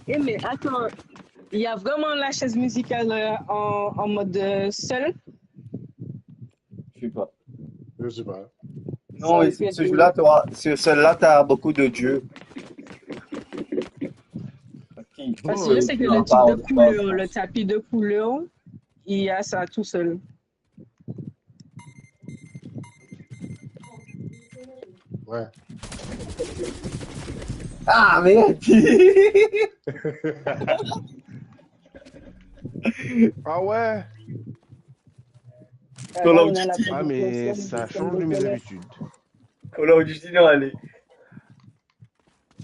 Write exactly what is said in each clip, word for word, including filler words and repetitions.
Eh, mais attends, il y a vraiment la chaise musicale, euh, en, en mode, euh, seul? Je sais pas. Je sais pas. Non, et ce jeu-là, t'auras- ce- celle-là, t'as beaucoup de dieux. Parce que je sais que le type de couleur, le tapis de couleur, il y a ça tout seul. Ouais. Ah, merde. Ah ouais. Call of Là, on a la Duty. Ah, mais ça change de mes habitudes. Call of Duty, non, allez.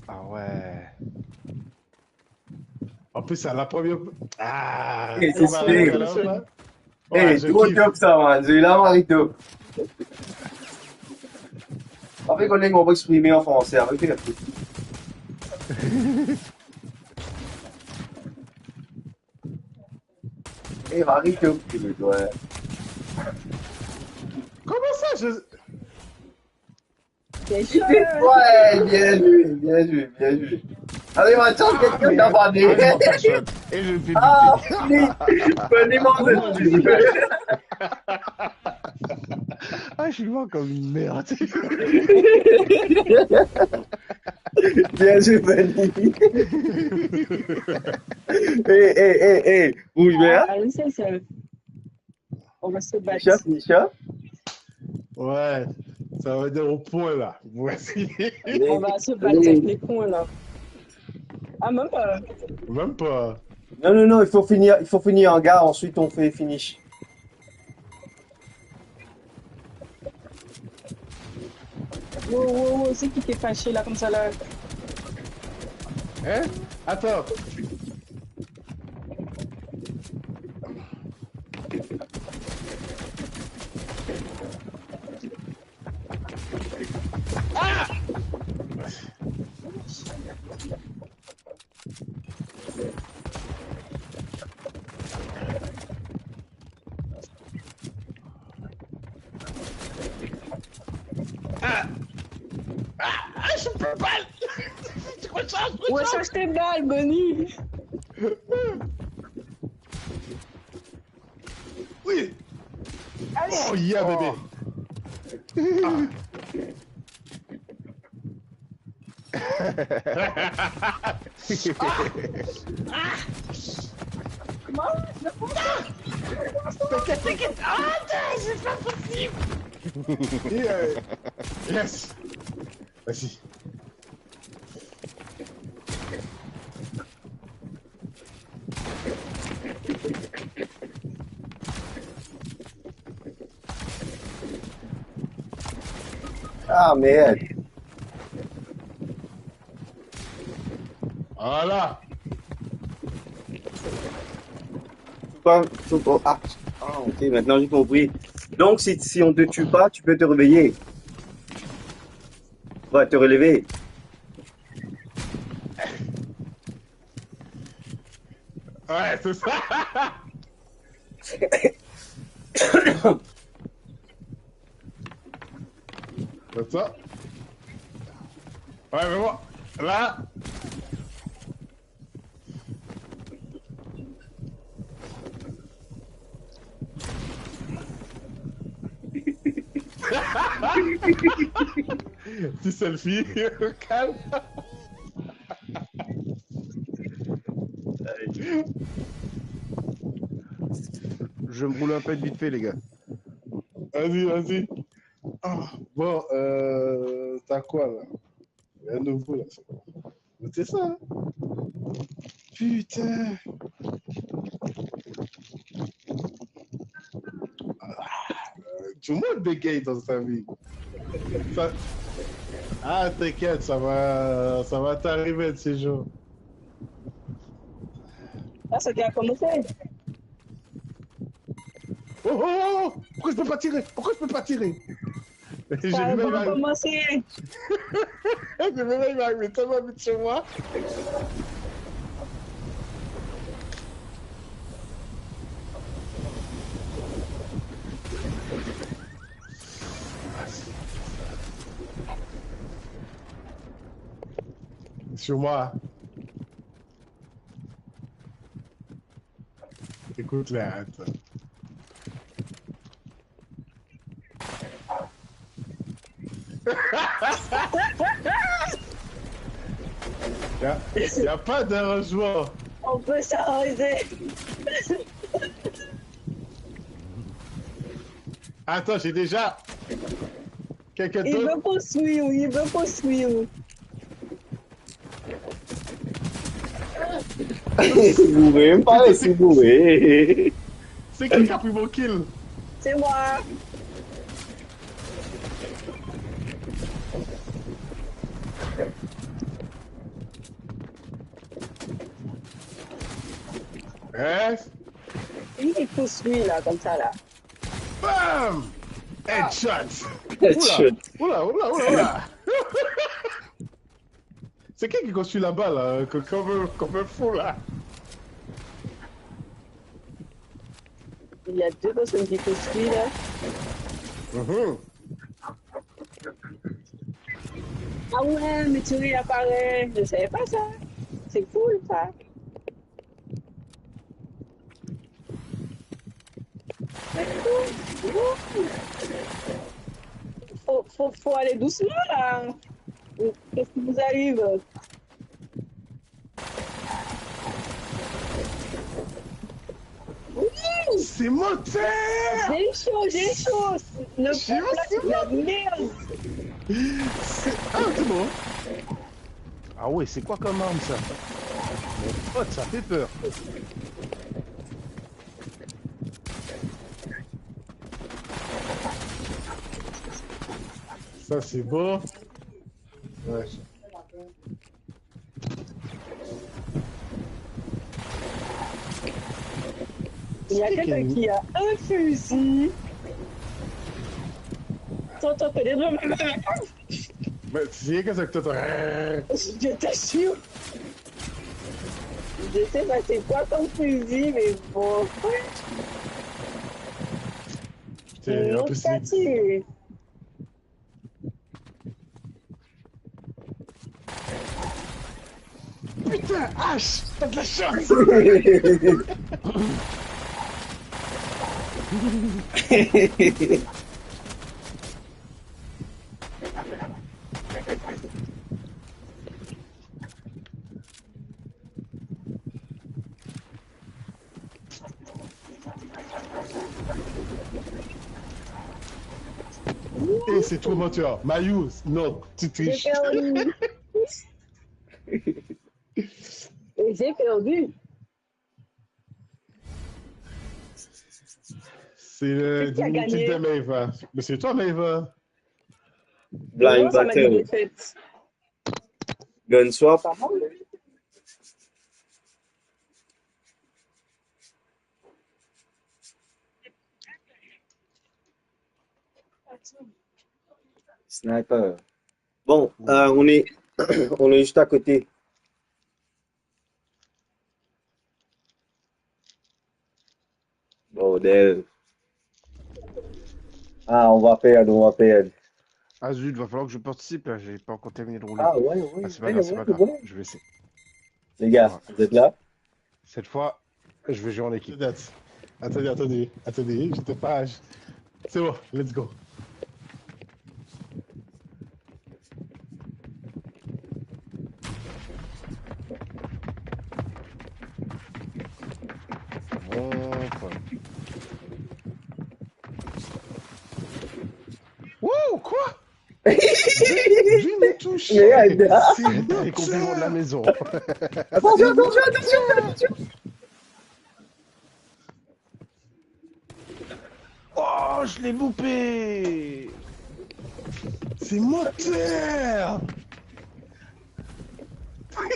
Ah ouais. En plus, c'est la première. Ah, Eh, c'est c'est pas la sûr. première fois. Eh, Ouais, je trop kiffe. Top, ça, man. C'est là, Marito. En fait, on est, on va exprimer en français. Avec les Eh, Marito, tu me dois. Comment ça, je. C'est chaud. Ouais, bien joué, bien joué, bien joué. Allez, ma chance, quelqu'un qui a pas Ah, je m'en de. fais shot. Et je me fais Ah, buter. oui. Venez, mon petit. Ah, je suis mort comme une merde. Bien joué, Benny. Eh, eh, eh, eh. Bouge bien. Ah, oui, c'est ça. On va se battre. Nisha, Nisha. Ouais, ça va être au point là. Voici. On va se battre avec les points là. Ah, même pas. Même pas. Non, non, non, il faut finir, il faut finir en gars, ensuite on fait finish. Wow, wow, wow, c'est qui qui est fâché là comme ça là? Hein? Attends. Ah, je peux pas. Je recharge, je Ouais, recharge. ça c'était mal, Benny. Oui. Allez. Oh yeah, bébé. Comment? T'inquiète, t'inquiète. Ah, putain, c'est pas possible. Et, euh, yes. Vas-y. Ah, merde. Voilà. Faut pas- faut pas- ah, ah, ok, maintenant j'ai compris. Donc, si, si on te tue pas, tu peux te réveiller. Ouais, te relever. Ouais, c'est ça. Comme ça. Ouais, mais bon, là. Petit selfie, calme. Je me roule un pet vite fait, les gars. Vas-y, vas-y. Ah, bon, euh, t'as quoi là? Il y a un nouveau là. C'est ça, hein? Putain. Ah, euh, tout le monde bégaye dans sa vie. Ça- Ah, t'inquiète, ça va, ça va t'arriver de ces jours. Ah, ça vient commencer. Oh, oh, oh, oh, pourquoi je peux pas tirer? Pourquoi je peux pas tirer? Je Ça vais va même commencer. Je vais même arriver tellement vite sur moi. Sur moi. Ekout la, atann. Y a, y a pas d'arrangement. On peut s'arranger. Attends, j'ai déjà quelqu'un d'autre. Il veut construire, il veut construire. Boure, m pa resi boure. C'est qui qui a pris mon kill? C'est moi. Hein? Il pousse lui là, comme ça là. Bam! Headshot! Headshot. Oula, oula, oula, oula, oula. C'est qui qui construit là-bas, là, co-, comme, comme un fou, là? Il y a deux personnes qui construisent là. Mhm. Ah ouais, mais tu ris, apparaît. Je savais pas ça. C'est cool, ça. Faut, faut, faut aller doucement, là. Qu'est-ce qui vous arrive? Ouh! C'est mortel! J'ai chaud, j'ai chaud. Le plat, c'est la merde. C'est, ah, c'est bon. Ah ouais, c'est quoi comme arme, ça? Mon pote, ça fait peur. Ça, c'est bon. Ouais. Il y a quelqu'un qui a un fusil. Tonton, t'as des... Mais c'est que ça que t'as... Je t'assure. Je sais pas c'est quoi ton fusil, mais bon. Putain, en plus, ça tue. Putain, Ash, t'as de la chance. Eh, c'est trop menteur. Mayou, non, tu triches. J'ai perdu. Et j'ai perdu. C'est le diminutif de Maeva. Mais c'est toi, Maeva. Blind Battle. Gun Swap. Sniper. Bon, euh, on est, on est juste à côté. Bordel. Ah, on va perdre, on va perdre. Ah zut, va falloir que je participe là, j'ai pas encore terminé de rouler. Ah ouais, ouais, ah, c'est pas grave, c'est pas grave, je vais essayer. Les gars, vous êtes là? Cette fois, je vais jouer en équipe. Attendez, attendez, attendez, j'étais pas... C'est bon, let's go. Bon, quoi. Wow, quoi? Je me touche. C'est... T'as les compliments de la maison. Attention, attention, attention, attention. Oh, je l'ai loupé. C'est mortel.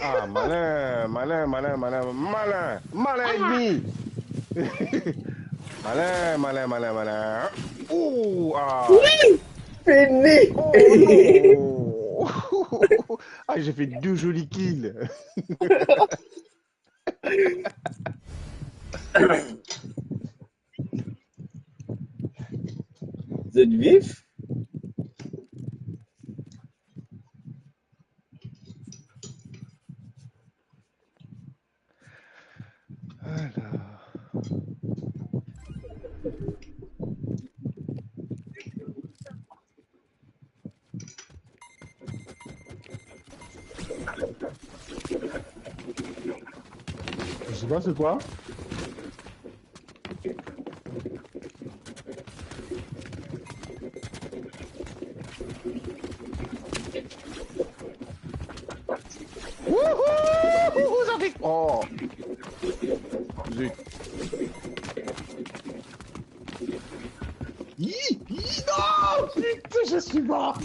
Ah, malin, malin, malin, malin, malin, malin ennemi. Malin, malin, malin, malin. Oh, ah. Oui, fini. Oh, non. Ah, j'ai fait deux jolis kills. Vous êtes vif? Alors. Je sais pas, c'est quoi ? Wouhou, wouhou, ça fait... Oh. Zut. Hi, hi, non, putain, je suis mort.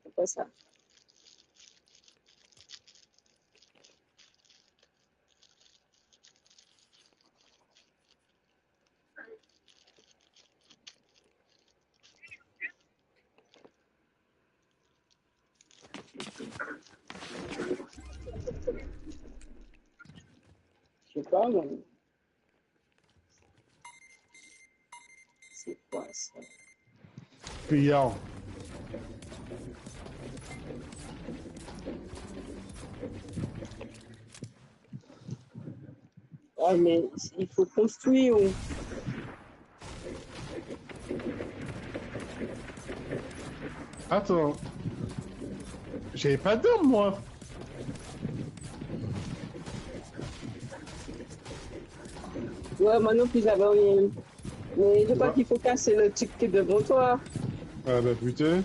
C'est quoi ça ? Je sais pas, moi. C'est quoi ça ? Payant. Ah, mais il faut construire. Attends. J'ai pas d'armes, moi. Ouais, moi non plus, j'avais rien. Mais je crois qu'il faut casser le truc qui est devant toi. Ah bah putain.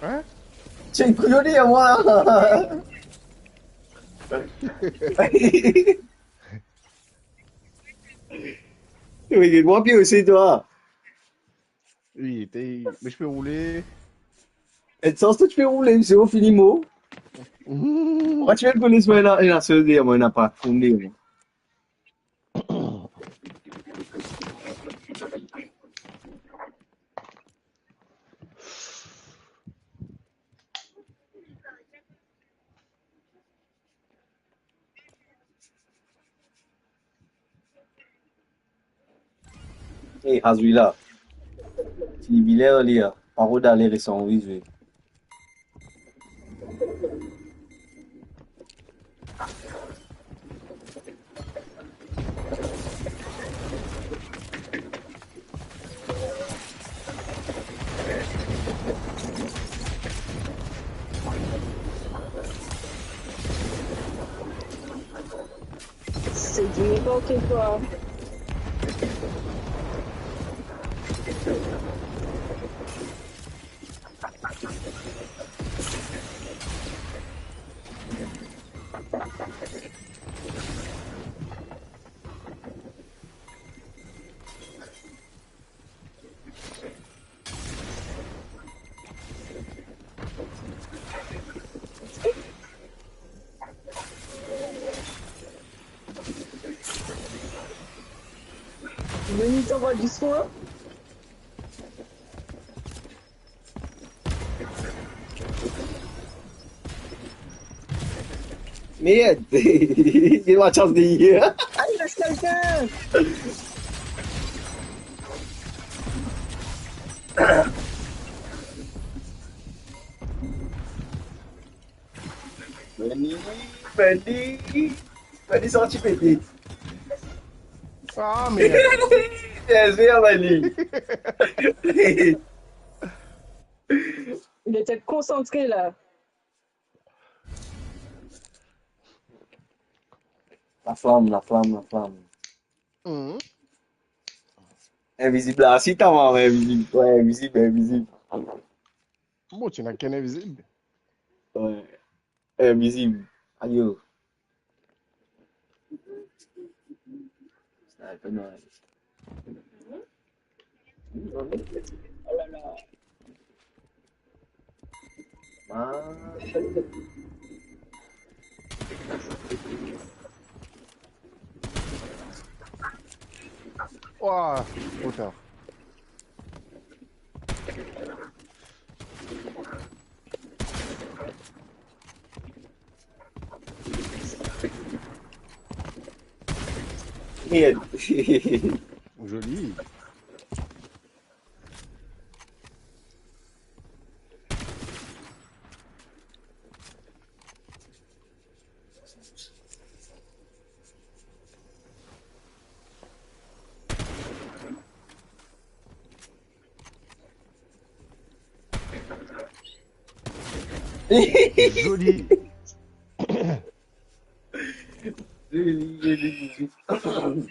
Hein ? C'est une priorité à moi. Oui, moi, puis aussi, toi. Oui, t'es, mais je peux rouler. Et ça, tu peux rouler, c'est au fini, mot. Moi, tu viens de connaître, moi, là, et là, c'est le dire, moi, il n'a pas fondé, moi. Ey, Hazwila. Ti biler li a. Paro dale resan wi zwe. C'est du n'importe quoi. Veni, t'envoies du soin. Merde. J'ai ma chance de hier. Ah, il reste quelqu'un. Veni, veni. Veni, sorti pete. Ah, merde. Bien joué, Mani. Li ti konsantre la. Laflam, laflam, laflam. Mhm. Invizib la, si ta mwa, invizib. Wi, invizib, invizib. Bon, ti ena kenn invizib. Wi. Invizib. Ayo. Sniper, nice. Ah. Ouah, tro tar. Merde. Zoli. Zoli. Zoli, zoli, zoli.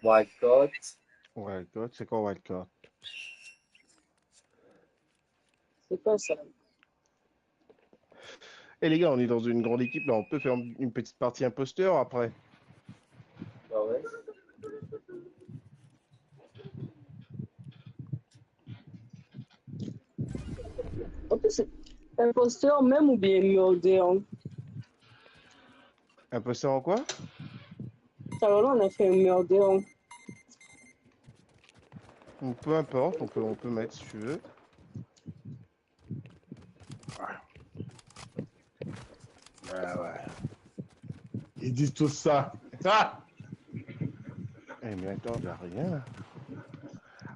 Wildcard. Wildcard, c'est quoi wildcard? C'est quoi ça? Eh les gars, on est dans une grande équipe là, on peut faire une petite partie imposteur après. Ah ouais. An plis, inposteur mem oubien murder, hein? Imposteur en quoi? Talor la, on a fait un murder, hein. Peu importe, on peut, on peut mettre si tu veux. Ouais, ouais. Ils disent tout ça. Ah! Eh, mais attends, y a rien.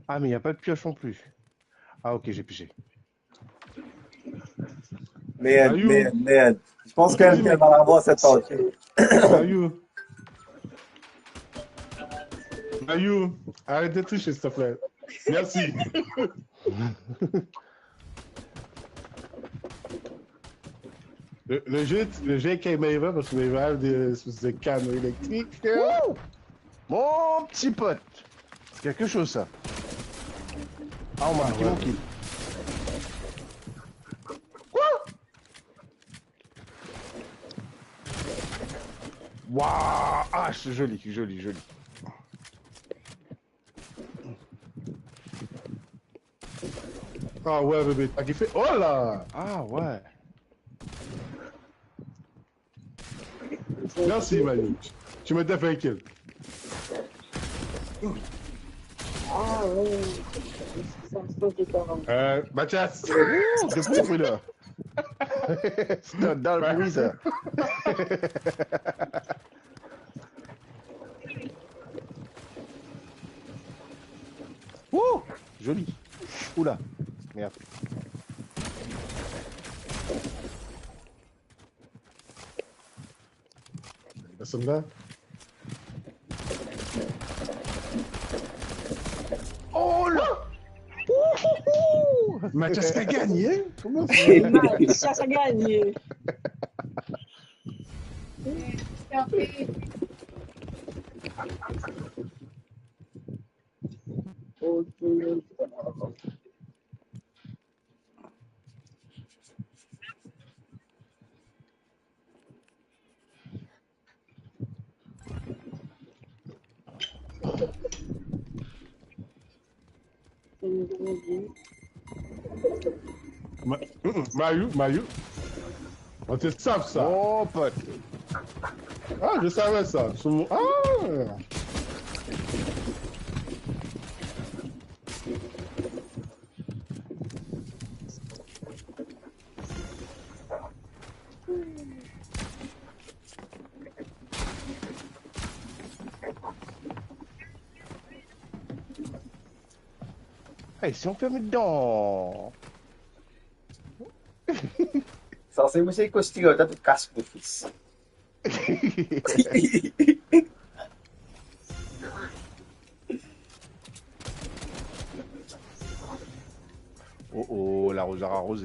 Ah, mais y a pas de pioche non plus. Ah, ok, j'ai pigé. Merde, Ayou. Merde, merde. Je pense quand même qu'elle va l'avoir, cette partie. Ayou. Ayou, arrête de tricher, s'il te plaît. Merci. Le, le jeu, le jeu est quand même élevé parce que les balles de, de canne électrique, euh, Wouh! Mon petit pote, c'est quelque chose ça. Ah, on m'a marqué mon kill. Quoi? Waouh! Ah, c'est joli, joli, joli. Ah ouais, bébé, t'as kiffé? Oh là! Ah ouais. Merci, Manu. Tu me défais un kill. Ah ouais. Ça, ça, c'est pas grave. Euh, Mathias. Ouh, de quoi, là? C'est dans le bruit, ça. Ouh, joli. Oula, merde. Personne là? Oh là! Ouh, ouh, ouh! Mathias a gagné, hein? Comment ça? Mathias a gagné. Ma-, mm, mm, Mayou, Mayou. On te sav sa. Oh, pote. Ah, je savais ça. Sur mon, ah! Hey, si on ferme dedans. Sa se mousse kostim, t'as tout casse le fils. Oh oh, laroz aroze.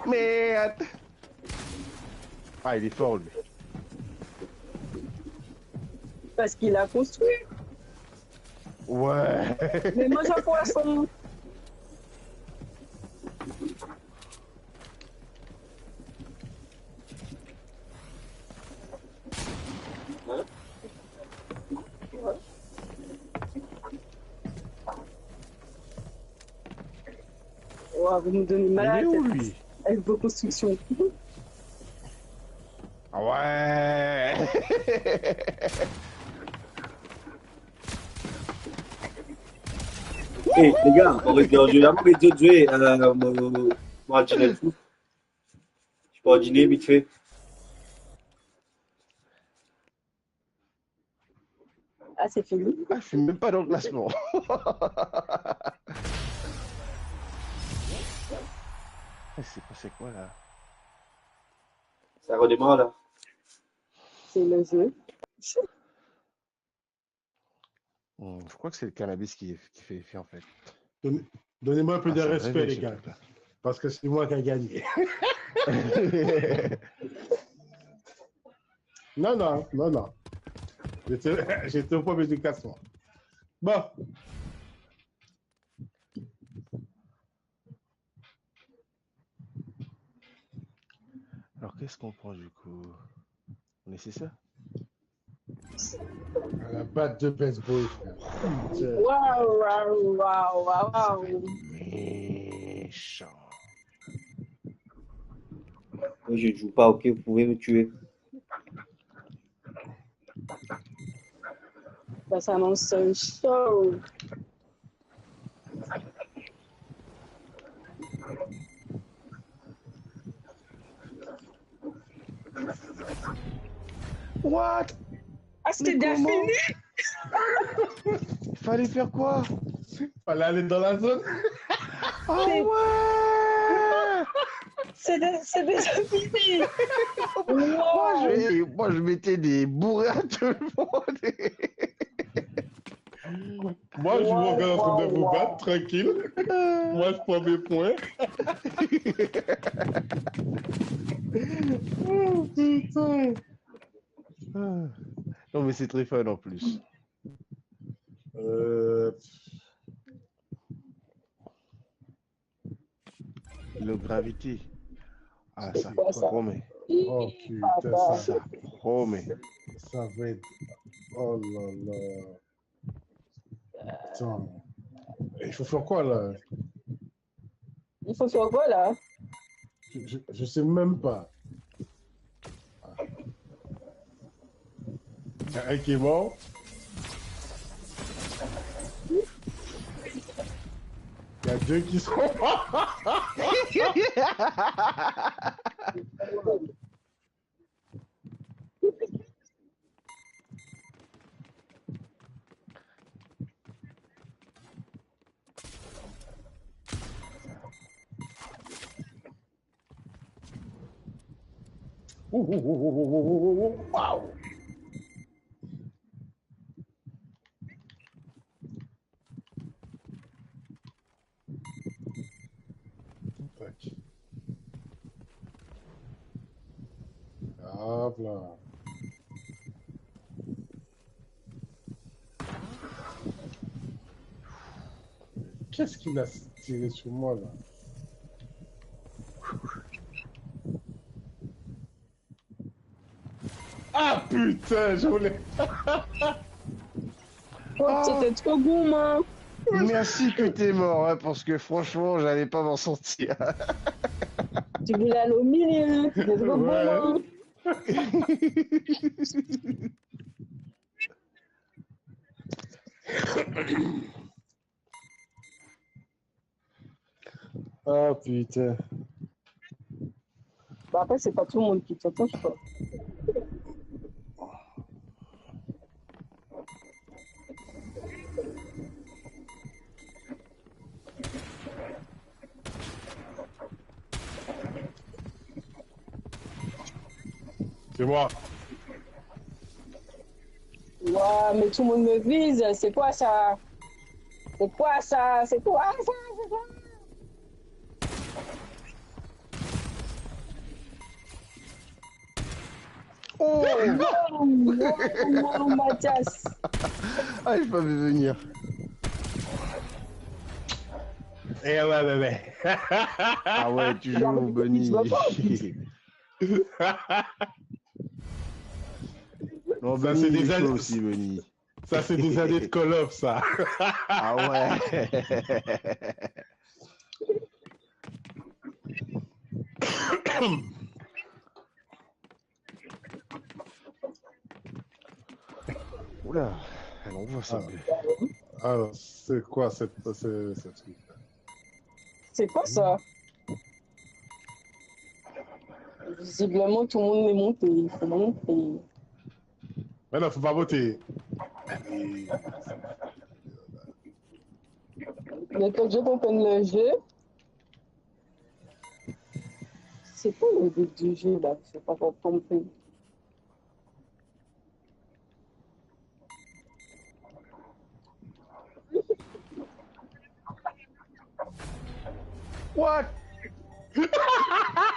Merde. Ah, il est fort, lui. Parce qu'il a construit. Ouais. Mais moi, j'ai un poisson. Ouah, vous me donnez mal à la tête. Il est où, lui ? Avec vos constructions. Ah ouais. Hey, les gars, on reste dans le jeu là, mais Dieu, Dieu, euh, mon, mon, mon, je peux dîner vite fait. Ah, c'est fini. Ah, je suis même pas dans le classement. Ah, c'est quoi, c'est quoi là ? Ça redémarre là. C'est le jeu. Hmm, je crois que c'est le cannabis qui, qui fait effet en fait. Donne- Donnez-moi un peu de respect, les gars. Parce que c'est moi qui a gagné. Non, non, non, non. J'étais, j'étais au premier du classement. Bon. Alors, qu'est-ce qu'on prend du coup ? On essaie ça ? À la batte de baseball, frère. Waouh, waouh, waouh, waouh, waouh. Méchant. Moi, je ne joue pas, ok, vous pouvez me tuer. Ça s'annonce chaud. What ? Ah, c'était déjà fini ? Fallait faire quoi ? Fallait aller dans la zone. Ah ouais. C'est dé-, c'est déjà fini. Moi, je, moi, je mettais des bourrées à tout le monde. Moi, je vous regarde en train de vous battre, tranquille. Moi, je prends mes points. Oh, putain. Ah. Non, mais c'est très fun en plus. Euh, Le gravity. Ah, ça promet. Oh putain, ça, ça promet. Ça va être. Oh là là. Putain. Il faut faire quoi là ? Il faut faire quoi là ? Je, je, je sais même pas. Il y a un qui est mort. Il y a deux qui sont morts. Ouh, ouh, ouh, ouh, ouh, ouh, ouh, ouh, waouh. Tac. Hop là. Qu'est-ce qu'il a tiré sur moi là ? Ah putain, je voulais. Oh, c'était trop gourmand. Merci que t'es mort, hein, parce que franchement, j'allais pas m'en sortir. Tu voulais aller au milieu, c'était trop gourmand. Ah putain. Bah, après, c'est pas tout le monde qui t'entend, je crois. C'est moi. Waouh, mais tout le monde me vise. C'est quoi ça ? C'est quoi ça ? C'est quoi ça ? C'est quoi Oh! Wow, wow, Mathias. Ah, j'ai pas vu venir. Eh ouais, ouais, ouais. Ah ouais, toujours Benny. Non, ça, Benny, c'est des années aussi, Benny. Ça, c'est des années de Call of, ça. Ah ouais. Oula, alors on voit ça. Ah. Alors, c'est quoi cette, ce, ce truc-là ? C'est quoi ça ? Visiblement, tout le monde est monté. Il faut monter. Mais non, faut pas voter. Le temps que je comprenne le jeu. C'est quoi le but du jeu là ? Je sais pas encore compris. What?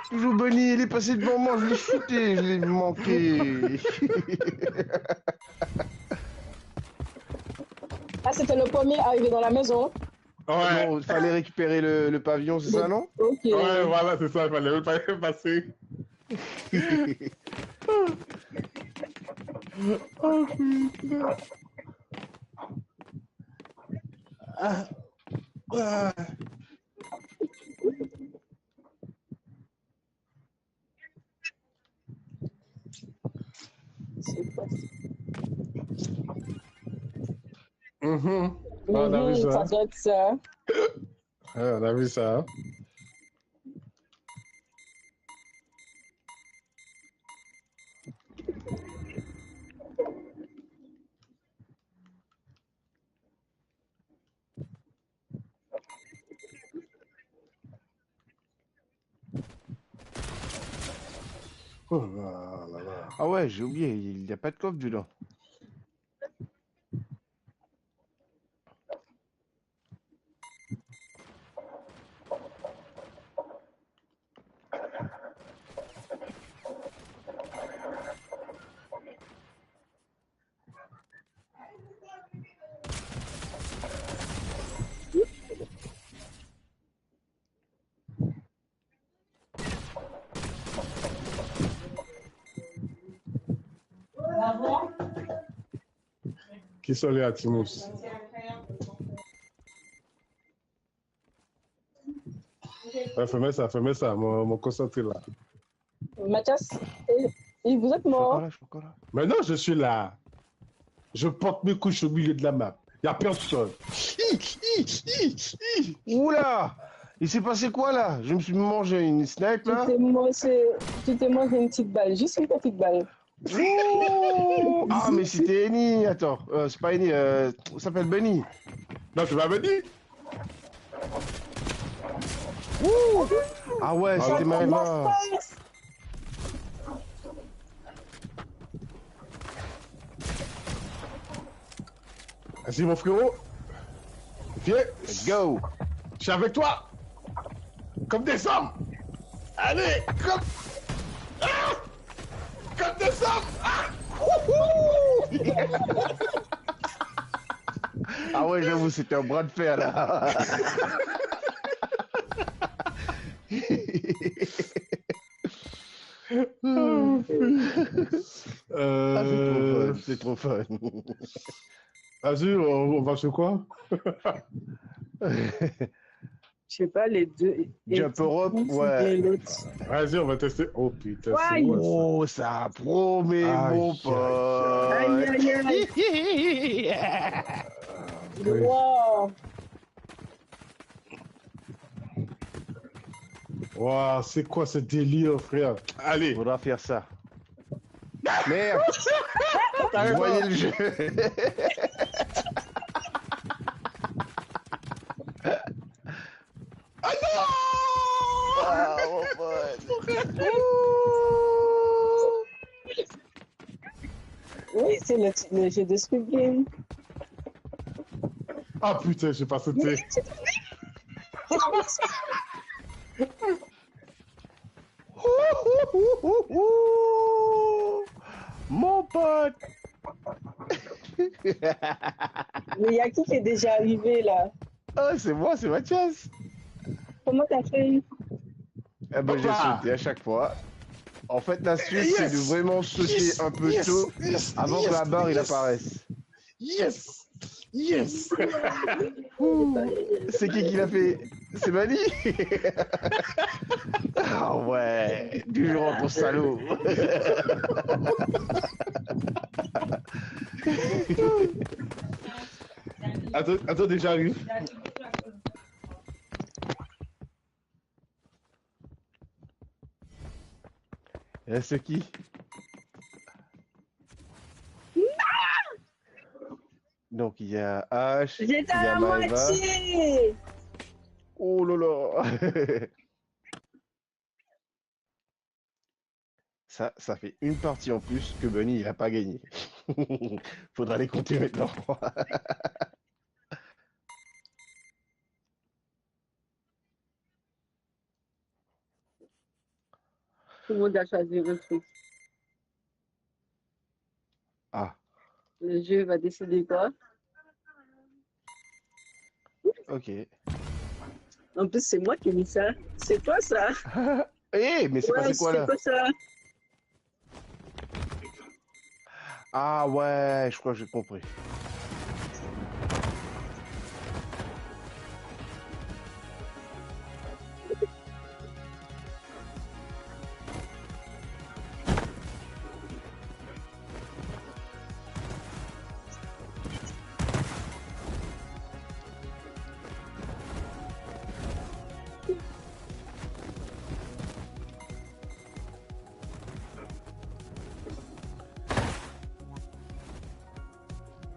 Toujours Benny, il est passé devant moi, je l'ai shooté, je l'ai manqué. Ah, c'était le premier arrivé dans la maison. Ouais. Non, il fallait récupérer le, le pavillon, c'est ça, non? Ok. Ouais, voilà, c'est ça, il fallait pas passer. Oh, putain. Ah. Ah. C'est quoi ça? Mhm. Ah, on a vu ça. Ça doit être ça. Ouais, on a vu ça. Oh là là là. Ah ouais, j'ai oublié, il n'y a pas de coffre dedans. Qui sont les Atimous? Ouais, fermez ça, fermez ça, mon, mon concentré là. Mathias, et, et vous êtes mort? Je suis encore là, je suis encore là. Mais non, je suis là. Je porte mes couches au milieu de la map. Y a personne. Hi, hi, hi, hi. Oula! Il s'est passé quoi là? Je me suis mangé une snipe là. Tu t'es mangé, tu t'es mangé une petite balle, juste une petite balle. Oh! Ah, mais c'était Eni, attends. Euh, c'est pas Eni, euh, ça s'appelle Benny. Non, c'est pas Benny. Ouh! Ah ouais, c'était Maëva. Vas-y, mon frérot. Viens. Let's go. Je suis avec toi. Comme des hommes. Allez, comme, ah, comme des hommes. Ah. Wouhou. Ah ouais, j'avoue, c'était un bras de fer là. Euh, ah, c'est trop fun, c'est trop fun. Vas-y, on, on va sur quoi? Je sais pas, les deux. Jump rope, ouais. Vas-y, on va tester. Oh putain, c'est... Ouais, quoi ça? Oh, ça promet, mon pote. Aïe, aïe, aïe. Wow. Waouh, c'est quoi ce délire, frère? Allez. Faudra faire ça. Merde. T'as raison. Vous voyez le jeu. Ah non! Ah, mon pote. Oui, c'est le, le jeu de Squid Game. Ah putain, j'ai pas sauté. Mais c'est pas vrai. C'est pas vrai. Ouh, ouh, ouh, ouh, ouh. Pot. Mais il y a qui qui est déjà arrivé là? Oh, c'est moi, c'est Mathias. Comment t'as fait? Eh ben, j'ai sauté à chaque fois. En fait, l'astuce, c'est de vraiment sauter un peu tôt avant que la barre, elle apparaisse. Yes! Yes! Ouh, c'est qui qui l'a fait? C'est Mani? Ah ouais, toujours en ton salaud. Attends, attends, déjà arrive. Reste qui? Donc, il y a Ash, il y a Maëva. J'étais à la moitié. Oh là là. Ça, ça fait une partie en plus que Bunny, il a pas gagné. Faudra les compter maintenant. Tout le monde a choisi un truc. Ah. Le jeu va décider quoi? Ok. En plus, c'est moi qui ai mis ça. C'est quoi ça? Eh, mais c'est passé quoi là? Ouais, c'est quoi ça? Ah ouais, je crois que j'ai compris.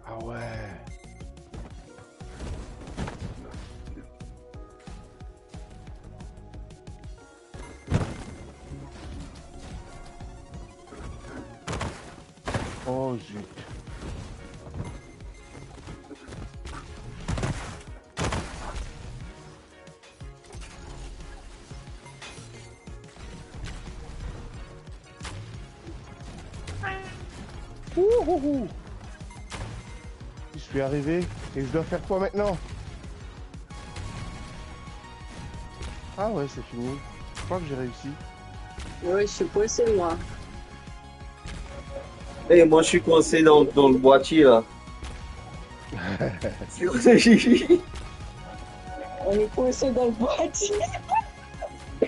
Ah ouais. Oh zut. Ouh, ouh, ouh. Je suis arrivé et je dois faire quoi maintenant? Ah ouais, c'est fini. Je crois que j'ai réussi. Ouais, je suis coincé, moi. Eh, moi, je suis coincé dans, dans le boîtier, là. On est coincé dans le boîtier.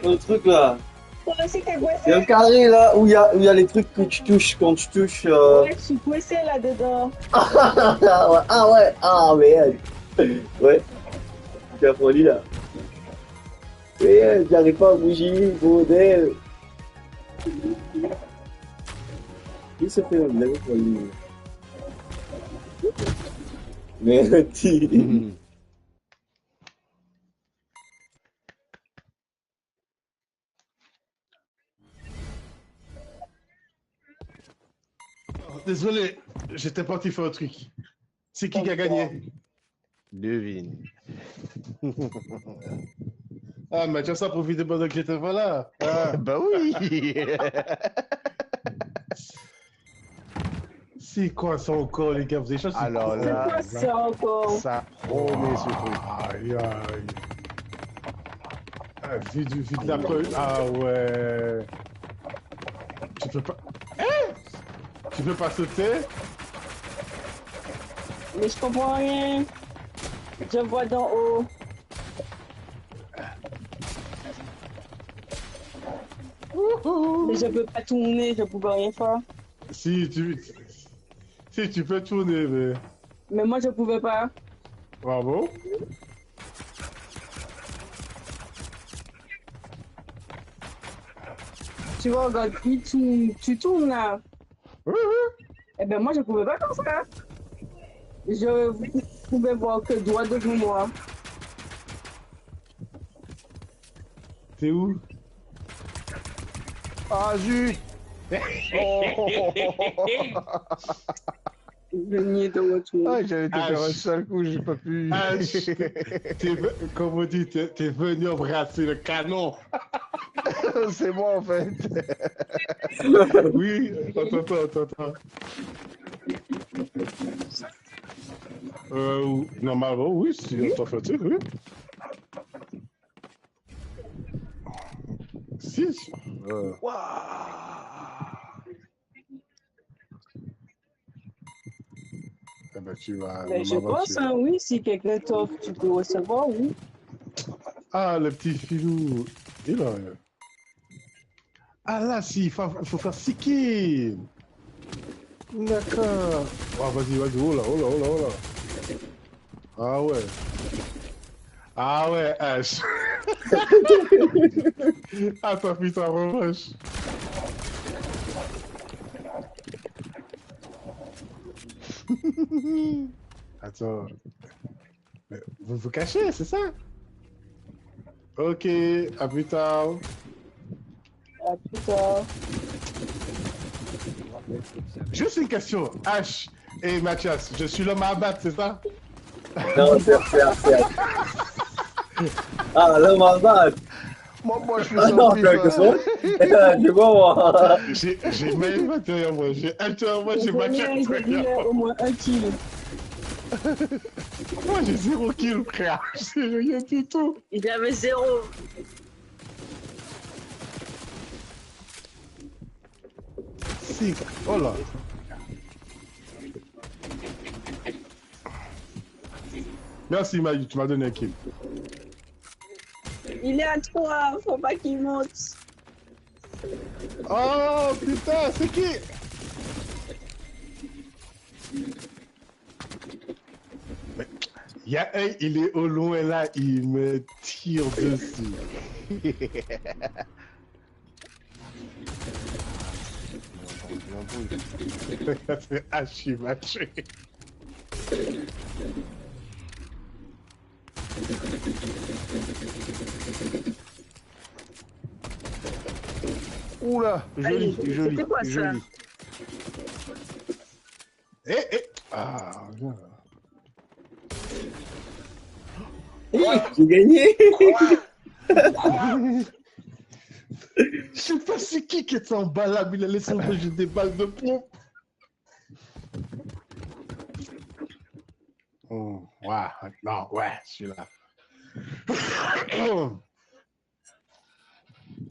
Dans le truc, là. Toi aussi, t'es coincé. Il y a un carré, là, où il y a, où il y a les trucs que tu touches quand tu touches, euh. Ouais, je suis coincé là-dedans. Ah ouais, ah ouais, ah merde. Ouais. Tu as pris là. Eh, j'arrive pas à bouger, bordel. Il se fait un blague pour lui. Merci. Mhm. Oh, désolé, j'étais parti faire un truc. C'est qui qui a gagné? Devine. Ah, mais tu as ça profité pendant que j'étais pas là. Ah. Bah oui. C'est quoi ça encore, les gars? Vous avez chaud, c'est... Alors quoi? Là, c'est quoi ça encore? Ça promet ce truc. Aïe, aïe. Ah, vide, vide la preuve. Ah ouais. Tu peux pas. Hein? Tu peux pas sauter? Mais je comprends rien. Je vois d'en haut. Wouhou! Mais je peux pas tourner, je peux rien faire. Si, tu, si, tu peux tourner, mais... Mais moi, je pouvais pas. Bravo. Tu vois, regarde, il tourne, tu tournes là. Oui, oui. Eh ben, moi, je pouvais pas comme ça. Je pouvais voir que droit devant moi. T'es où? Ah, zut! Oh. Venu de retour. Ah, j'avais été faire un sale coup, j'ai pas pu. Ah, je- t'es ve- comme on dit, t'es, t'es venu embrasser le canon. C'est moi, en fait. Oui, attends, attends, attends, attends. Euh, ou- normalement, oui, si on t'en fait, oui. Si. Euh. Waouh. Eh ben, tu vas, mais je normalement, pense, tu hein, oui, si quelqu'un t'offre, tu peux recevoir, oui. Ah, le petit filou. Il a rien. Ah, là, si, il faut, il faut faire siki. D'accord. Ah, vas-y, vas-y, oh là, oh là, oh là, oh là. Ah ouais. Ah ouais, Ash. Attends, putain, revanche. Attends. Mais vous vous cachez, c'est ça? Ok, à plus tard. À plus tard. Juste une question, Ash et Mathias, je suis l'homme à abattre, c'est ça? Non, c'est, c'est, c'est... Ah, l'homme à abattre. Moi, moi, je suis... Ah non, sorti, quelque chose. C'est bon, moi. J'ai, j'ai même matériel, moi. J'ai intérieurement, j'ai matériel. J'ai au moins un kill. Moi, j'ai zéro kill, frère. J'ai rien du tout. Il avait zéro. Si. Oh là. Merci, Mayu, tu m'as donné un kill. Il est à trois, faut pas qu'il monte. Oh, putain, c'est qui? Mais, il y a un, il est au loin là, il me tire dessus. C'est archi matché. Oula, joli, aïe, joli, c'était quoi, ça? Joli. Eh, eh. Ah, bien. Eh, j'ai gagné. Quoi? Quoi? Je sais pas c'est qui qui était en bas là, mais il a laissé tomber des balles de pompe. Oh, ouais, non, ouais, celui-là.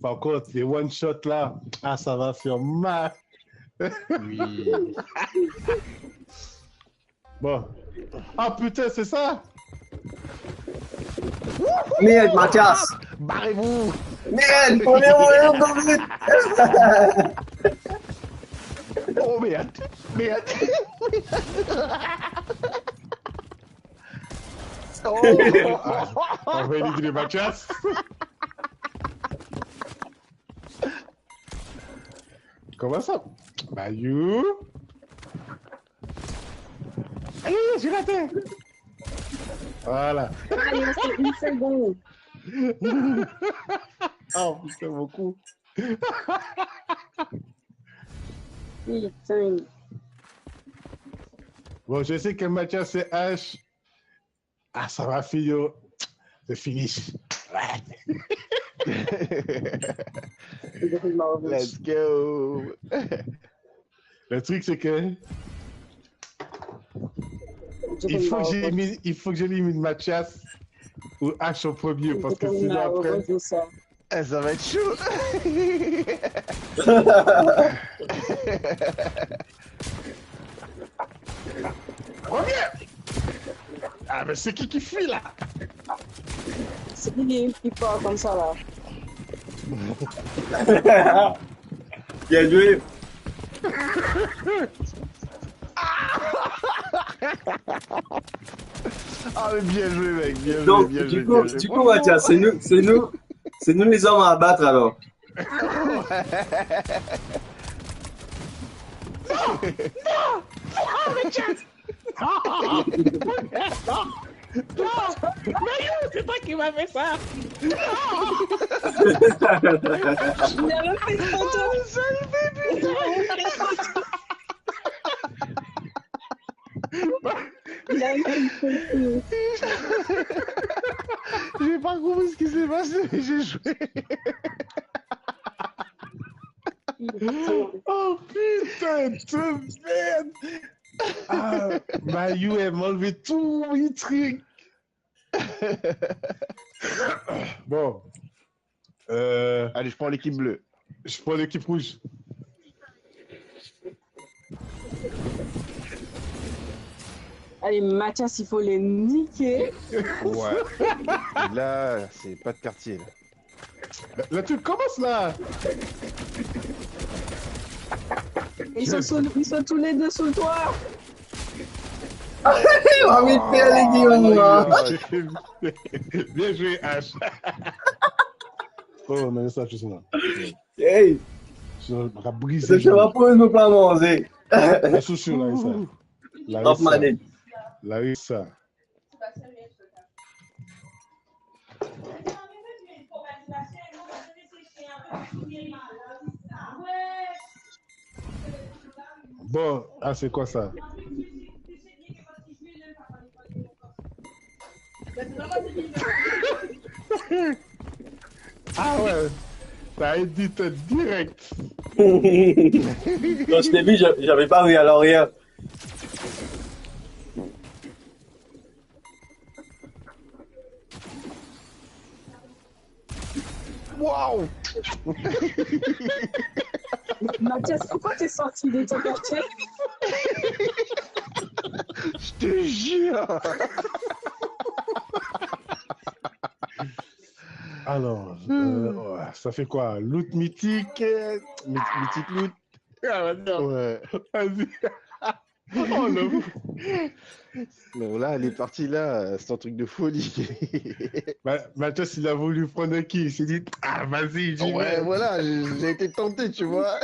Par contre, les one shot là, ah, ça va faire mal. Oui. Bon. Ah putain, c'est ça? Merde, Mathias. Barrez-vous. Merde, on est, on est encore vite. Oh merde, merde. Oh. Ah, on va éliminer Mathias. Comment ça? Bayou. Aïe, aïe, aïe, j'ai raté. Voilà. Ah, il reste une seconde. Oh, putain, beaucoup. Putain. Bon, je sais que Mathias, c'est H. Ah, ça va, Fio. C'est fini. Let's go. Le truc, c'est que il faut que j'élimine, il faut que j'élimine Mathias ou H en premier, parce que sinon après, eh, ça va être chaud. Reviens! Ah, mais c'est qui qui fuit là? C'est qui qui part comme ça là? Bien joué. Ah, mais bien joué, mec, bien joué, donc, bien joué, bien joué. Du coup, Mathias, c'est nous, c'est nous, c'est nous les hommes à abattre alors. Non, non, non, Mathias. Non, non, non, mais c'est toi qui m'as fait ça. Non. Il avait fait une photo. Oh, ça le fait, putain. J'ai pas compris ce qui s'est passé, mais j'ai joué. Oh putain de merde. Ah, Mayou, elle m'a enlevé tout mon truc. Bon. Euh, Allez, je prends l'équipe bleue. Je prends l'équipe rouge. Allez, Mathias, il faut les niquer. Ouais. Là, c'est pas de quartier, là. Là, tu commences, là. Ils sont, sous- ils sont tous les deux sous le toit. Ah oui, fais aller, Guillaume, moi. Bien joué, Ash. Oh, mais ça, tu sais, là. Hey. Ça va briser. Ça va pas nous pas manger. La solution, là, ça. Larissa. Top Manet. Larissa. Bon, ah, c'est quoi ça? Ah ouais, t'as dit direct. Quand je t'ai vu, j'a- j'avais pas vu à l'arrière. Waouh! Mathias, pourquoi t'es sorti de ton quartier? Je te jure. Alors, euh, ouais, ça fait quoi? Loot mythique, euh, myth- mythique loot. Ah, vas-y. Ouais. Vas-y. Oh, le... Non, là, elle est partie là, c'est un truc de folie. Ma- Mathias, il a voulu prendre un kill, il s'est dit, ah, vas-y, j'y vais. Ouais, voilà, j'ai j'ai été tenté, tu vois.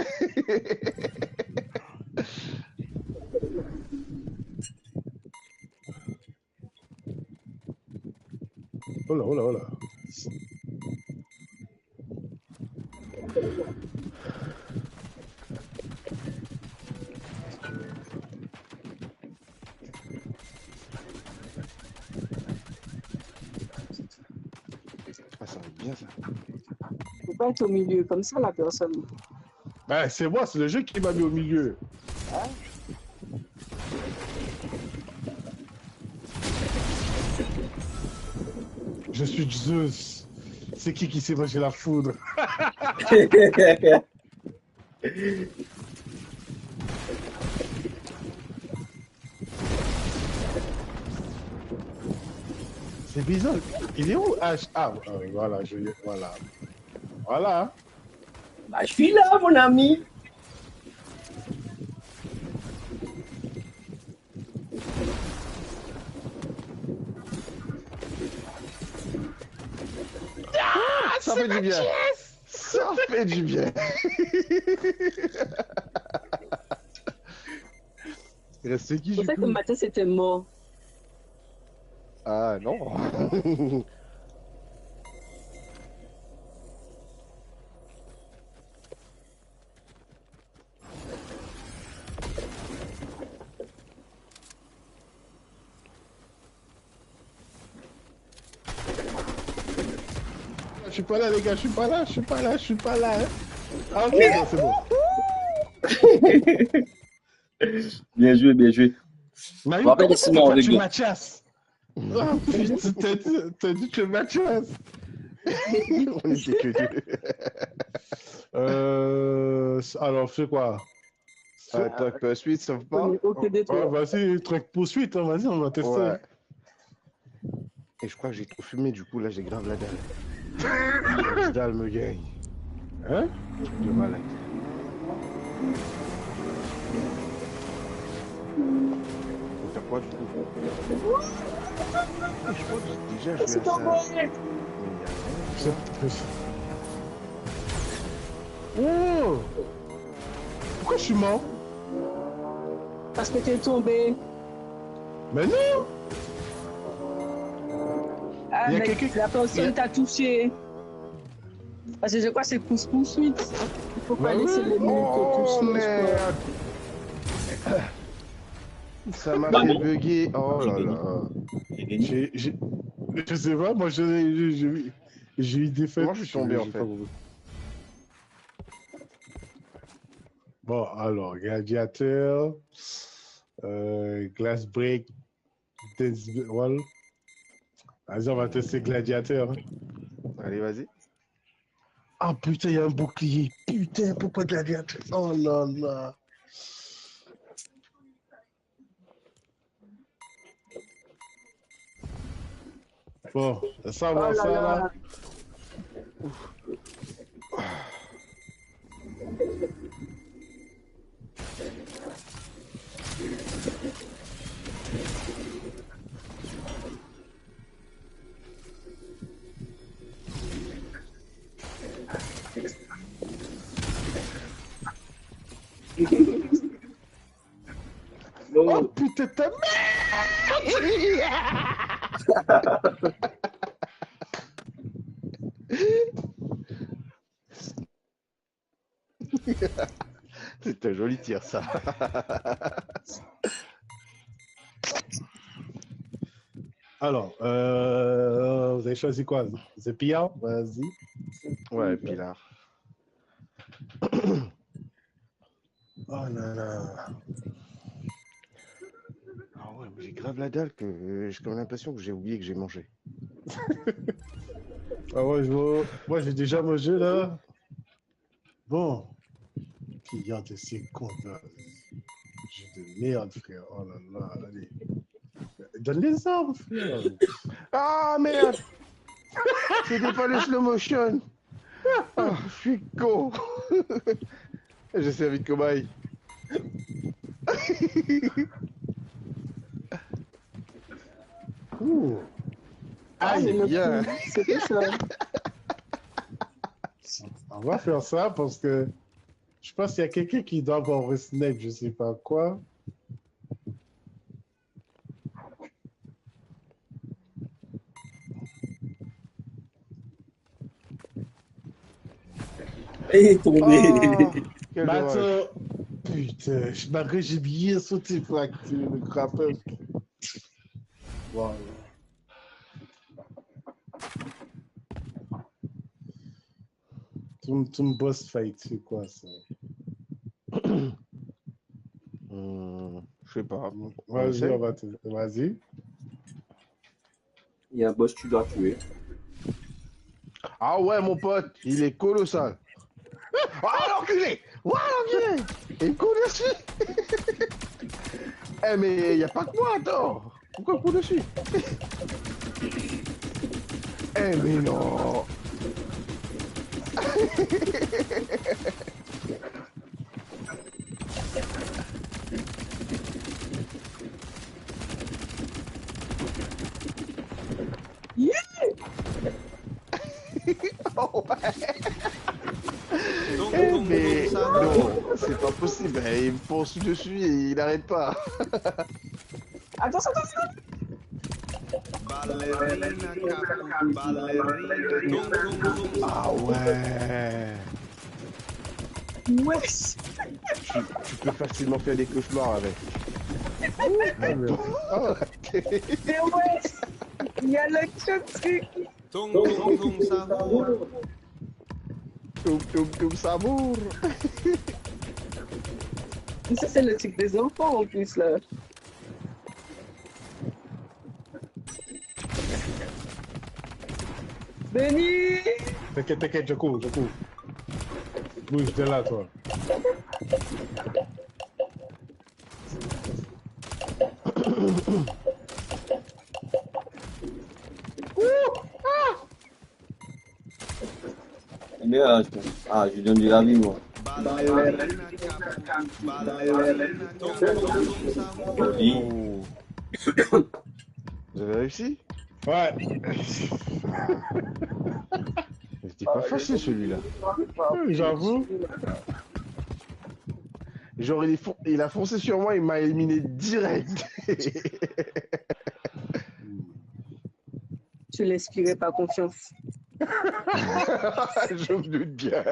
Oh là, oh là, oh là. Ah, ça va être bien, ça. Faut pas être au milieu comme ça, la personne. Ben, c'est moi, c'est le jeu qui m'a mis au milieu. Hein? Je suis Zeus. C'est qui qui s'est mangé la foudre? C'est bizarre. Il est où, Ash? Ah, euh, voilà, je, voilà. Voilà. Bah, je suis là, mon ami. Ah, ça fait du bien. Ça fait du bien. Il reste qui, du coup? C'est pour ça que Mathias était mort. Ah, non. Je suis pas là, les gars, je suis pas là, je suis pas là, je suis pas là, hein. Ah, ok, non, c'est bon. Bien joué, bien joué. Marie, comment ça, t'as pas tué Mathias? Oh, putain, t'as dit, t'as dit que Mathias. On était que deux. Euh, alors, fais quoi? Euh, truc poursuite, ça veut pas? Ok, des trucs. Ouais, vas-y, truc poursuite, hein, vas-y, on va tester. Ouais. Et je crois que j'ai trop fumé, du coup, là, j'ai grave la dalle. La dalle me gagne. Hein? Truc de malade. Faut faire quoi, du coup? Je crois que j'ai déjà joué à ça. Mais il y a longtemps. C'est, c'est... Oh! Pourquoi je suis mort? Parce que t'es tombé. Mais non! Ah, mais la personne t'a touché. Parce que je crois que c'est course poursuite. Il faut pas laisser les mecs te toucher, je crois. Bah oui. Oh, merde. Ça m'a fait bugger. Oh là là. J'ai gagné. J'ai, j'ai, je sais pas, moi, je, je, je, j'ai eu des fêtes, Moi, je suis tombé, je, en j'ai fait. Pas compris. Bon, alors, Gladiateur, euh, Glass Break, Dance Wall. Vas-y, on va tester Gladiateur, hein. Allez, vas-y. Ah putain, il y a un bouclier. Putain, pourquoi Gladiateur ? Oh là là. Bon, ça va, ça va. Oh putain de ta mère ! C'est un joli tir, ça. Alors, euh, vous avez choisi quoi ? C'est Pilar ? Vas-y. Ouais, Pilar. Oh là là. Ah ouais, mais j'ai grave la dalle que j'ai comme l'impression que j'ai oublié que j'ai mangé. Ah ouais, je vois. Moi, j'ai déjà mangé là. Bon. Client de seconde, là. Jeu de merde, frère. Oh là là, allez. Donne les armes, frère. Ah, merde. C'était pas le slow motion. Ah, je suis con. J'ai servi de cobaye. Ouh. Ah, aïe, mais le bien. Coup, c'était ça. On va faire ça parce que je pense qu'il y a quelqu'un qui doit avoir un snack, je sais pas quoi. Il est tombé. Oh, quel dommage. Attends, putain, malgré j'ai bien sauté pour activer le grapple. Wow. Ton, ton boss fight, c'est quoi ça ? Hmm, je sais pas. On essaye. Vas-y, on va te... Vas-y. Il y a un boss, tu dois tuer. Ah ouais, mon pote, il est colossal. Ah, l'enculé ! Ouais, l'enculé ! Il court dessus. Eh, mais y a pas que moi, attends. Pourquoi il court dessus ? Eh, mais non. Yeah ! Oh ouais. Eh, mais non, c'est pas possible. Il me fonce dessus et il arrête pas. Attention, attention. Ballerina, caput, ballerina, caput. Ah ouais. Wesh. Tu, tu peux facilement faire des cauchemars avec. Ah, mais... Mais wesh, il y a le truc. Tung, tung, tung, samour. Tung, tung, tung, samour. Mais ça, c'est le truc des enfants en plus, là. Benny ! T'inquiète, t'inquiète, je cours, je cours. Bouge de là, toi. Merde, ah, je donne de la vie, moi. Oui. Oh. Vous avez réussi ? Ouais. C'était pas facile, celui-là. J'avoue. Genre, il est fon-, il a foncé sur moi, il m'a éliminé direct. Tu l'inspirais pas confiance. Je me doute bien.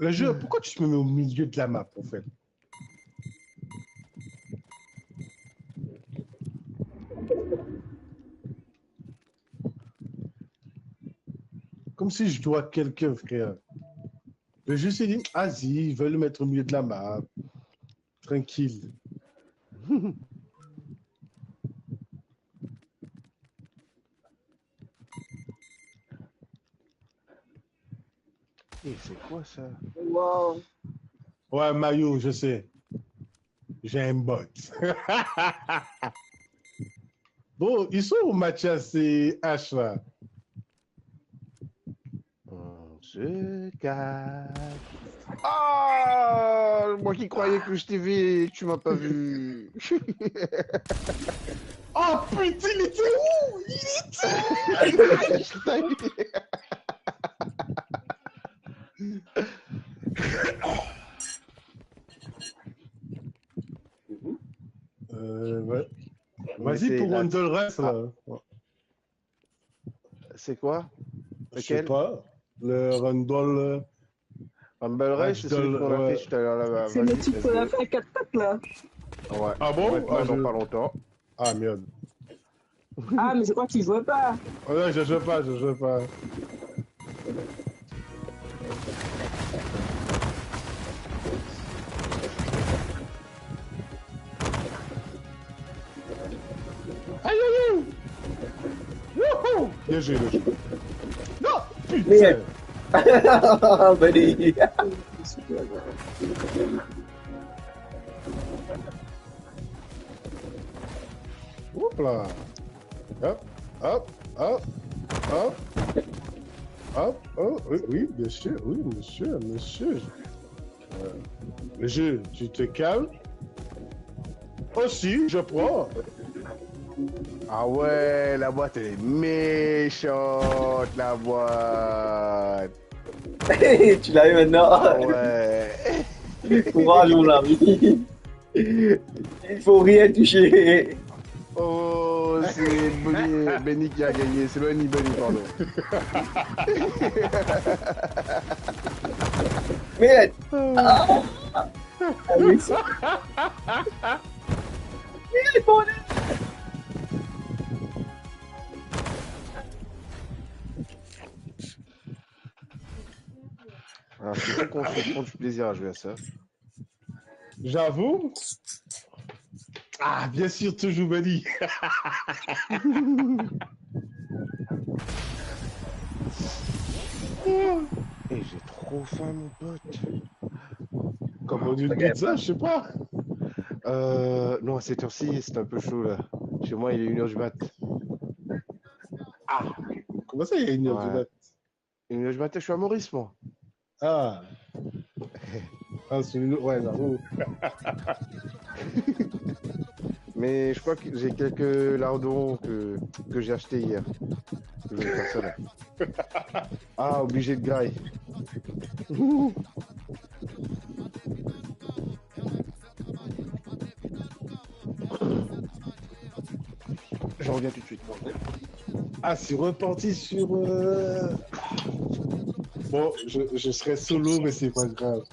Le jeu, pourquoi tu te mets au milieu de la map, en fait? Comme si je dois quelqu'un, frère. Le jeu, c'est dit, vas-y, ils veulent le mettre au milieu de la map. Tranquille. Et c'est quoi ça? Wow. Ouais, Mayo, je sais. J'ai un bot. Bon, ils sont où, Mathias et H, là? On se cache. Ah, moi qui croyais que je t'ai vu, tu m'as pas vu. Oh putain, il était où? Il était où? Euh, ouais. Mais vas-y, c'est pour la- Randall Rice, là. C'est quoi? Je sais pas. Le Randall, euh, Randall Rice, c'est celui qu'on a fait tout à l'heure là-bas. C'est le type qu'on a fait à quatre pattes, là. Ouais. Ah bon? Ouais, ah, non, je- pas longtemps. Ah, merde. Ah, mais je crois que tu jouais pas. Ouais, je joue pas, je joue pas. Aïe, aïe, aïe. Wouhou. Bien joué, bien joué. Non, putain. Merde. Bani. Hop là. Hop, hop, hop, hop. Hop, oh, oui, oui, bien sûr, oui, monsieur, monsieur. Euh, monsieur, tu te calmes. Aussi, je prends. Ah ouais, la boîte, elle est méchante, la boîte. Tu l'as eu maintenant. Ah ouais. Courage, mon ami. Il faut rien toucher. Oh, c'est Benny, Benny qui a gagné. C'est Benny, Benny, pardon. Merde. Ah. Ah oui, ça. Merde, bordel. Ah, c'est vrai qu'on se prend du plaisir à jouer à ça. J'avoue. Ah, bien sûr, toujours Benny. Eh, j'ai trop faim, mon pote. Commande une pizza, je sais pas. Euh, non, à cette heure-ci, c'est un peu chaud, là. Chez moi, il est une heure du mat. Ah, comment ça, il est une heure du mat? Ouais. Une heure du matin, je suis à Maurice, moi. Ah. Ah, c'est une, ouais, j'avoue. Mais je crois que j'ai quelques lardons que, que j'ai achetés hier. Je vais faire ça, là. Ah, obligé de graille. Je reviens tout de suite. Ah, c'est reparti sur, euh, bon, je, je serai solo, mais c'est pas grave.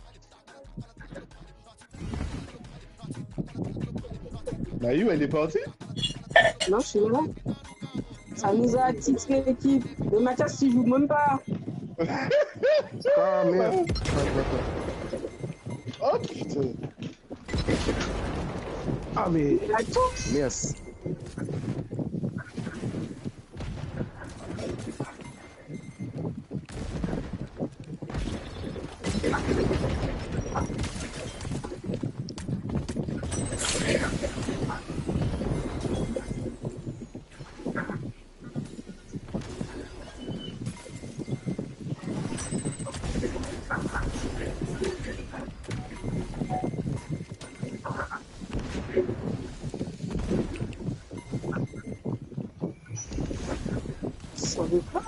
Mayu, elle est partie? Non, je suis là. Ça nous a attiré l'équipe. Le Mathias, il joue même pas. Ah, merde. Oh, putain. Ah, mais... Attends. Merde. Ça veut pas.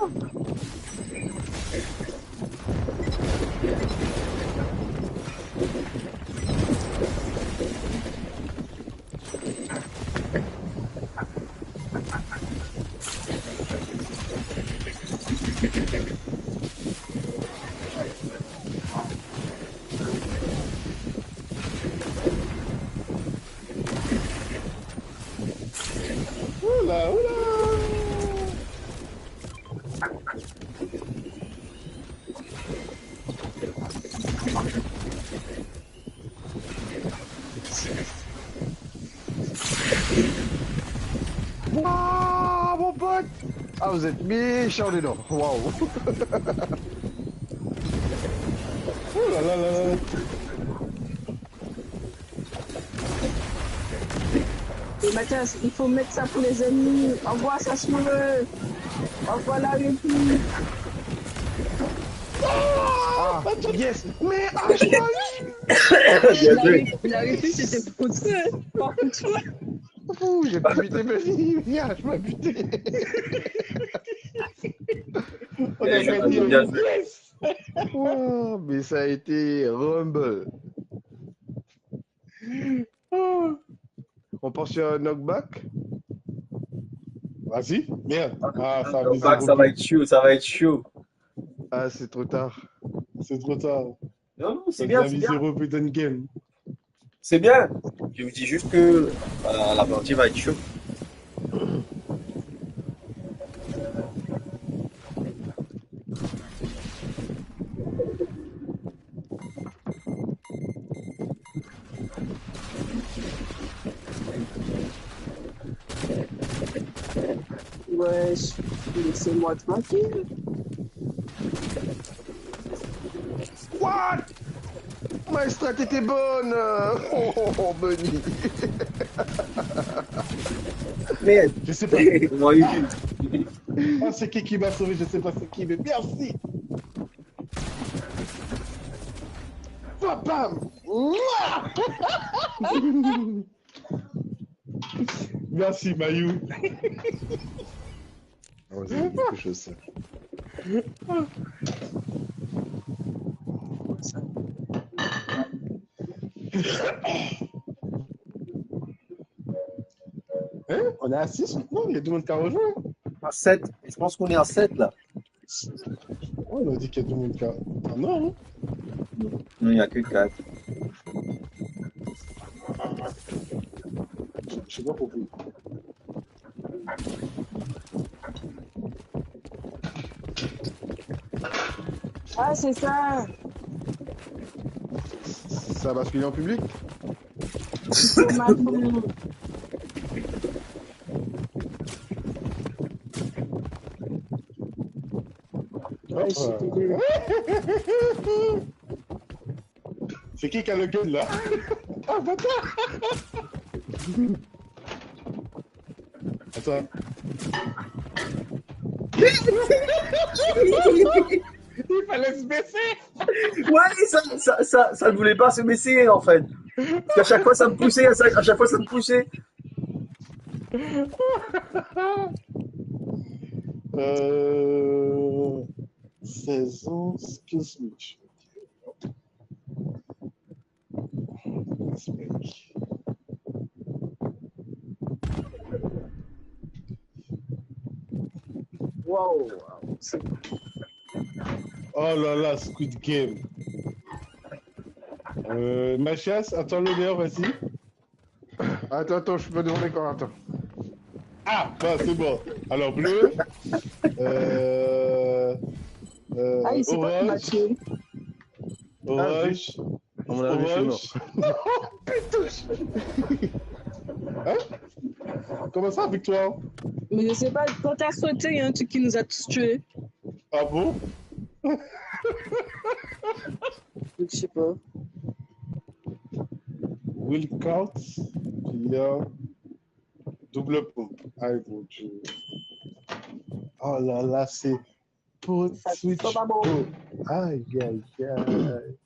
Waouh, mon pote! Ah, vous êtes méchants, les noms. Waouh! Oh là là là là. Et Mathias, il faut mettre ça pour les ennemis. Envoie ça sur eux. Envoie la réplique. Ah, yes. Mais, ah, je m'en... Bien joué. La réplique, c'était pour toi, pas pour toi. Ouh, j'ai pas buté, mais, ah, je m'ai buté. On a gagné. Bien joué. Yes. Waouh, mais ça a été rumble. On pense sur un knockback? Vas-y, merde. Ah, ça a visé. Knockback, ça va être chaud, ça va être chaud. Ah, c'est trop tard. C'est trop tard. Non, non, c'est bien, c'est bien. Zéro but in game. C'est bien. Je vous dis juste que, euh, la partie va être chaude. Wesh, laissez-moi tranquille. What? Ma strat était bonne. Oh, oh, oh, Benny. Merde. Je sais pas. Moi, il... Ah, c'est qui qui m'a sauvé? Je sais pas c'est qui, mais merci. Pam, pam. Mouah. Merci, Mayou. Ah ouais, ça dit quelque chose, ça. Hein? On est à six maintenant? Il y a du monde qui a rejoint. À sept. Je pense qu'on est à sept, là. Ouais, on a dit qu'il y a du monde qui a... Ah non, hein? Non, il y a que quatre. Je, je sais pas pourquoi. Ah, c'est ça. Ça a basculé en public? Macron. Ouais, je suis désolée. C'est qui qui a le gun, là? Ah, bâtard! Attends. Il fallait se baisser. Ouais, ça, ça, ça, ça ne voulait pas se baisser, en fait. Parce qu'à chaque fois, ça me poussait, à, ça, à chaque fois, ça me poussait. Euh, seize ans, quinze minutes. Waouh, waouh, c'est... Oh là là, Squid Game. Euh, Mathias, attends l'honneur, vas-y. Attends, attends, je peux demander quand, attends. Ah, bah, c'est bon. Alors, bleu, euh, euh, ah, il s'est pas orange, matché. Orange. Ah, zis. À mon avis, c'est mort. Orange. Putain. Hein? Comment ça, victoire? Mais je sais pas, quand t'as sauté, il y a un truc qui nous a tous tués. Ah bon? Je sais pas. Will Count, il y a double pompe. Aïe, mon Dieu. Oh là là, c'est pot, ça, switch, c'est pas bon. Pot. Aïe, aïe, aïe.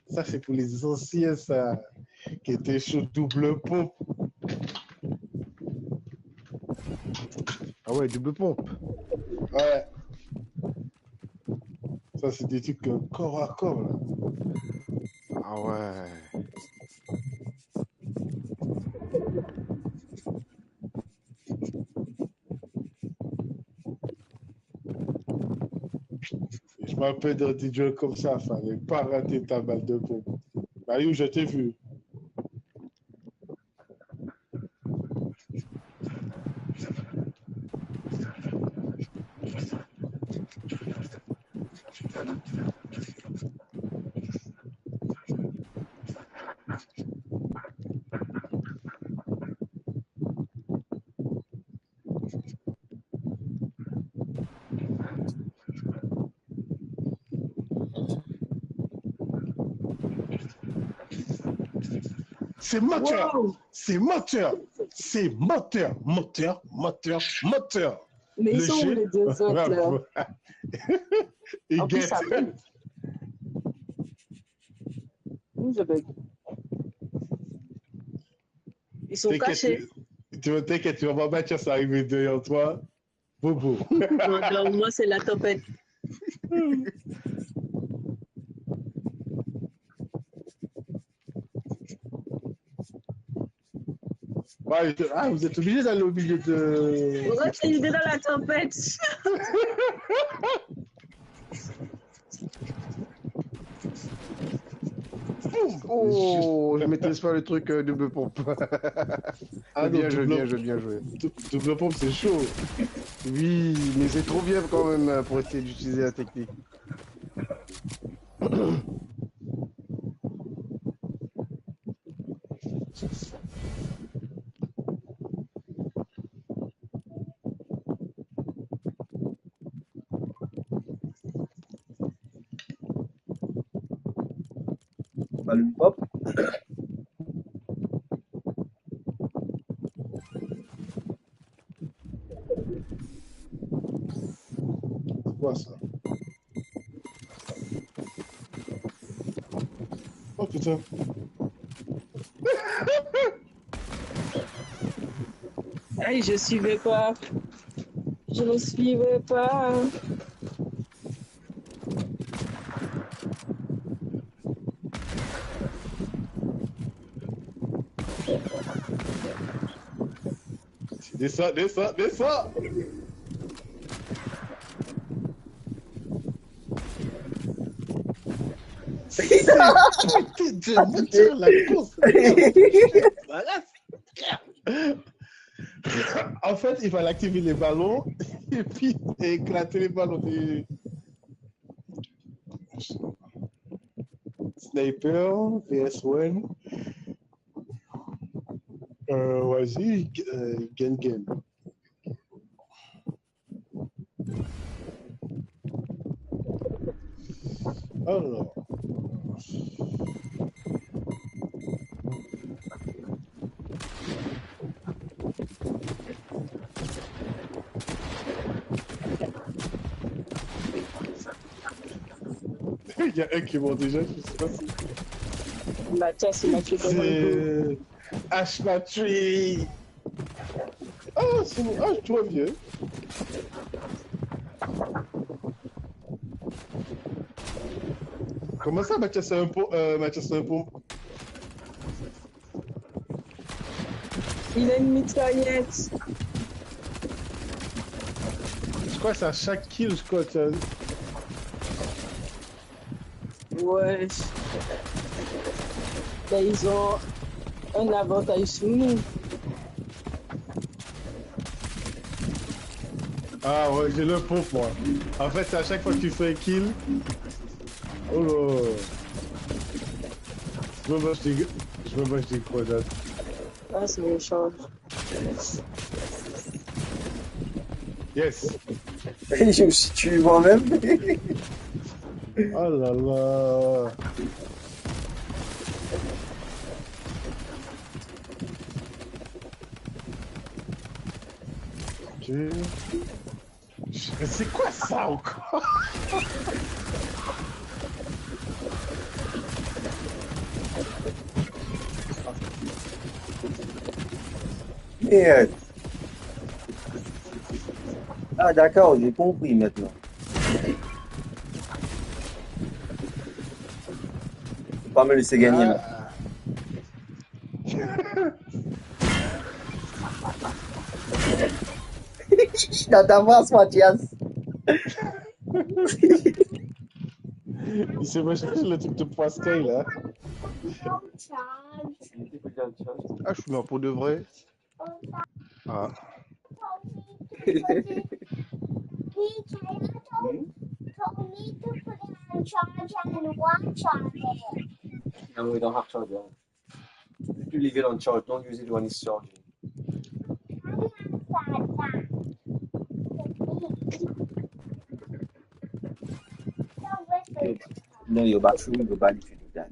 Ça, c'est pour les anciens, ça, qui étaient sur double pompe. Ah ouais, double pompe. Ouais. Ça, c'est des trucs, euh, corps à corps, là. Ah ouais. Je m'appelle dans des jeux comme ça, fallait pas rater ta balle de pompe. Bah, yo, je t'ai vu. C'est menteur. Wow. C'est menteur. C'est menteur. Menteur, menteur, menteur. Mais ils sont où, les deux autres, là ? Ils guettent. En plus, ça bug. Où je bug ? Ils sont cachés. T'inquiète, tu, tu, t'inquiète, tu vas pas mettre ça arriver derrière toi. Bobo. Non, dans moi, c'est la tempête. Ouais, je- ah, vous êtes obligé d'aller au milieu de... On va finir dans la tempête. Oh, je maîtrise pas le truc, euh, double pompe. Ah non, bien joué, bien joué, bien joué. Dou-, double pompe, c'est chaud. Oui, mais c'est trop bien quand même, euh, pour essayer d'utiliser la technique. Salut, hop. C'est quoi ça ? Oh putain. Aïe, je suivais pas. Je ne suivais pas. Descends, descends, descends. C'est putain de moteur la course. Voilà, c'est clair. En fait, il fallait activer les ballons et puis éclater les ballons. Des Sniper, V S one. Euh, vas-y, euh, Gen Gen. Alors. Il y a un qui est mort déjà, je sais pas si... Mathias, il m'a tué dans le dos. C'est H Patrick. Ah, c'est bon. Ah, je vois bien. Comment ça, Mathias, c'est un pont, euh, Mathias, c'est un pont ? Il a une mitraillette. Je crois que c'est à chaque kill, je crois que ça... Ouais. Ben, ils ont un avantage sur nous. Ah ouais, j'ai le pompe, moi. En fait, c'est à chaque fois que tu fais un kill. Oh là. Je me moque des, je me moque des grenades. Ah, c'est méchant. Yes. Je me suis tué moi-même. Oh là là. Ok. Mais c'est quoi ça encore ? Merde. Ah, d'accord, j'ai compris maintenant. Faut pas me laisser gagner, là. Ah. Je suis dans ta face, Mathias. Il s'est recherché le truc de Pascal, là. Ah, je suis mort pour de vrai. Ah. No, we don't have charger. If you leave it on charge, don't use it when it's charging. No, your battery will ban if you do that.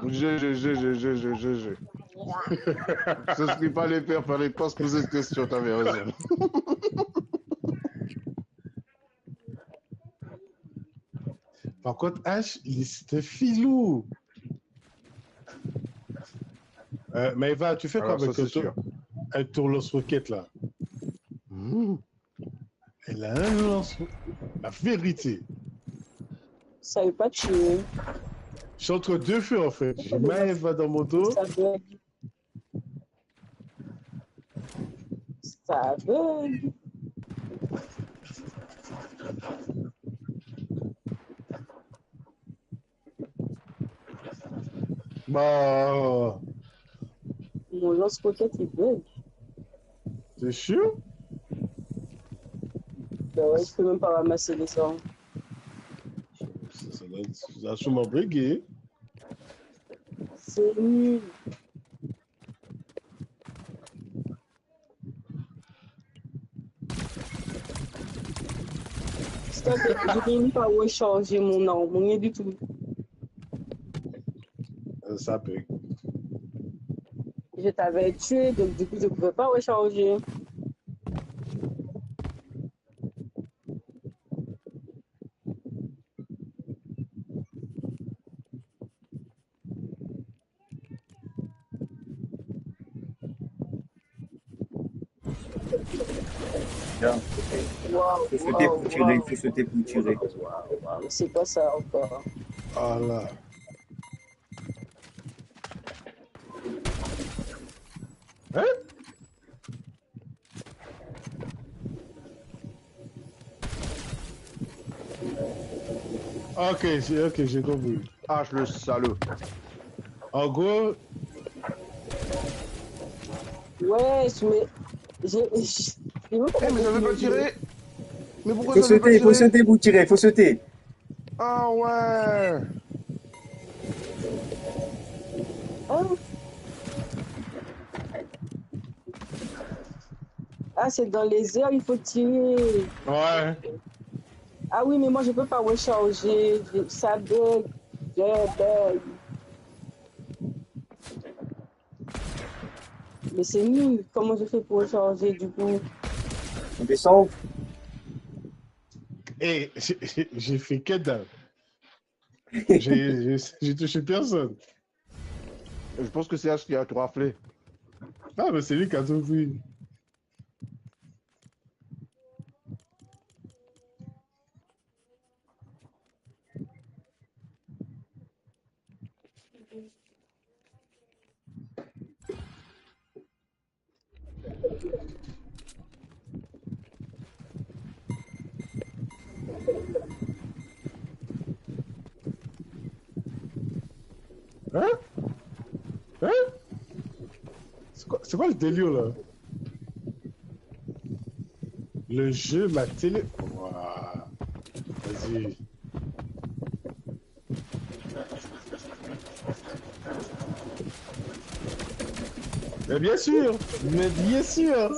Je, je, je, je, je, je, je, je. Je suis pas le père, fallait pas se poser de questions, t'avais raison. Par contre, Ash, il est filou. Euh, Maëva, tu fais quoi avec ton, avec ton lance-roquette là? Hmm. Elle a un lance-, la vérité. Ça veut pas tuer. Je suis entre deux feux en fait. J'ai Maëva dans mon dos. Ça bug. Ça bug. Bah. Mon lance-roquette, il bug. T'es sûr? Ben ouais, je peux même pas ramasser les armes. Ça, ça doit être, ça a sûrement bugué. C'est nul. Stop, je peux même pas recharger mon arme, rien du tout. Euh, ça peut. Je t'avais tué, donc du coup, je pouvais pas recharger. Bien. Faut sauter pour tirer, faut sauter pour tirer. C'est quoi ça encore? Ah là. Hein? Ok, j'ai, ok, j'ai compris. Ah, le salaud. En gros, ouais, mais j'ai, j'ai, eh, mais ça veut pas tirer. Mais pourquoi ça veut pas tirer? Faut sauter pour tirer, faut sauter. Ah ouais. Oh. Ah, c'est dans les airs, il faut tirer. Ouais. Ah oui, mais moi, je peux pas recharger. Je, ça bug. Je bug. Mais c'est nul. Comment je fais pour recharger, du coup? On descend. Eh, j'ai, j'ai, j'ai fait que dalle. J'ai, j'ai, j'ai touché personne. Je pense que c'est Ash qui a tout raflé. Ah, mais c'est lui qui a tout pris. Hein? Hein? C'est quoi, c'est quoi le délire là? Le jeu, ma télé. Ouah. Vas-y. Mais bien sûr, mais bien sûr.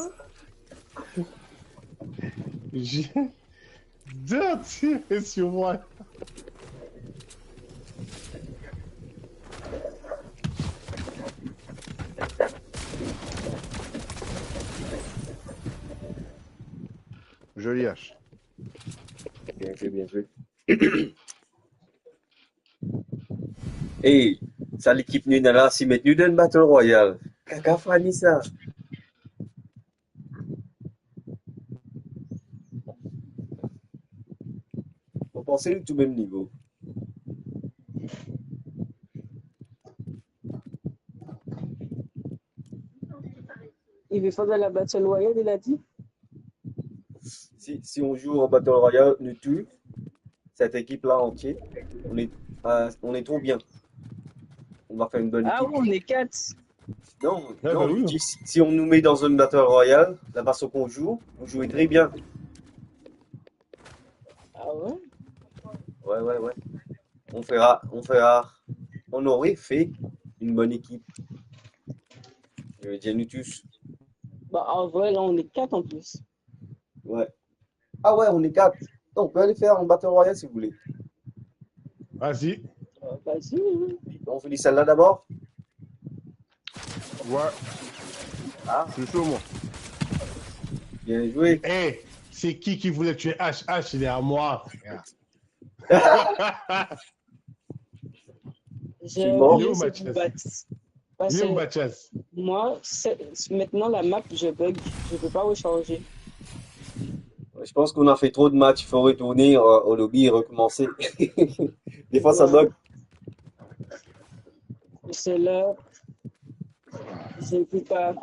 J'ai deux tirs sur moi. Jolie hache. Bien joué, bien joué. Ey, sa lekip nou ena la, si met nou dan Battle Royale. Kaka fani sa. Mo panse nou tou mem nivo. Il veut faire de la Battle Royale, il a dit. Si, si on joue en Battle Royale, nous tous, cette équipe-là entière, on est, euh, on est trop bien. On va faire une bonne équipe. Ah oui, on est quatre. Non, non, je dis, si, si on nous met dans une Battle Royale, la façon qu'on joue, on joue très bien. Ah ouais? Ouais, ouais, ouais. On fera, on fera, on aurait fait une bonne équipe. Je veux dire, nous tous. Bah, en vrai, là, on est quatre en plus. Ouais. Ah ouais, on est quatre. Non, on peut aller faire un Battle Royale si vous voulez. Vas-y. Euh, vas-y, oui. On finit celle-là d'abord. Ouais, Ah, je suis chaud, moi. Bien joué. Eh, c'est qui qui voulait tuer H? H, il est à moi, frère. J'ai Bon. oublié Yo, ce Mathias. qui va- Parce Yo, que Mathias. moi, c'est- maintenant la map, je bug. Je peux pas rechanger. Je pense qu'on a fait trop de matchs. Il faut retourner euh, au lobby et recommencer. Des fois, ça bug. C'est là. Je peux pas.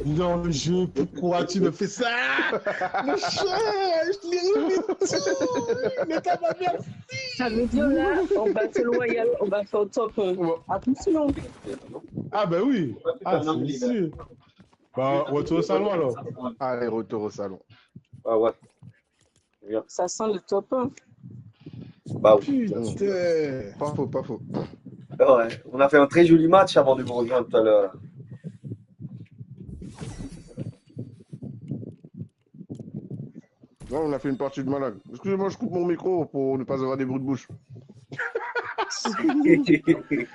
Dans le jeu, pourquoi tu me fais ça? Mon cher, je l'ai remis tout. Mais t'as pas merci. Ça veut dire là, en Battle Royale, on va faire top un. Ouais. Attention. Ah ben oui. Ah, c'est sûr. Bah, retour au salon alors. Allez, retour au salon. Ah ouais. Ça sent le top un. Bah oui. Putain. Pas faux, pas faux. Ah ouais. On a fait un très joli match avant de vous rejoindre tout à l'heure. Non, on a fait une partie de malade. Excusez-moi, je coupe mon micro pour ne pas avoir des bruits de bouche.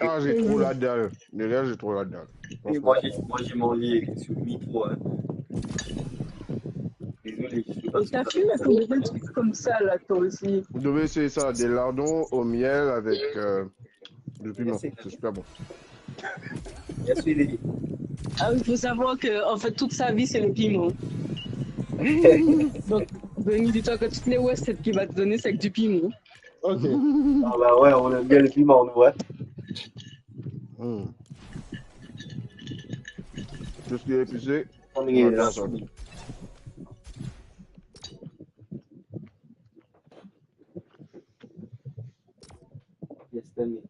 Ah, j'ai trop la dalle. Mais là, j'ai trop la dalle. Et moi, j'ai moi, j'ai mangé sur le micro. Hein. Désolé, je sais pas Et si t'as ça- fait la combinaison de trucs comme ça, là, toi aussi. Vous devez essayer ça. Des lardons au miel avec euh, du piment. C'est super bon. Merci, Lily. Ah, il faut savoir que, en fait, toute sa vie, c'est le piment. Donc, donne-lui du temps que toutes les recettes qu'il va te donner, c'est avec du piment. Ok. Ah bah ouais, on aime bien le piment, nous, ouais. Hmm. Tout ce qui est épicé, On on est a là. bien ça. Yes, tell me.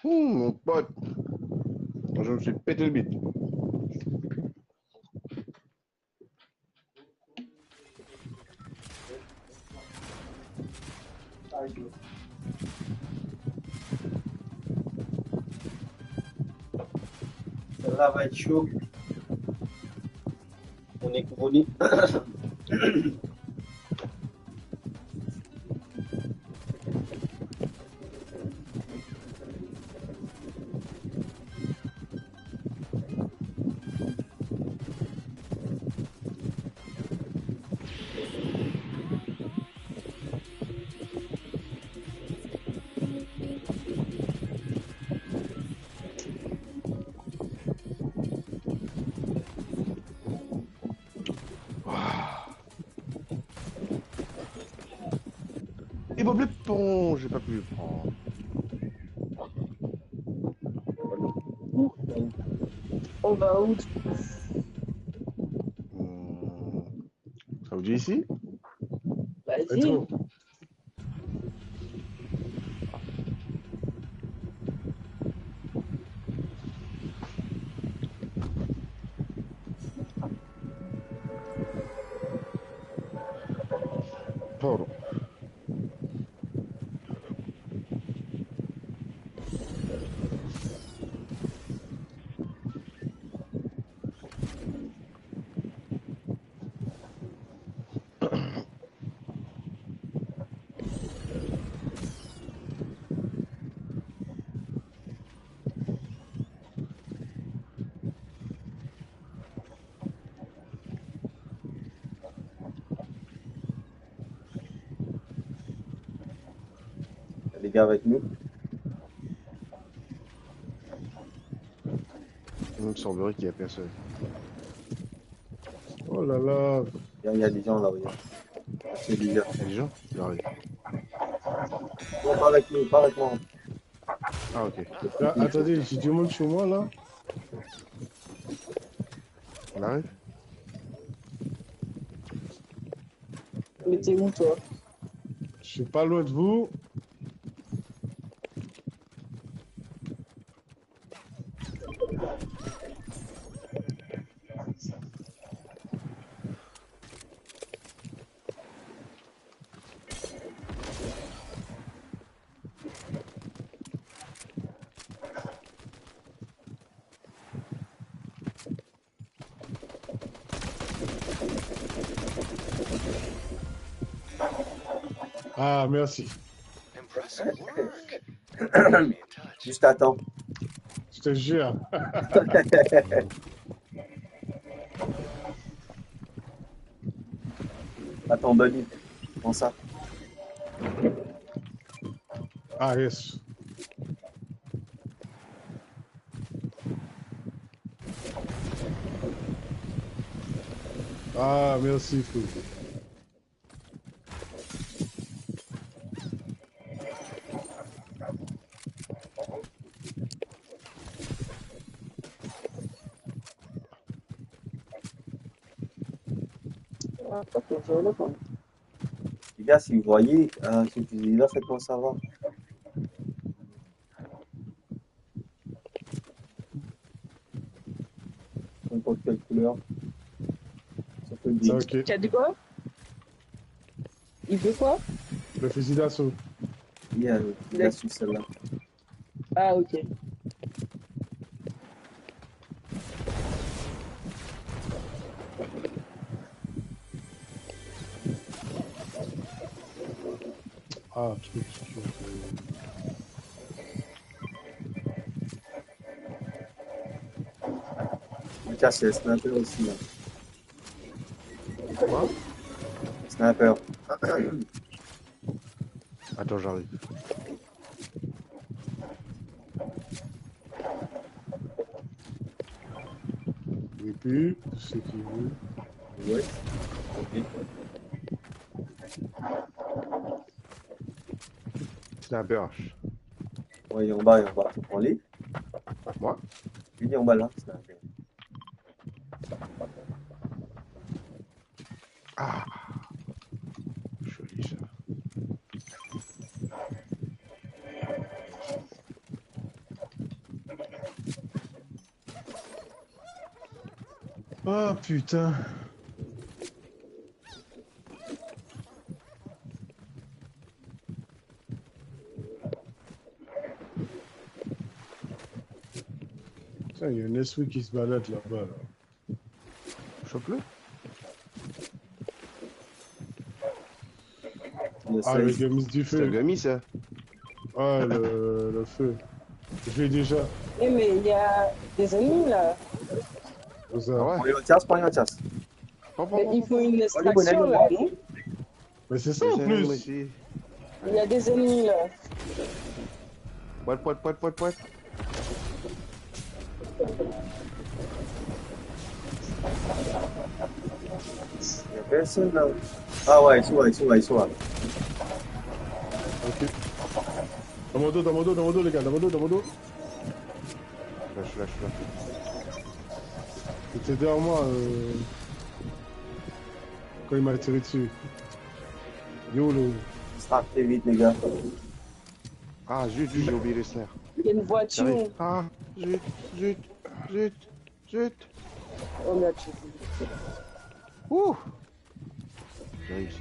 Hmm, mon pote, je me suis pété le bide. Celle-là va être chaud. On est couronné. Et Bob l'éponge, j'ai pas pu le prendre. On va où? Hmm. Ça vous dit ici? Vas-y. Attends. Pardon. Il y a des gars avec nous. Il me semblerait qu'il y a personne. Oh là là. Il y a, il y a des gens là, regarde. C'est des gars. Il y a des gens qui arrivent. Non, pas avec nous, pas avec moi. Ah, ok. La, attendez, j'ai du monde sur moi, là. On arrive ? Mais t'es où, toi ? Je suis pas loin de vous. Ah, merci. Impressive work. Zis atann. Je te jure. Atann, Dani, pran sa. Ah, yes. Ah, merci, frère. Les gars, si vous voyez, euh, ce fusil-là, faites-moi savoir. N'importe quelle couleur. Ça peut être bien. Ok. Tu as dit quoi ? Il veut quoi ? Le fusil d'assaut. Il y a, il y a sur celle-là. Ah, ok. Ah, truc, truc, euh. Mathias, c'est un sniper aussi, là. Quoi ? Sniper. Attends, j'arrive. Et puis, ceux qui veulent. Ouais. Ok. Sniper. Ouais, il est en bas, il est en bas. Tu prends lui ? Moi ? Lui, il est en bas, là, sniper. Ah, joli ça. Oh putain. Putain, il y a un esprit qui se balade là-bas, là. Chope-le. Ah, le gummy du feu. C'est un gummy, ça. Ah, le, le feu. Je l'ai déjà. Eh, mais il y a des ennemis, là. Où ça ? Ah ouais. Prends les tias, prends les tias. Prends, prends, prends, prends. Mais il faut une extraction, là, non ? Mais c'est ça, en plus. Il y a des ennemis, là. Poète, poète, poète, poète, poète. Il y a personne, là. Ah ouais, ils sont là, ils sont là, ils sont là. Ok. Dans mon dos, dans mon dos, dans mon dos, les gars, dans mon dos, dans mon dos. Là, je suis là, je suis là. C'était derrière moi, euh, quand il m'a tiré dessus. Yo, le... Ça arrive très vite, les gars. Ah, zut, zut, j'ai oublié les snacks. Il y a une voiture. J'arrive. Ah, zut, zut, zut, zut. Oh, merde, j'ai oublié. Ouh. J'ai réussi.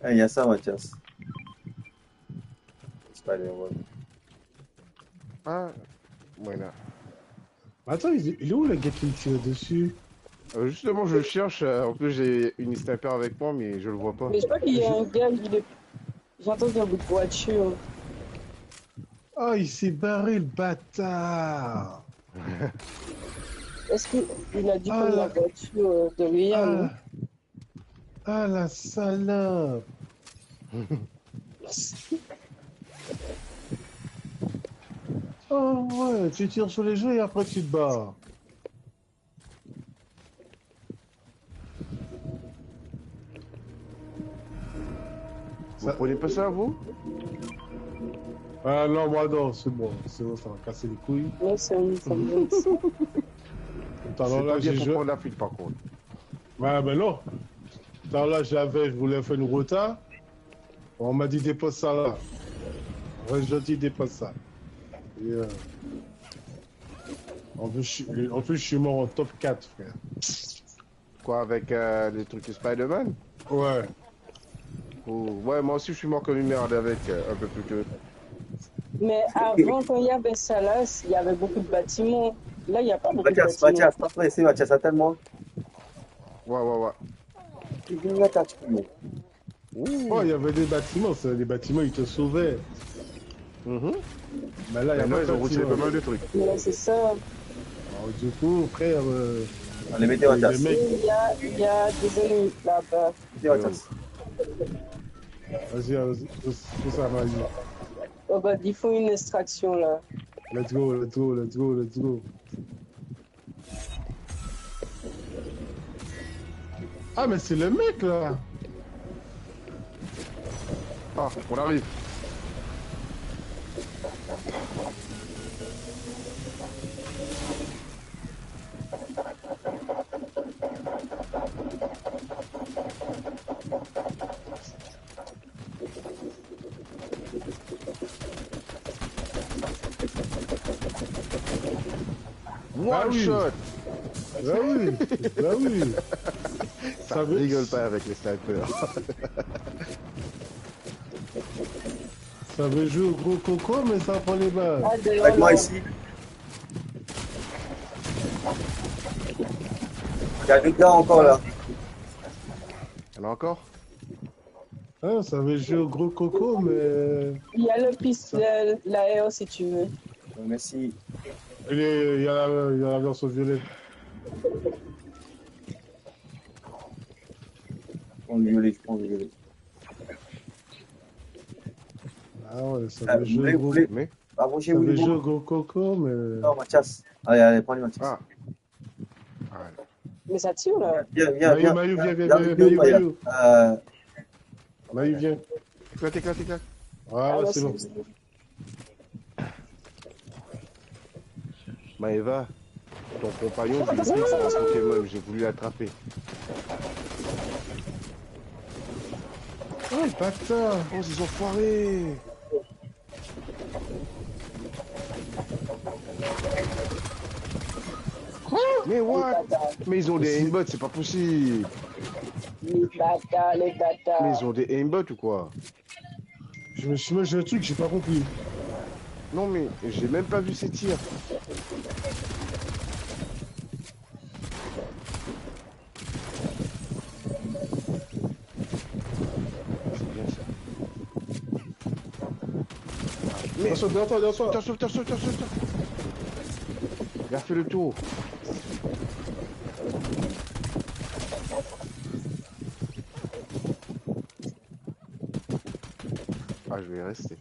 Ah, il y a ça, Mathias. Spider-Man. Ah, voilà. Attends, il, il est où le gars qui me tire dessus ? Euh, justement, je le cherche. Euh, en plus, j'ai une sniper avec moi, mais je le vois pas. Mais je crois qu'il y a un gars, il est... J'ai entendu un bruit de voiture. Oh, il s'est barré, le bâtard. Est-ce qu'il a dû prendre la voiture, euh, de Léa, non ? Ah, la salope. Oh ouais, tu tires sur les gens et après tu te barres. Vous prenez pas ça, vous ? Ah non, moi non, c'est bon, c'est bon, ça va casser les couilles. Non, c'est un, c'est un jeu. Tout à l'heure, là, j'ai joué. C'est pas bien pour prendre la fuite, par contre. Ouais, ben non. Tout à l'heure, là, j'avais, je voulais faire une rota. On m'a dit, dépose ça là. Reste gentil, dépose ça. Et, euh, en plus, je suis, en plus, je suis mort en top quatre, frère. Quoi, avec, euh, les trucs Spider-Man ? Ouais. Oh, ouais, moi aussi, je suis mort comme une merde avec, euh, un peu plus que. Mais avant, quand il y avait ça là, il y avait beaucoup de bâtiments. Là, il n'y a pas beaucoup de bâtiments. Mathias, Mathias, pas pressé, Mathias, attends-moi. Ouais, ouais, ouais. Tu viens là, t'as tué. Ouh. Oh, il y avait des bâtiments, ça, les bâtiments, ils te sauvaient. Mhm. Mais là, il y a pas de bâtiment. Maintenant, ils ont retiré pas mal de trucs. Ouais, c'est ça. Alors, du coup, frère, euh, on les mettait en tasse. Le mec. Il y a, il y a des ennemis là-bas. Mettez en tasse. Vas-y, vas-y, pousse, pousse ça, vas-y. Oh, bah, ils font une extraction, là. Let's go, let's go, let's go, let's go. Ah, mais c'est le mec, là. Ah, on arrive. One shot. Bah oui. Bah oui. Bah oui. Ça rigole pas avec les snipers. Ça veut jouer au gros coco, mais ça prend les balles. Ah, dehors, avec moi là. Ici. Il y a deux gars encore là. Il y en a encore ? Ah, ça veut jouer au gros coco, mais il y a le pis-, le, la R si tu veux. Merci. Il est, il y a la, il y a la version violette. Prends le violet, je prends le violet. Ah ouais, ça veut jouer au gros, ça veut jouer au gros coco, mais. Non, Mathias. Allez, allez, prends-le, Mathias. Ah. Mais ça tire, là. Viens, viens, viens. Mayou, viens, viens, viens, Mayou, Mayou. Euh, Mayou, viens. Éclate, éclate, éclate. Voilà, c'est bon. Maëva, ton compagnon, je lui ai dit que c'est un Pokémon, j'ai voulu l'attraper. Oh, le bâtard. Oh, ces enfoirés. Quoi ? Mais what ? Mais ils ont des aimbots, c'est pas possible. Les bâtards, les bâtards. Mais ils ont des aimbots ou quoi ? Je me suis mis le truc, j'ai pas compris. Non, mais j'ai même pas vu ces tirs. C'est bien ça. Mais attention, derrière toi, derrière toi. Attention, attention, attention, attention. Il a fait le tour. Ah, je vais rester.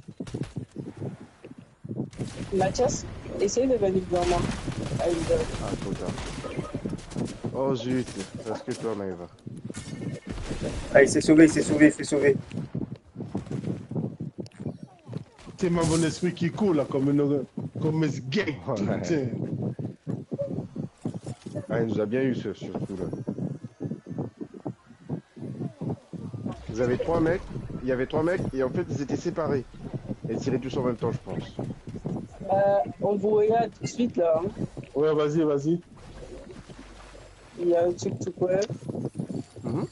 Mathias, essaye de venir devant moi. Ah, il veut. Ah, trop tard. Oh zut, parce que toi, Maëva. Ah, il s'est sauvé, il s'est sauvé, il s'est sauvé. C'est mon esprit qui court là, comme une, comme un gag. Ouais. Putain. Ah, il nous a bien eu, ce, ce coup-là. Vous avez trois mecs, il y avait trois mecs, et en fait, ils étaient séparés. Et ils tiraient tous en même temps, je pense. Euh, on vous regarde tout de suite, là, hein. Ouais, vas-y, vas-y. Il y a un truc tout près. Mhm.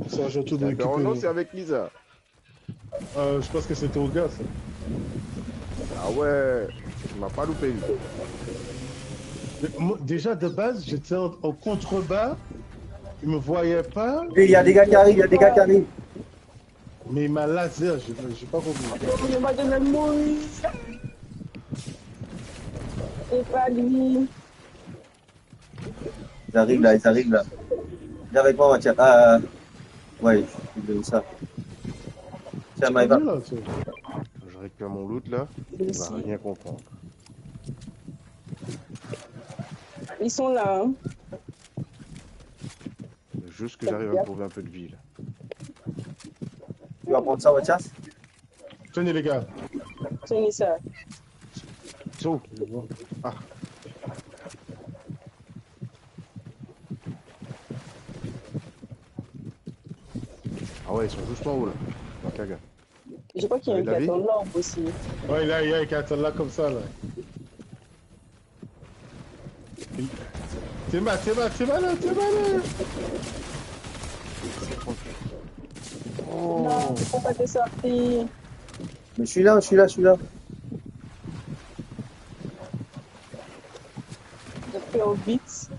Ça, j'ai tout récupéré. Non, c'est avec Lisa. Euh, je pense que c'était au gars, ça. Ah ouais, tu m'as pas loupé, lui. Mais moi, déjà, de base, j'étais en, en contrebas. Il me voyait pas. Et il y a des gars qui arrivent, il y a des gars qui arrivent. Mais il m'a laser, j'ai, j'ai pas compris. Il m'a donné le mourir. C'est pas lui. Ils arrivent là, ils arrivent là. Viens avec moi, Mathias. Ah, ouais, je te donne ça. Tiens, Maëva. Je récupère mon loot là. Il va rien comprendre. Ils sont là, hein. Juste que j'arrive à me trouver un peu de vie, là. Tu vas prendre ça, Mathias ? Tenez, les gars. Tenez ça. Ils sont où ? Ah. Ah ouais, ils sont juste en haut, là. Ok, gars. Je crois qu'il y a un gars dans l'ombre aussi. Ouais, là, il y a un gars là, comme ça, là. Tiens, bah, tiens, bah, tiens, bah, là, tiens, bah, là. Non, il faut pas te sortir. Mais je suis là, je suis là, je suis là. Je fais au vite.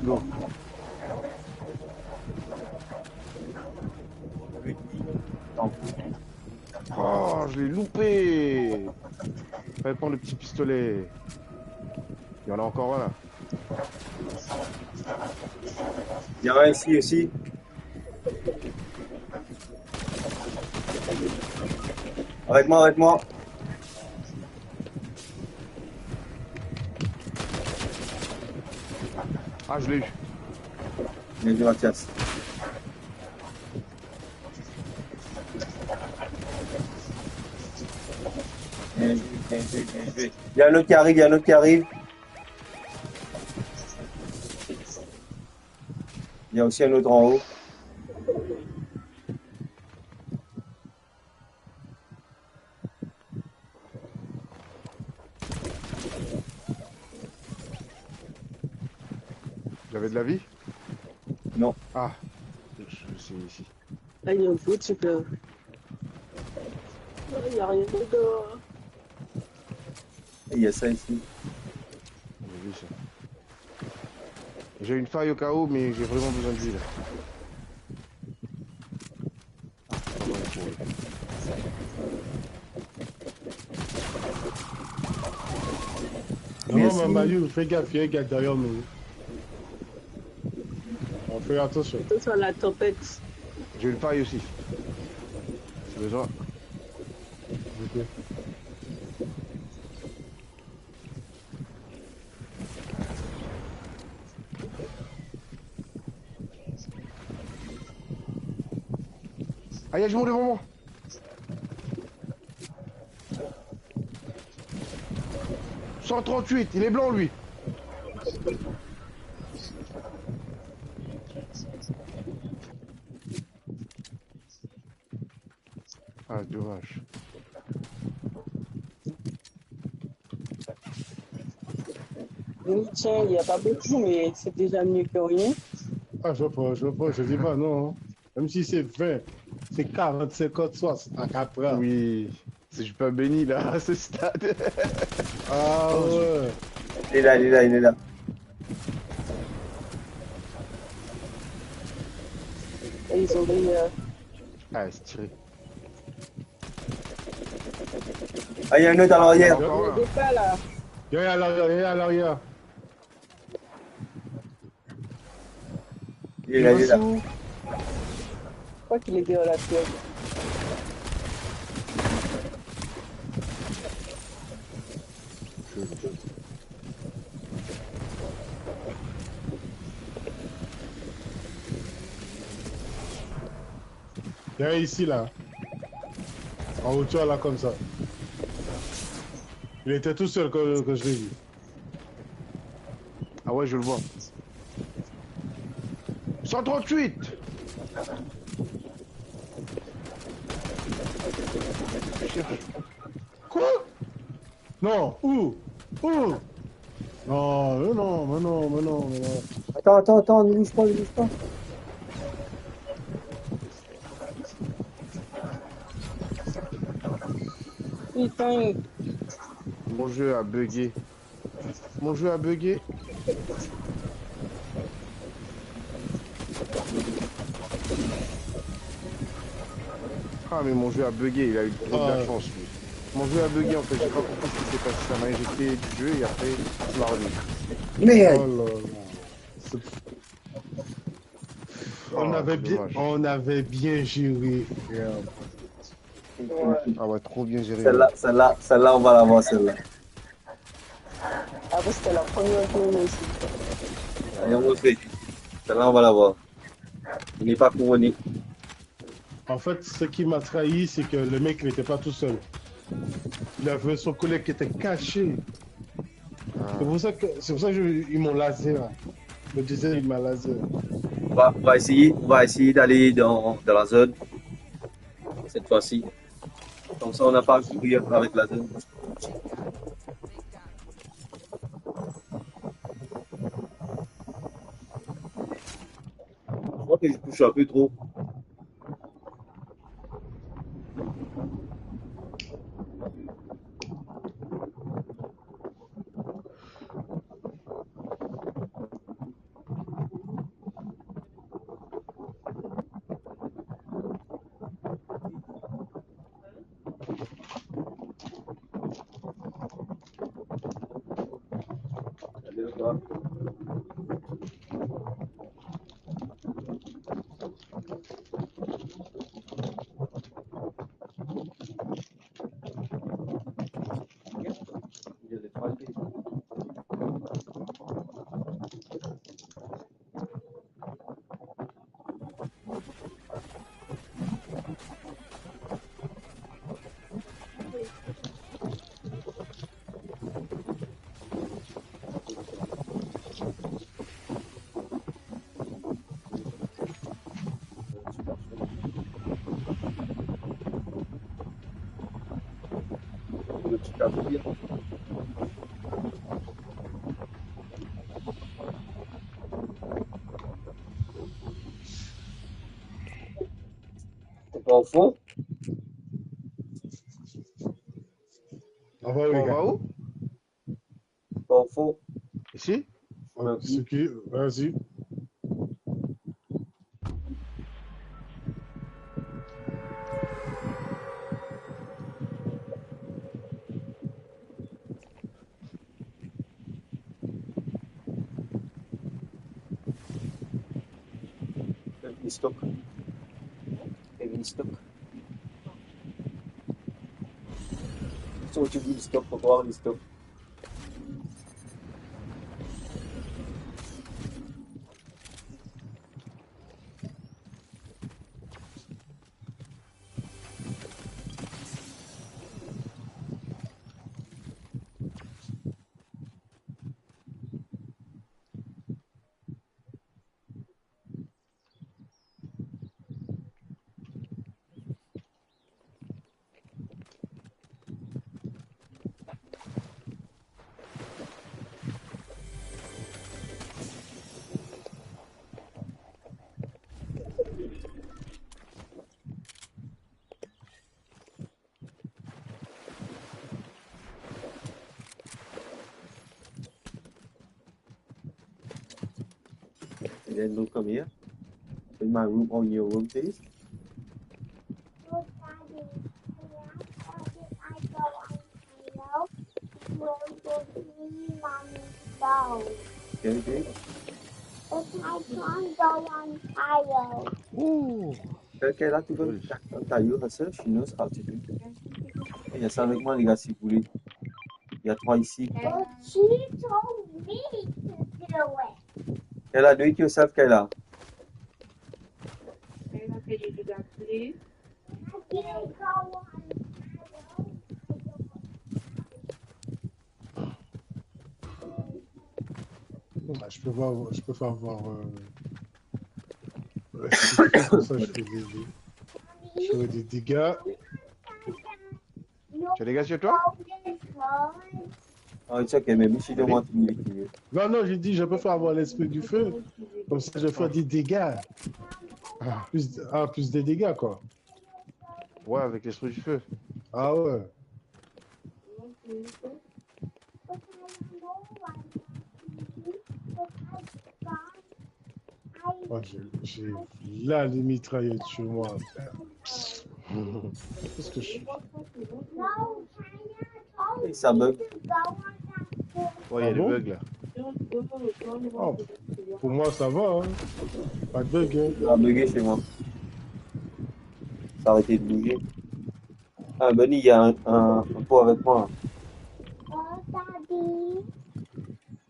Non. Oh, je l'ai loupé. Fallait prendre le petit pistolet. Il y en a encore un, là. Il y en a un ici aussi. Avec moi, avec moi. Ah, je l'ai eu. Bien joué, Mathias. Bien joué, bien joué, bien joué. Il y a un autre qui arrive, il y a un autre qui arrive. Il y a aussi un autre en haut. Vous avez de la vie ? Non. Ah, je suis ici. Ah, il y a un bout, super. Ah, il y a rien dedans. Il y a ça ici. J'ai vu ça. J'ai une faille au cas où, mais j'ai vraiment besoin de lui, là. Non, non, merci. Maman Mayou, fais gaffe, il y a un gars derrière nous. On fait attention. Attention à la tempête. J'ai une faille aussi. Si besoin. Ok. Aïe, aïe, je monte devant moi. Cent trente-huit, il est blanc, lui. Ah, dommage. Tiens, il y a pas beaucoup, mais c'est déjà mieux que rien. Ah, je prends, je prends, je dis pas non, hein. Même si c'est vingt, c'est quarante, cinquante, soixante, à quatre. Oui, c'est du pain béni, là, à ce stade. Ah, oh, ouais. Il est là, il est là, il est là. Et ils ont des, euh, ah, c'est tiré. Ah, il y a un autre à l'arrière. Il y en a deux pas, là. Il y en a à l'arrière, il y en a à l'arrière. Il est là, il est là. Je crois qu'il est dehors la tour. Il est ici, là. En hauteur, là, comme ça. Il était tout seul quand, quand je l'ai vu. Ah ouais, je le vois. Cent trente-huit. Cherche. Quoi ? Non, où ? Où ? Non, mais non, mais non, mais non, mais non. Attends, attends, attends, ne bouge pas, ne bouge pas. Putain. Mon jeu a bugué. Mon jeu a bugué. Ah, mais mon jeu a bugué, il a eu trop de la chance, lui. Mon jeu a bugué, en fait, j'ai pas compris ce qui s'est passé. Ça m'a injecté du jeu et après, ça m'a remis. Merde. Oh là là. C'est On avait bien, dommage. On avait bien géré. Ah ouais, trop bien géré. Celle-là, celle-là, celle-là, on va l'avoir, celle-là. Après, c'était la première fois aussi. Allez, on refait. Celle-là, on va l'avoir. Il n'est pas couronné. En fait, ce qui m'a trahi, c'est que le mec n'était pas tout seul. Il avait son collègue qui était caché. Ah. C'est pour ça que, c'est pour ça que je, ils m'ont laser. Le désert, il m'a laser. On va, on va essayer, on va essayer d'aller dans, dans la zone cette fois-ci. Comme ça, on n'a pas à courir avec la zone. Je crois que je pousse un peu trop. T'es pas au fond ? On va où, les gars ? On va où ? T'es pas au fond. Ici ? Ok. Ce qui, vas-y. Kevin Stock. Kevin Stock. So, tu dis Stock, pourquoi on dit Stock ? And then we'll come here. In my room or in your room, please. Okay, okay. Ooh. Kela, tu peux tayo, her sir, she knows how to do it. Il y a ça avec moi, les gars, si vous voulez. Il y a trois ici. But she told me to do it. Kela, do it yourself, Kela. Kela, can you do that, please? I didn't go on. Ah, je peux voir, je peux faire voir, euh, ouais, comme ça, je fais des, je fais des dégâts. Tu as des gars sur toi ? Oh, it's okay, maybe she don't want to be with you. Non, non, j'ai dit, je peux faire avoir l'esprit du feu. Comme ça, je fais des dégâts. Ah. Plus, ah, plus de dégâts, quoi. Ouais, avec l'esprit du feu. Ah ouais. Oh, j'ai, j'ai la mitraillette sur moi. Qu'est-ce que je suis ? Et ça bug. Ouais, il y a des bugs là. Ah bon ? Oh, pour moi, ça va, hein. Pas de bug, hein. Ça a bugué chez moi. Ça a arrêté de bouger. Ah, Benny, il y a un, un, un pot avec moi. Oh, daddy.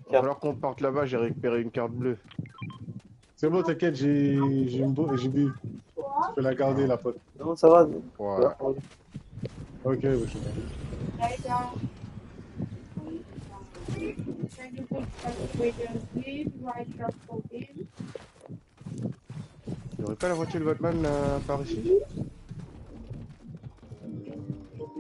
Il va falloir qu'on parte là-bas, j'ai récupéré une carte bleue. C'est bon, t'inquiète, j'ai, j'ai une bo-, j'ai bu. Tu peux la garder, la pote. Non, ça va. Ouais. Ok, ouais, je sais pas. Il y aurait pas la voiture de Batman, euh, par ici ?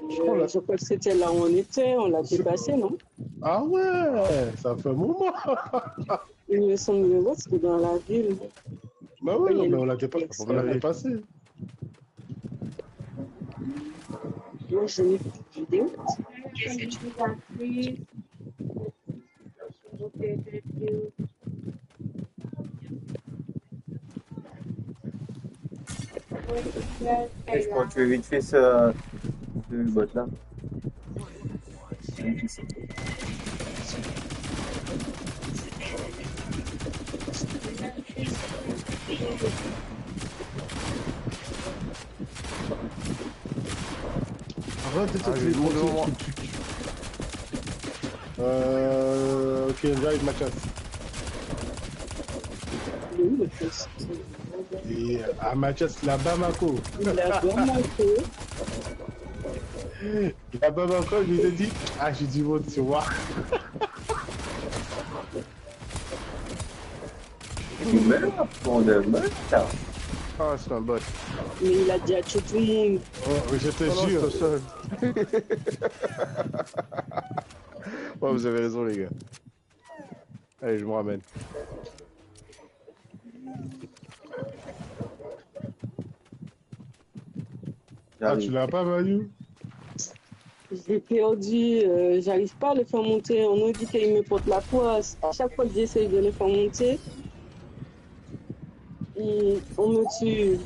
Je crois là. Euh, je crois que c'était là où on était, on l'a dépassé, non ? Ah ouais, ça fait un moment. Il me semble, ouais, c'était dans la ville. Bah oui, non, mais on l'a dépa-, on l'a dépassé. Moi, j'ai une vidéo. Est-ce qu'on tue vite fait ce, ce bot-là ? Arrête de... Ah, j'ai le monde devant moi. Euh, ok, j'arrive, Mathias. Et, ah, Mathias, là-bas, Marco. Là-bas, Marco. Là-bas, Marco, je te dis, ah, j'ai du monde sur moi. Merde, bordel, merde. Ah, c'est un bot. Mais il a déjà tué tout le monde. Oh, mais je te jure. Non, non, c'est un seul. Ouais, vous avez raison, les gars. Allez, je me ramène. Ah, tu l'as pas, Mayou ? J'ai perdu, euh, j'arrive pas à le faire monter. On nous dit qu'il me porte la poisse. À chaque fois que j'essaye de le faire monter, il, on me tue.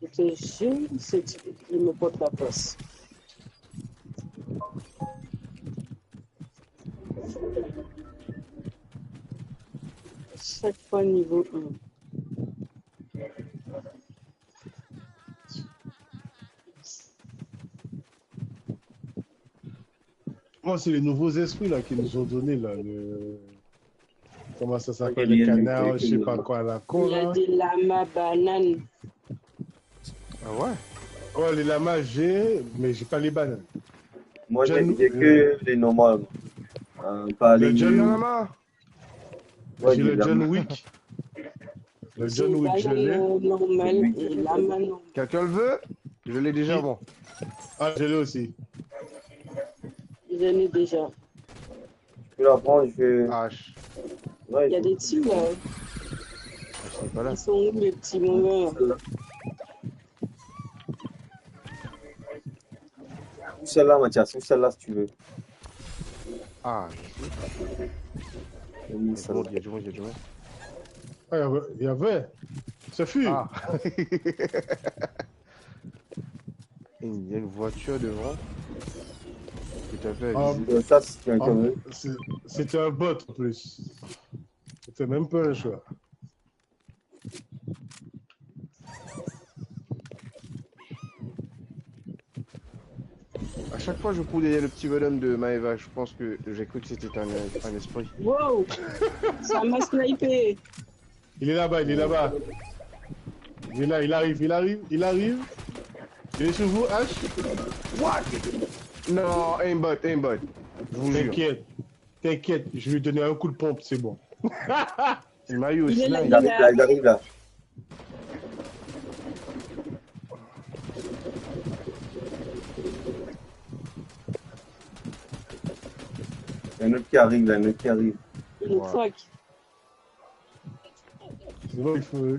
Je te jure, c'est, il me porte la poisse. Chaque fois niveau un. Oh, c'est les nouveaux esprits là qu'ils nous ont donné là. Le, comment ça s'appelle, le canard, je sais pas quoi, la con, là. Il a dit lama banane. Ah ouais ? Ouais, les lamas, j'ai, mais j'ai pas les bananes. Moi, j'ai, j'ai que les normales. Euh, pas les John Lama. Ouais, j'ai le John Wick. Le John Wick, je l'ai. Normal et lama normal. Quelqu'un le veut ? Je l'ai déjà, moi. Ah, je l'ai aussi. Je l'ai déjà. Tu peux la prendre, je vais... H. Ouais, il y a des teams là. Ah, c'est pas là. Ils sont où les petits moments là ? Ou celle-là, Mathias, ou celle-là si tu veux. Ah, je suis... Il y a du monde, il y a du monde, il y a du monde. Ah, il y avait, il y avait. Ça fut. Ah. Il y a une voiture devant. Tout à fait. Ah, ça, c'est un... Ah, c'est, c'était un bot en plus. C'était même pas un choix. À chaque fois, je cours derrière le petit bonhomme de Maeva. Je pense que j'ai cru que c'était un, un esprit. Wow ! Ça m'a snipé. Il est là-bas, il est là-bas. Il est là, il arrive, il arrive, il arrive. Il est sur vous, H. What ? Non, aimbot, aimbot. Je vous jure. T'inquiète, t'inquiète, je vais lui donner un coup de pompe, c'est bon. Mayo, il est là, il est là. Il arrive là. Il y a un autre qui arrive là, un autre qui arrive. Le truc. Sinon, il faut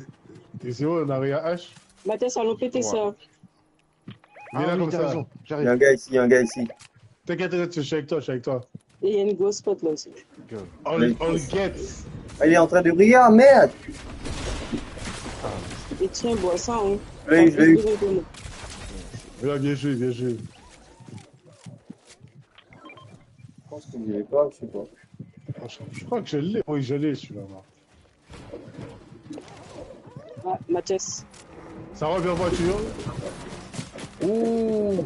essayer en arrière H. Mathias, allons péter ça. Viens là, comme ça. Ah oui, t'as raison, j'arrive. Il y a un gars ici, il y a un gars ici. T'inquiète, t'inquiète, je suis avec toi, je suis avec toi. Et il y a une grosse pote là aussi. Go. On le, on le guette. Ah, il est en train de briller, ah, merde. Et tiens, bois ça, hein. Je l'ai eu, je l'ai eu. Bien joué, bien joué. Je pense que je l'ai pas, je sais pas. Je, je crois que je l'ai. Oui, je l'ai, celui-là, moi. Ah, Mathias. Ça revient en voiture. Ouh,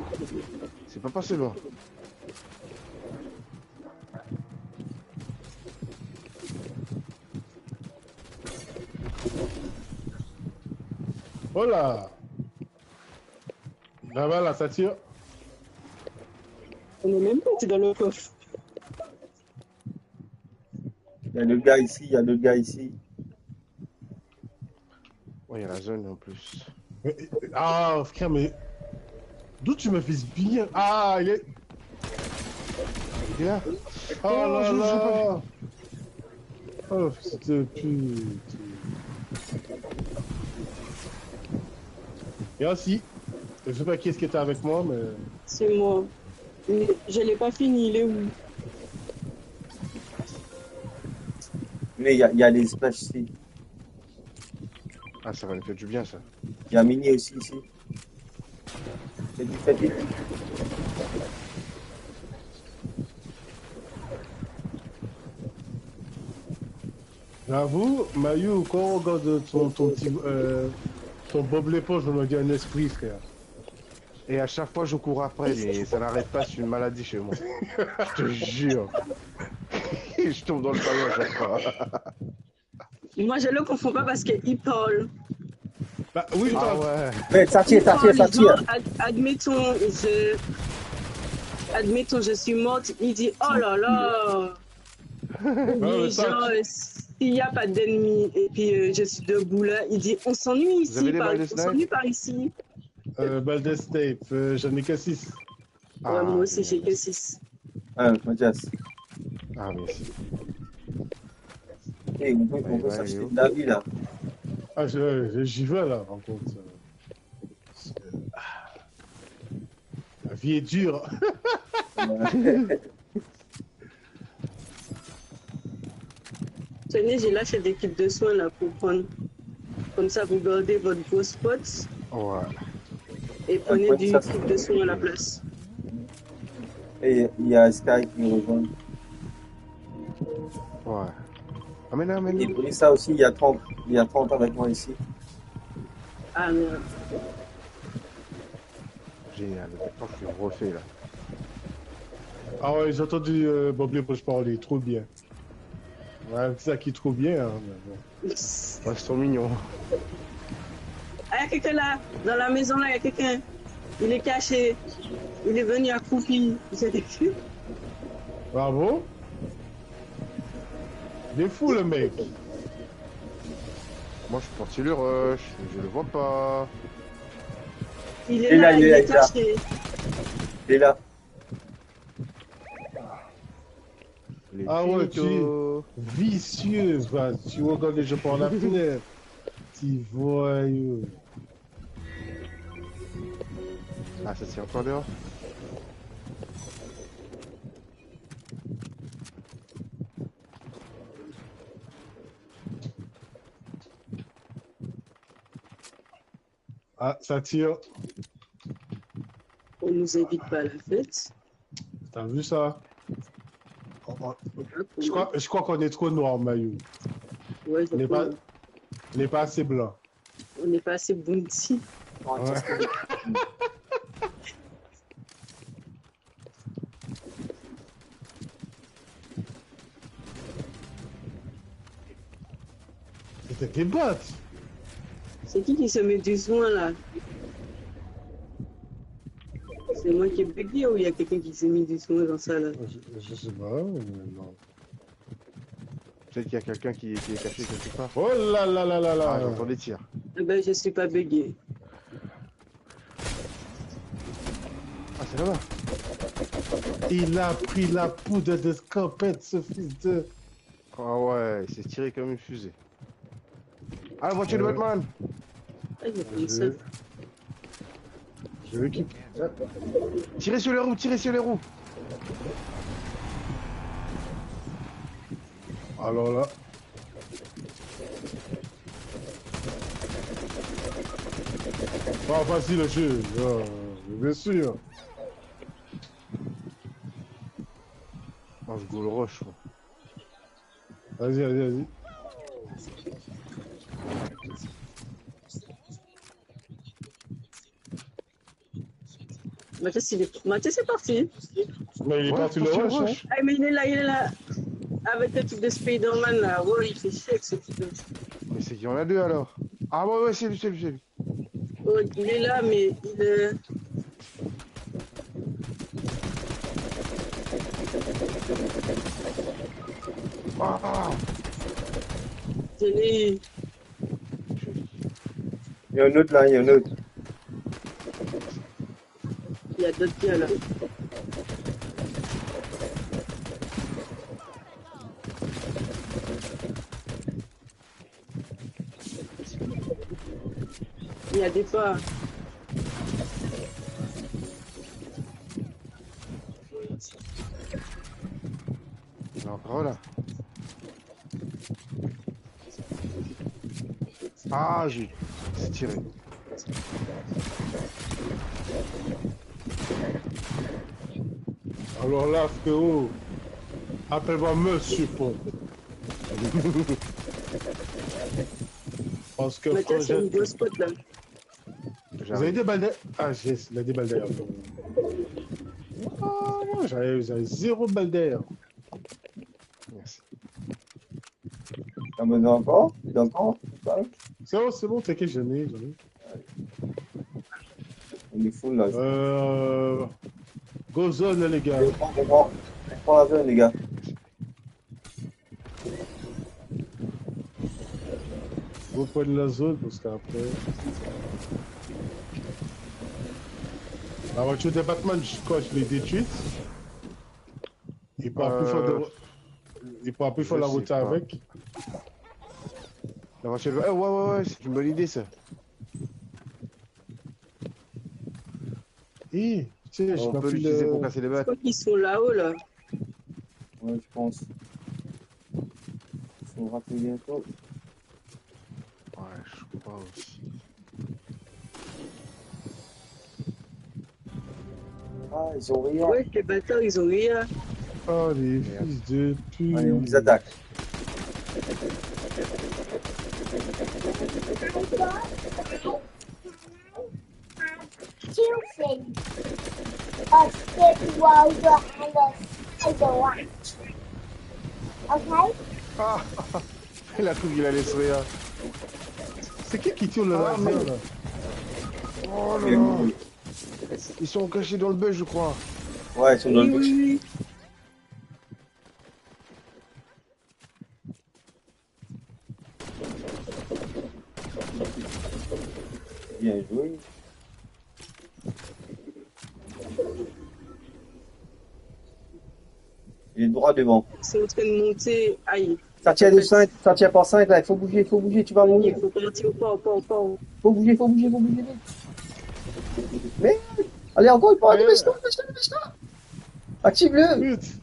c'est pas passé loin. Oh là. Là-bas, là, ça tire. On n'est même pas dans le coffre. Il y a le gars ici, il y a le gars ici. Ouais, il y a la zone en plus. Mais, ah, frère, mais d'où tu me vises bien? Ah, il est, il est là. Oh là là. Oh, fils de pute. Et aussi, je sais pas qui est-ce qui était avec moi, mais... C'est moi. Mais je l'ai pas fini, il est où? Mais il y a, il y a des splash ici. Ah, ça va nous faire du bien, ça. Il y a Mini aussi ici. C'est du fait. J'avoue, Mayou, quand on regarde ton, ton petit, euh, ton bob l'éponge, on dirait un esprit, frère. Et à chaque fois, je cours après, mais ça n'arrête pas, c'est une maladie chez moi. Je te jure. Je tombe dans le panneau à chaque fois. Moi, je le confonds pas parce qu'il parle. Bah oui, ah ouais. Mais ça tire, ça tire, ça tire. Admettons, je, admettons, je suis morte, il dit, oh là là. Ni genre, euh, s'il n'y a pas d'ennemis et puis euh, je suis debout là, il dit, on s'ennuie ici, on s'ennuie par ici. Euh, balle de snipe, euh, j'en ai que six. Ouais, moi aussi, j'ai que six. Ah, Mathias. Ah, merci. Hey, on peut, on peut s'acheter de la vie, là. Ah, je, je, j'y vais, là, par contre. Parce que, ah, la vie est dure. Ouais. Tenez, j'ai lâché l'équipe de soins là pour prendre. Comme ça, vous gardez votre gros spot. Ouais. Et prenez du kit de soins à la place. Et il y a Sky qui nous rejoint. Ouais. Amène, amène. Et puis ça aussi, il y a trente, il y a trente avec moi ici. Ah merde. Génial. Maintenant, je suis refait là. Ah ouais, j'ai entendu euh, Bob l'éponge parler, trop bien. Ouais, c'est ça qui est trop bien, hein, mais bon. Ouais, ils sont mignons. Ah, il y a quelqu'un là, dans la maison là, il y a quelqu'un. Il est caché. Il est venu accroupi. Vous savez qui? Bravo. Il est fou, le mec. Moi, je suis parti le rush, je le vois pas. Il est là, il est caché. Il est là. Ah ouais, tu es vicieux, va. Tu regardes les gens par la fenêtre. Petit voyou. Ah, ça tire encore dehors. Ah, ça tire. On nous invite pas à la fête. T'as vu ça? On, on, je crois, je crois qu'on est trop noir, Mayou. Ouais, je crois. On n'est pas, on n'est pas assez blanc. On n'est pas assez bounty. Ouais. C'était des bots. C'est qui qui se met du soin là? C'est moi qui ai bugué ou il y a quelqu'un qui s'est mis du soin dans ça là? Je, je sais pas, mais non. Peut-être qu'il y a quelqu'un qui, qui est caché quelque part. Oh là là là là là! Ah, j'entends des tirs. Eh ben, je suis pas bugué. Ah, c'est là-bas. Il a pris la poudre de scarpette, ce fils de... Ah ouais, il s'est tiré comme une fusée. Ah, la voiture de Batman! Ah, il a pris ça. Je veux qu'il... Tirez sur les roues, tirez sur les roues. Alors là. Pas facile, monsieur. Euh, bien sûr. Moi, je goal rush, moi. Vas-y, vas-y, vas-y. Mathias, il est, Mathias est parti. Mais il est Ouais, parti le parti le rush, hein. Rush. Ah, mais il est là, il est là. Avec le truc de Spider-Man, là. Ouais, il fait chier avec ce truc-là. Mais c'est qu'il y en a deux, alors. Ah ouais, ouais, c'est lui, c'est lui, c'est lui. Ouais, il est là, mais il est Ah. Tenez. Il y a un autre là, il y a un autre. Il y a d'autres gars là. Il y a des pas. Il y en a encore là. Ah, j'ai, c'est tiré. Alors là, frérot, appelle-moi Monsieur Pont. Parce que Mathias, c'est une grosse pote là. Vous avez des balles derrière ? Ah, yes, il a des balles derrière. Ah, moi, j'avais, j'avais zéro balle derrière. Merci. T'as besoin encore ? T'as encore ? C'est bon, c'est bon, t'inquiète, j'en ai, j'en ai. On est full là. Euh, go zone, les gars. Je prends, je prends, je prends la zone, les gars. Go pran la zone, parce qu'après, la voiture de Batman, je crois que je l'ai détruite. Il pourra plus faire de, Euh, il pourra plus faire la route avec. Je sais pas. La voiture, eh, ouais, ouais, ouais, c'est une bonne idée, ça. Eh, tu sais, j'ai pas pris le... On peut l'utiliser pour casser les bacs. Je crois qu'ils sont là-haut, là. Ouais, je pense. Ils sont ratés bientôt. Ouais, je crois aussi. Ah, ils ont rien. Ouais, les bâtards, ils ont rien. Ah, les fils de pute. Merde. Allez, on les attaque. Ah, il a trouvé la laisse rien. C'est qui qui tire le laser, là ? Oh là là. Ils sont cachés dans le bush, je crois. Ouais, ils sont dans le bush. Oui, oui, oui. Bien joué. Il est droit devant. C'est en train de monter. Aïe. Ça tient de cinq, ça tient pas cinq, là. Il faut bouger, il faut bouger, tu vas mourir. Il faut partir, pas, pas, pas. Faut bouger, faut bouger, faut bouger vite. Mais, allez, encore une fois, dépêche-toi, dépêche-toi, dépêche-toi. Active-le. Vite.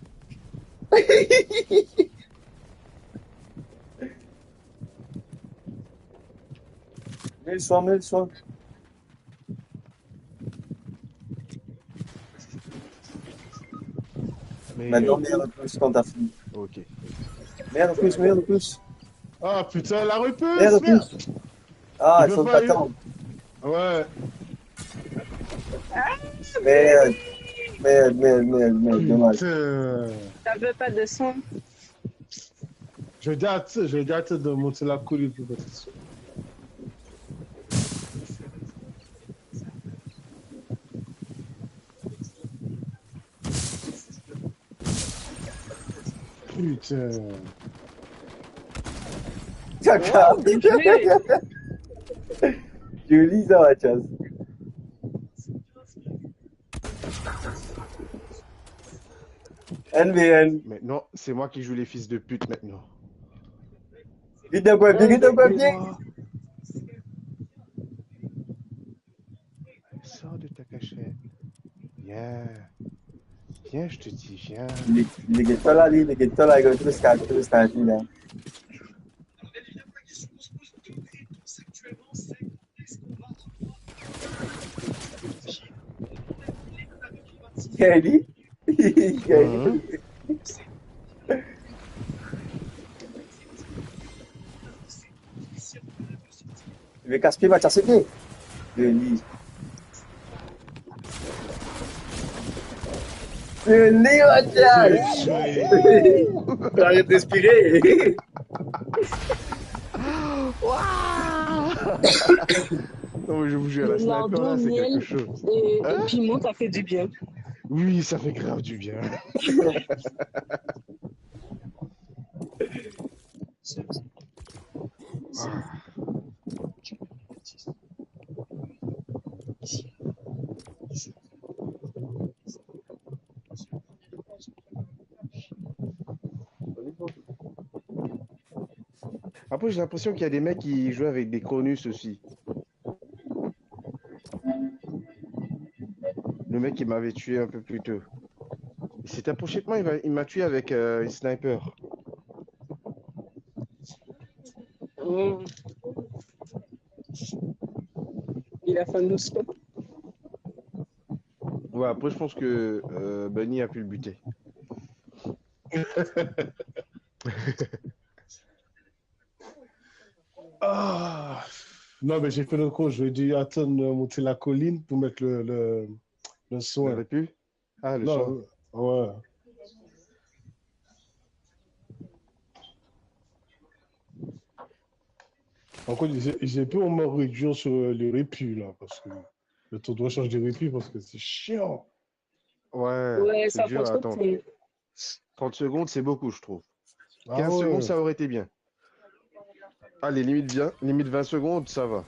Mets le soin, mets le soin. Mais maintenant, mets un plus quand t'as fini. Ok. Mets un plus, mets un plus. Ah putain, la repousse, merde. Mets un plus. Ah, il faut pas attendre. Ouais. Merde. Merde, merde, merde, merde, dommage. Putain. Ça veut pas descendre. Je vais dire à, je vais dire à de monter la colline pour mettre ça. Putain. Caca. Oh, bien joué. Joli ça, Mathias. N B N. Maintenant, c'est moi qui joue les fils de pute maintenant. Vite dans le coin, vite dans le coin, vite. Sors de ta cachette. Viens. Viens, je te dis, viens. Li, li get twa la, li, li get twa la, li get twa la, li get twa la. Kelly? Kelly. Mhm. Li kas pie, va ti asete. Kelly. Mathias! Arrête de respirer. Non, mais je vous jure, la sniper, là, c'est quelque chose. Et, et piment, ça fait du bien. Oui, ça fait grave du bien. Après, j'ai l'impression qu'il y a des mecs qui jouent avec des Cronus aussi. Le mec qui m'avait tué un peu plus tôt. Il s'est approché de moi, il m'a, il m'a tué avec, euh, une sniper. Hmm. Il a fait un no-scope. Ouais, après, je pense que, euh, Benny a pu le buter. Ah. Non, mais j'ai fait le coup. Je lui ai dit, attends, euh, monter la colline pour mettre le, le, le soin. T'aurais pu ? Ah, le soin. Non, euh, ouais. Encore, ils, ils auraient pu au moins réduire sur, euh, les répus, là, parce que le tournoi change de répus, parce que c'est chiant. Ouais, ouais, c'est dur à attendre. Trente secondes, c'est beaucoup, je trouve. Ah ouais. Quinze secondes, ça aurait été bien. Allez, limite bien, limite vingt secondes, ça va.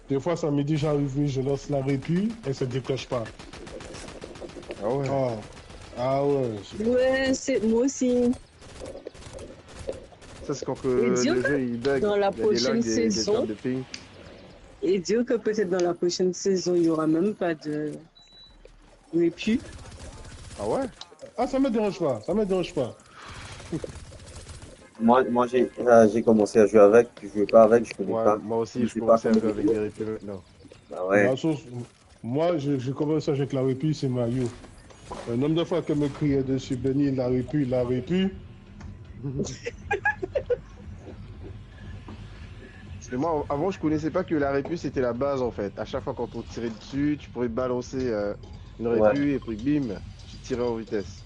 Des fois, ça m'est déjà arrivé, je lance la répue, elle se déclenche pas. Ah ouais. Ah, ah ouais, c'est... Ouais, c'est, moi aussi. Ça, c'est quand que le jeu, il bug, il y a des lags, des, des drops de ping. Et dire que peut-être dans la prochaine saison, il y aura même pas de répus. Ah ouais ? Ah, ça me dérange pas, ça me dérange pas. Moi, moi, j'ai, euh, j'ai commencé à jouer avec, je jouais pas avec, je connais pas. Ouais, moi aussi, je commence à jouer avec des répus maintenant. Ah ouais. Moi, je, je commence avec la répue, c'est Mario. Un nombre de fois que me criait dessus, Benny, la répue, la répue. Mais moi, avant, je connaissais pas que la répue, c'était la base, en fait. À chaque fois, quand on tirait dessus, tu pouvais balancer, euh, une répue et puis bim, tu tirais en vitesse.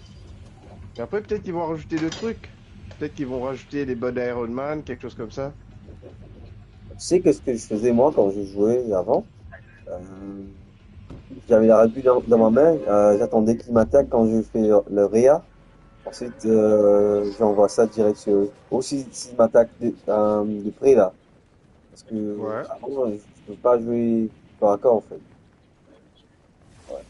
Mais après, peut-être qu'ils vont rajouter des trucs. Peut-être qu'ils vont rajouter des bots d'Iron Man, quelque chose comme ça. Tu sais qu'est-ce que je faisais, moi, quand je jouais avant ? Euh, j'avais la répue dans, dans ma main, euh, j'attendais qu'il m'attaque quand je fais le, le réa. Ensuite, euh, j'envoie ça direct sur eux. Ou si, s'il m'attaque de, euh, de près, là. Parce que avant, je peux pas jouer corps à corps, en fait. Ouais.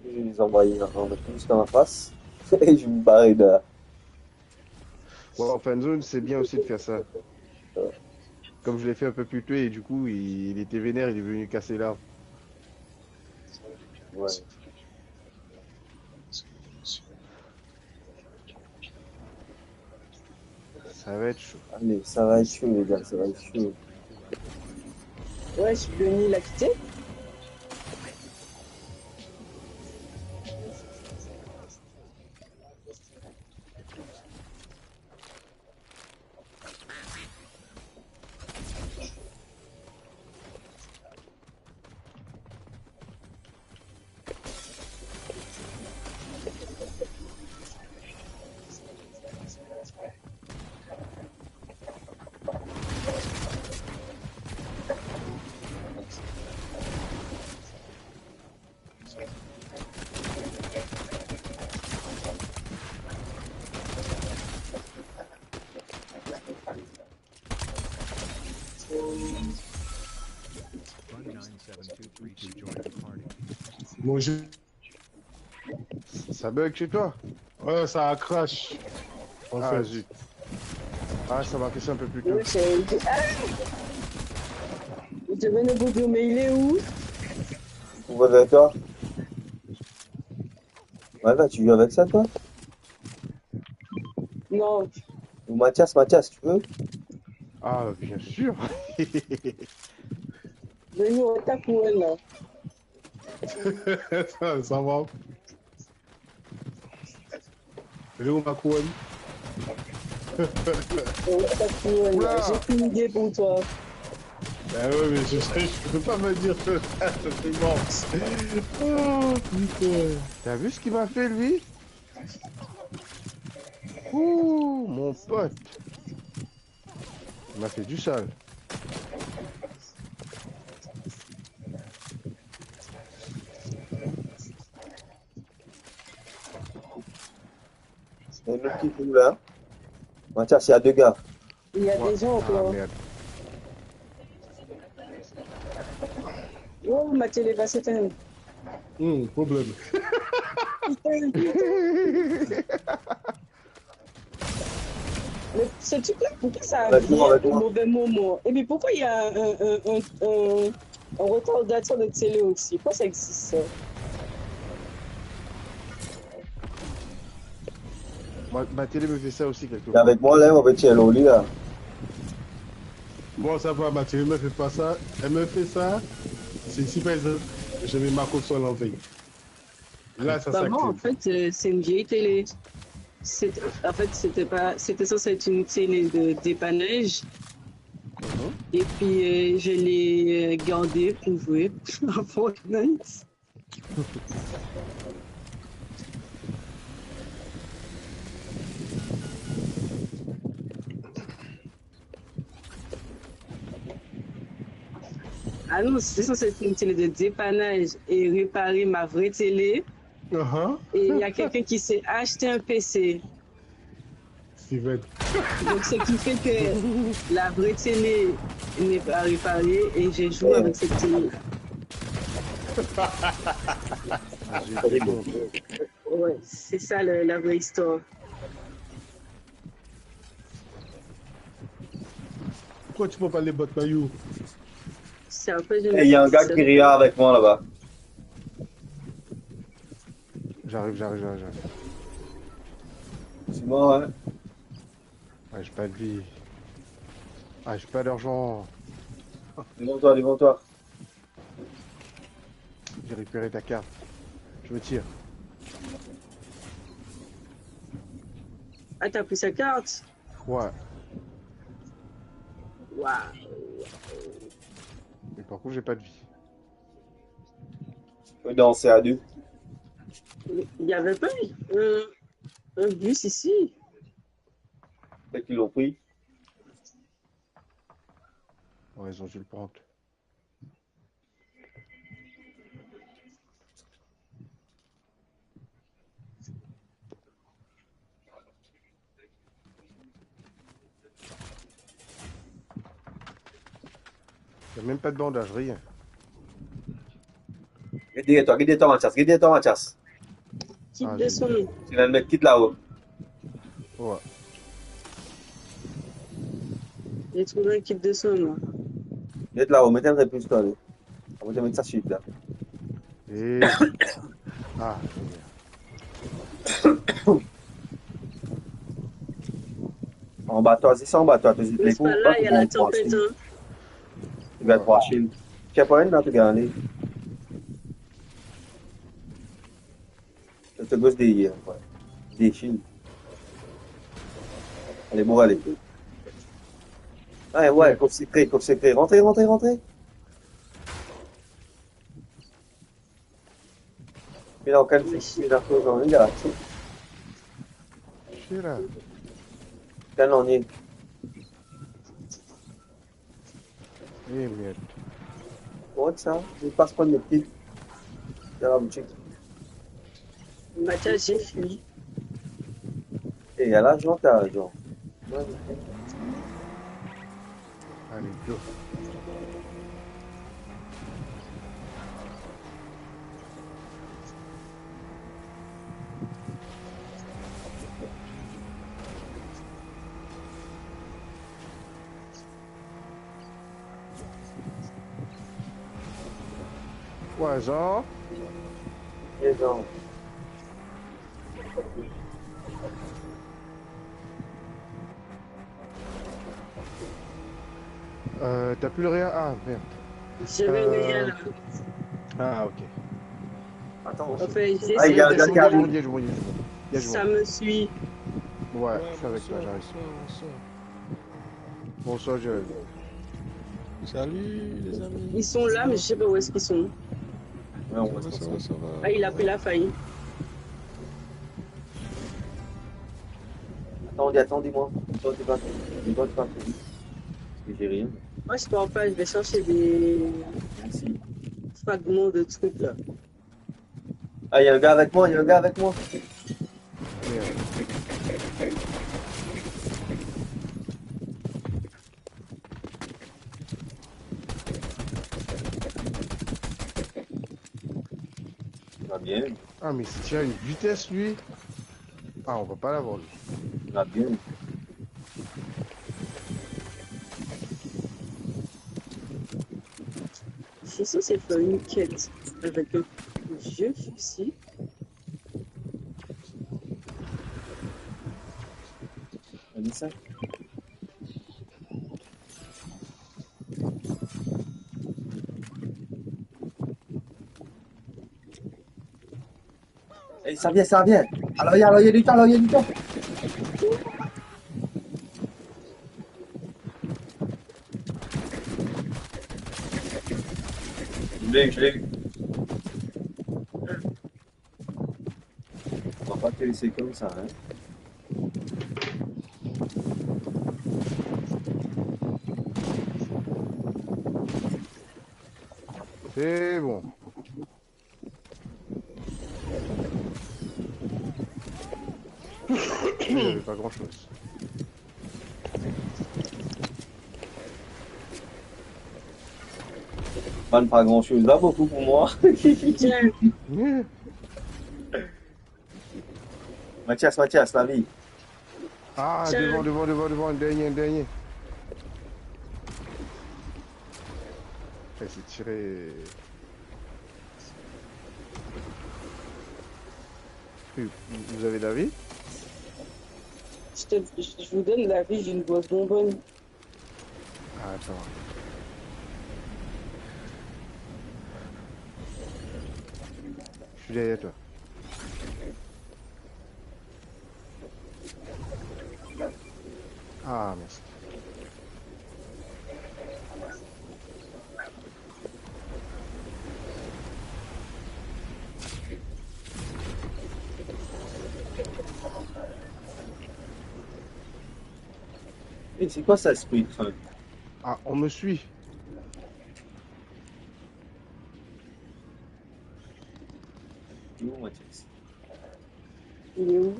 Je les envoyais en, en plus dans la face. Et je me barrais de là. Ouais, en fan zone, c'est bien aussi de faire ça. Comme je l'ai fait un peu plus tôt et du coup, il, il était vénère, il est venu casser l'arbre. Ouais. Ça va être chaud. Allez, ça va être chaud, les gars, ça va être chaud. Ouais, je suis venu la quitter. Bonjour. Ça bug chez toi ? Ouais, ça a crash. En fait. Ah, zut. Ah, ça marquait ça un peu plus tôt. Oui, c'est... Ah ! Vous devez nous dire, mais il est où ? Ou va vers toi. Ouais, bah, tu viens avec ça, toi ? Non. Ou Mathias, Mathias, tu veux ? Ah, bien sûr. Veni, on attaque ou elle, là ? Ça, ça va. Veni, on va courir. Oula. J'ai une idée pour toi. Ben oui, mais je sais, je peux pas me dire que ça, je suis mort. Oh, putain. T'as vu ce qu'il m'a fait, lui ? Ouh, mon pote. Il m'a fait du sale. Enn lot ki kour la. Mathias, il y a deux gars. Il y a des gens encore. Ah, merde. Oh, ma télé va s'éteindre. Hmm, problème. Putain, putain. Mais ce truc-là, pourquoi ça vient au mauvais moment ? Et puis pourquoi il y a un, un, un, un, un retard d'attente de télé aussi ? Pourquoi ça existe, ça ? Ma, ma télé me fait ça aussi quelquefois. Avec moi, là, on va tirer au lit, là. Bon, ça va, ma télé me fait pas ça. Elle me fait ça. C'est si, par exemple, je mets ma console en veille. Là, ça s'active. Bah, moi, en fait, euh, c'est une vieille télé. C'est, en fait, c'était pas, c'était censé être une télé de dépannage. Mhm. Et puis, euh, je l'ai, euh, gardée pour jouer à Fortnite. Ah non, c'est censé être une télé de dépannage et réparer ma vraie télé. Uh-huh. Et il y a quelqu'un qui s'est acheté un P C. Steven. Donc, ce qui fait que la vraie télé n'est pas réparée et je joue avec cette télé. Ah, j'ai été bon. Ouais, c'est ça le, la vraie histoire. Pourquoi tu peux pas les battre, Mayou ? C'est un peu... Eh, il y a un gars qui rit avec moi là-bas. J'arrive, j'arrive, j'arrive, j'arrive. C'est mort, hein ? Ah, j'ai pas de vie. Ah, j'ai pas d'argent. Devant toi, devant toi. J'ai récupéré ta carte. Je me tire. Ah, t'as pris sa carte ? Ouais. Waouh. Mais par contre, j'ai pas de vie. On peut danser à deux. Il y avait pas un, un bus ici ? Peut-être qu'ils l'ont pris. Ouais, ils ont dû le prendre. Y a même pas de bandage, rien. Get deryer twa, get deryer twa, Mathias, get deryer twa, Mathias. Kit de son. Ti ena met kit lao. Ouais. J'ai trouvé un kit de son, moi. Met lao, met enn replis twa, ale. Apre, to met sa swit la. Eh. Ah, Seigneur. Anba twa, zis anba twa, to zis lekou, pa la, il y a la tempête, hein. Li gagn trwa shield. Ti pa enn la, to gagn li. To gos deryer, ouais. De shield. Ale, bon, ale. Ah, ouais, kof sekre, kof sekre. Rantre, rantre, rantre. Mila, okenn fis, mila koz anvi la. Sera. Okenn anvi. Eh, merde. Bon, sa, li pas pran le kit. Dan la boutik. Mathias, j'ai fui. Eh, ala, Jean, t'as raison. Allez, go. Trwa zan. Trwa zan. Euh, t'as plus le réa ? Ah, merde. J'avais le réa, là. Ah, ok. Attends, enfin, j'ai... Ah, il y a un gars qui arrive. Je vois, je vois, je vois. Ça me suit. Ouais, je suis avec toi, j'arrive. Bonsoir, bonsoir. Bonsoir, Joël. Salut, les amis. Ils sont là, mais je sais pas où est-ce qu'ils sont. Ouais, on voit ça, ça va. Ah, il a pris la faille. Attendez, attendez-moi. Toi, t'es pas, toi, t'es pas, parce que j'ai rien. Moi, je pars pas, je vais chercher des fragments de trucs, là. Merci. Ah, il y a un gars avec moi, il y a un gars avec moi. Merde. Ça va bien. Ah, mais il tire une vitesse, lui. Ah, on va pas l'avoir, lui. Ça va bien. Je suis censée faire une quête avec un vieux fusil. Anissa. Ey, sa vien, sa vien. Alors, il y a, alors, il y a du temps, alors, il y a du temps. Je l'ai eu, je l'ai eu. On va pas te laisser comme ça, hein. C'est bon. Il y avait pas grand-chose. Pas, pas grand-chose. Là, beaucoup pour moi. Tiens. Mathias, Mathias, la vie. Ah, tiens. Devant, devant, devant, devant, dernier, dernier. Eh, c'est tiré. Vous, vous avez de la vie ? Je te, je, je vous donne la vie d'une grosse bonbonne. Ah, attends. Je suis derrière toi. Ah, merci. Eh, c'est quoi ça, ce bruit de train ? Ah, on me suit. Il est où, Mathias ? Il est où ?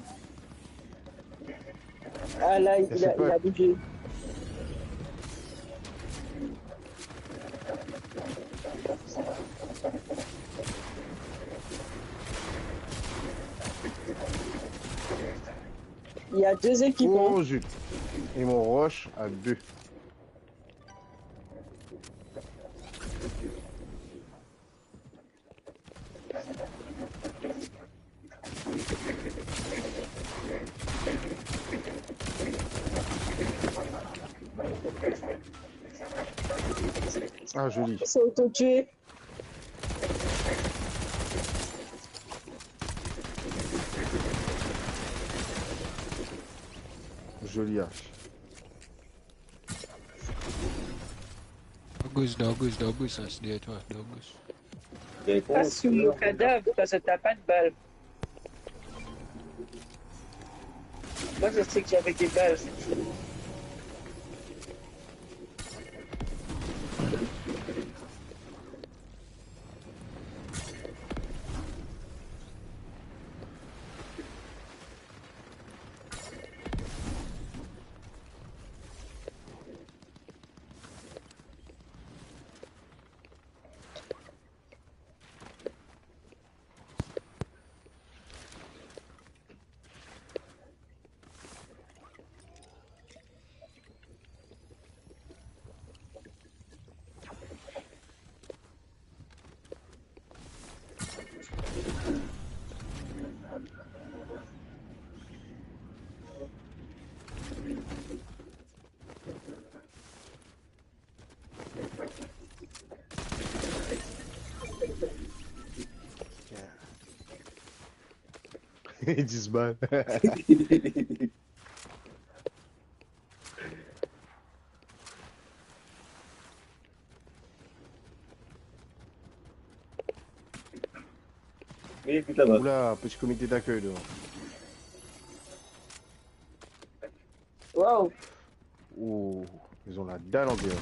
Ah, là, il a, il a bougé. Il y a deux équipes, hein. Oh, zut. Ils m'ont rush à deux. Ah, joli. Ils sont autotués. Joli hache. Dans gauche, dans gauche, dans gauche, hein, c'est derrière toi, dans gauche. Pas sous mon cadavre, parce que t'as pas de balles. Moi, je sais que j'avais des balles. Tiens. Dix balles. Oui, écoute là-bas. Oula, petit comité d'accueil devant. Waouh. Oh, ils ont la dalle en guerre.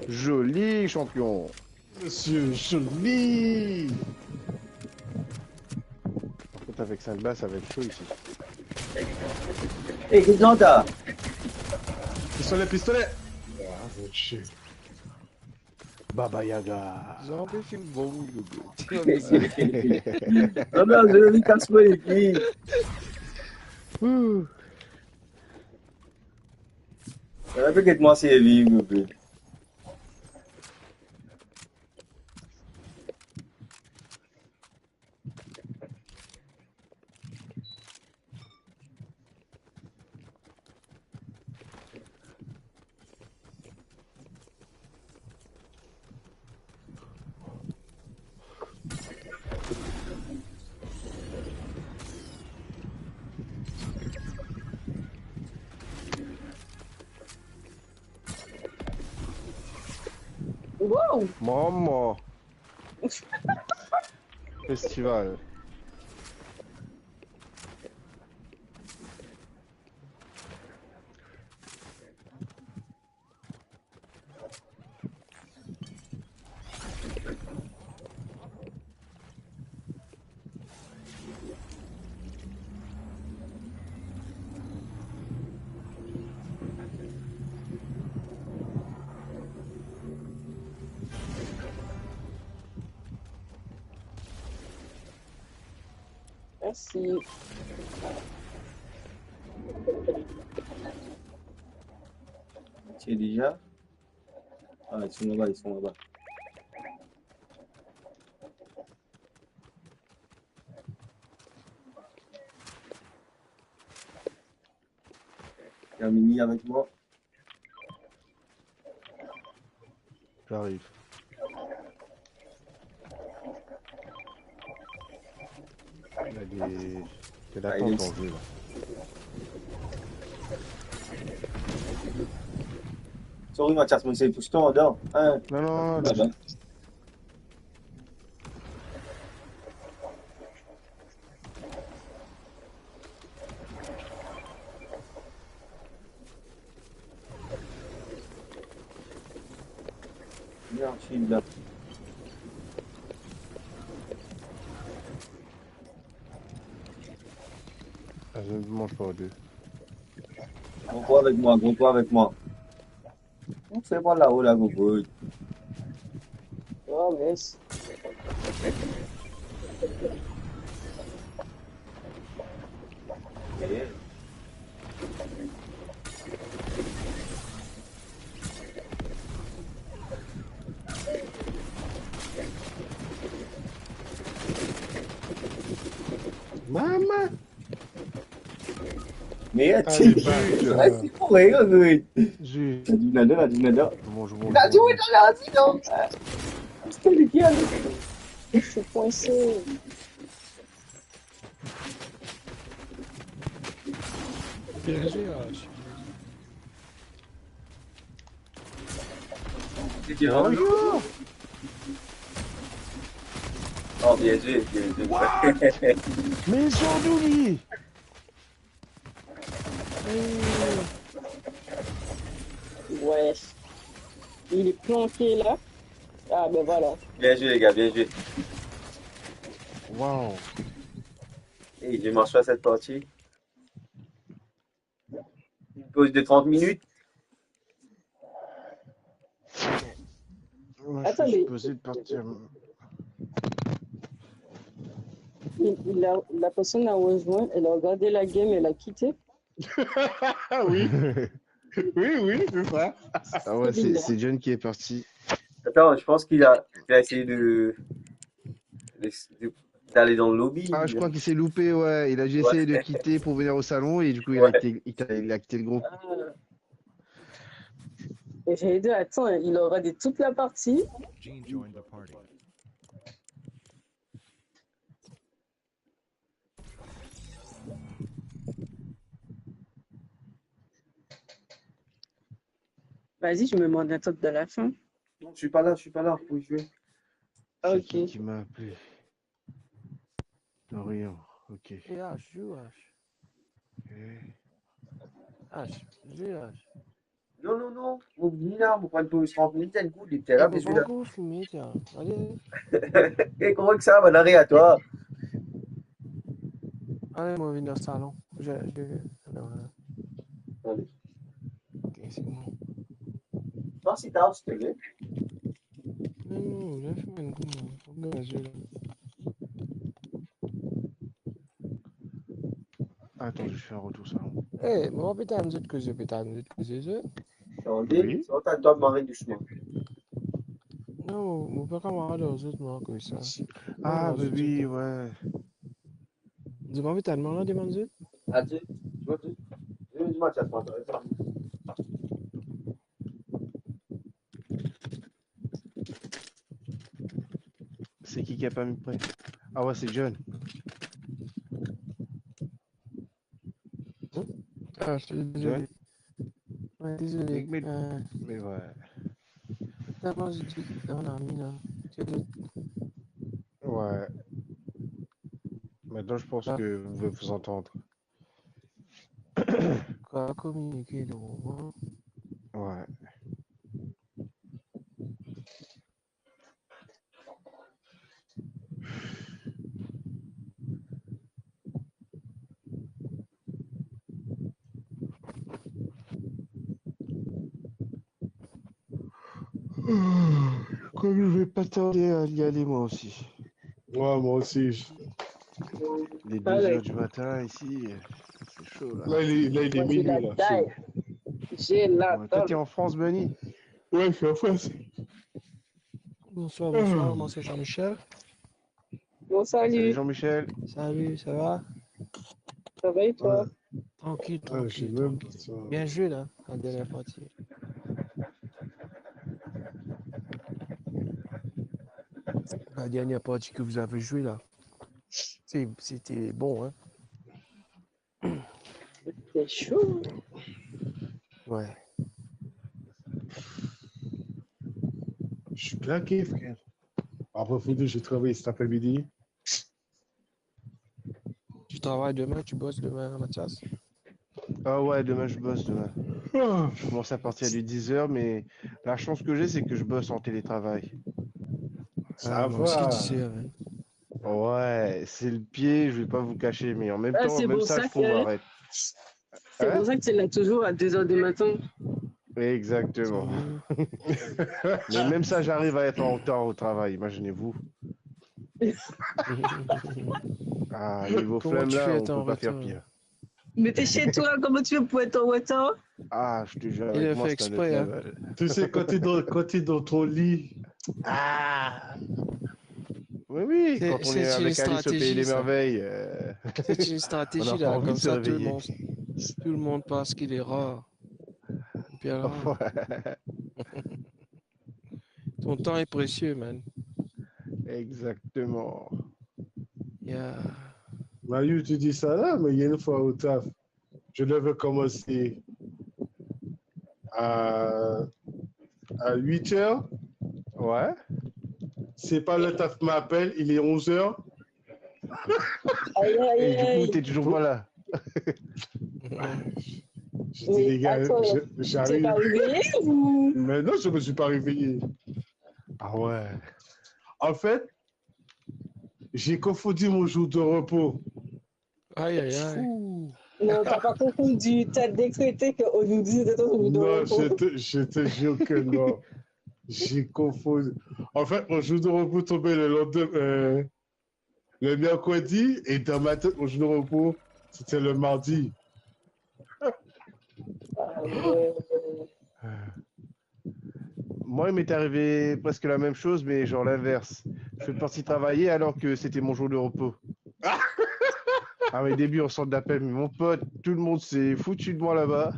Joli, champion. Monsieur Johnny. Par contre, avec sa glace, ça va être chaud ici. Écoute, Zanta. Pistolet, pistolet. Ah, mon Dieu. Baba Yaga. Zombie film bon, Gogo. Non, non, je vais casser les couilles. Ouh. Ça va peut-être moi, c'est lui, Gogo. Wow! Mama! Festival. Mersi. Ti deza? Ah, li ti laba, li ti laba. Termini avek mwa. J'arrive. Il y a des, de l'attente en jeu, là. Sorry, Mathias, mo inn pous twa andan. Hein? Non, non, non, non. Bien, je suis là. Ah, je ne mange pas deux. Gro twa avek mwa, gro twa avek mwa. Ou fer par lao la, Gogo. Oh, yes. Mama! Me, ah, ti, ti pou rire, oui. Zis. Ti dimoun la, ti dimoun la. Bon, je, bon, la, je, ti, oui, la, la, ti, non. Parce que le gars, je suis coincé. Bien joué, là, je suis... C'était vraiment... Oh, bien joué, bien joué. What? Mais ils sont d'où, lui? Ouais. Il est planqué là. Ah, ben voilà. Bien joué, les gars, bien joué. Wow. Et je m'en suis à cette partie. Une pause de trente minutes. Moi, je suis supposé partir. Attendez. Il, il a, la personne a rejoint, elle a regardé la game, elle a quitté. Oui. Oui, oui, c'est ça. Ah ouais, c'est, c'est John qui est parti. Attends, je pense qu'il a, il a essayé de, de, de, d'aller dans le lobby. Ah, je crois qu'il s'est loupé, ouais. Il a dû essayer de quitter pour venir au salon et du coup, il a quitté, il a, il a quitté le groupe. Ah. Et j'allais dire, attends, il aura dit toute la partie. Vas-y, je me mets en attente de la fin. Non, je suis pas là, je suis pas là pour jouer. C'est Ok. Qui qui m'a appelé? Dorian, ok. Et H, joue H. Eh, H, joue H. Non, non, non. Mo vini la, mo pran pou trant minit, enn kou, li te la, Eh, me bon, la. Bon, filmé, tiens. Allez, E kouma ki sa, bann are a twa? Allez, moi, viens dans le salon. Je, je, alors, euh, Allez. Ok, c'est bon. Pas si tard, s'il te plaît. Non, non, je vais faire une gomme. Faut bien jouer là. Attends, je fais un retour salon. Eh, mon putain, vous êtes que je, putain, vous êtes que je, je. Attendez, Oui. Ça, t'as le temps de marrer doucement. Non, mon père, camarade, vous êtes mort comme ça. Ah, Non, ben je oui, dis ouais. Dis-moi, putain, non, là, demande. Adieu. Tu vois, tu tu veux du match à prendre. C'est qui qui a pas mis de prêt? Ah ouais, c'est John. Ah, je suis désolé. Ouais, désolé. Mais- Euh, Mais ouais. Attends, moi, je dis, on a mis là. C'est le- Ouais. Maintenant, je pense Ah. Que vous pouvez vous entendre. Quoi, communiquer, donc, hein. Ouais. Comme je vais pas tarder à y aller, moi aussi. Ouais, moi aussi. Je- Les deux Allez. Heures du matin ici, euh, c'est chaud là. Là, il est, là, il est Moi, j'ai minuit, la là. dalle. C'est- J'ai la Ouais, toi, t'es dalle. En France, Benny? Ouais, je suis en France. Bonsoir, bonsoir, moi c'est Jean-Michel. Bon, Salut salut. Jean-Michel. Salut, ça va? Ça va et toi? Tranquille, Ah, je sais tranquille, même tranquille. pas ça. Bien joué là, la dernière partie. La dernière partie que vous avez jouée là, c'est- c'était bon, hein? C'est chaud. Ouais. Je suis claqué, frère. Après, faut dire, j'ai travaillé cet après-midi. Tu travailles demain, tu bosses demain, Mathias? Ah ouais, demain je bosse demain. Ah, Je commence à partir de dix heures, mais la chance que j'ai, c'est que je bosse en télétravail. Ça Ah, moi aussi, va. dix heures, hein. Ouais, c'est le pied, je vais pas vous cacher, mais en même Ah, temps, c'est même pour ça, ça je faut que- m'arrêter. C'est Hein? Pour ça que c'est là toujours à deux heures du matin. Exactement. Mais même ça, j'arrive à être en retard au travail, imaginez-vous. Ah, niveau Comment flemme tu là, fais on être en peut pas faire retard? Pire. Mais t'es chez toi, comment tu fais pour être en retard? Ah, je te jure, Il avec a moi, fait c'est un autre exprès, hein. Level. Tu sais, quand t'es dans, quand t'es dans ton lit, ah, Oui, oui, C'est- quand on c'est est une avec Alice au pays stratégie, des ça. Merveilles, euh, C'est une on stratégie n'a pas là, envie comme de se ça tout le réveiller. Monde, tout le monde pense qu'il est rare. Bien rare. Ouais. Ton temps est précieux, man. Exactement. Yeah. Mayu, tu dis ça là, mais il y a une fois au taf, je devais commencer à, à huit heures. Ouais. C'est pas le taf m'appelle, il est onze heures. Aïe, aïe, Et du coup, aïe. T'es toujours pas là. Je dis, Mais les gars, attends, je- t'es pas j'arrive. Réveillé ou? Mais non, je me suis pas réveillé. Ah ouais. En fait, j'ai confondu mon jour de repos. Aïe, aïe, aïe. Non, t'as pas confondu. T'as décrété qu'aujourd'hui, c'était ton jour de Non, repos. je te, je te jure que non. J'ai confondu. En fait, mon jour de repos tombait le lendemain, euh, le mercredi, et dans ma tête, mon jour de repos, c'était le mardi. Ah, ouais. Moi, il m'est arrivé presque la même chose, mais genre l'inverse. Je suis parti travailler alors que c'était mon jour de repos. À mes débuts, en centre d'appel, mais mon pote, tout le monde s'est foutu de moi là-bas.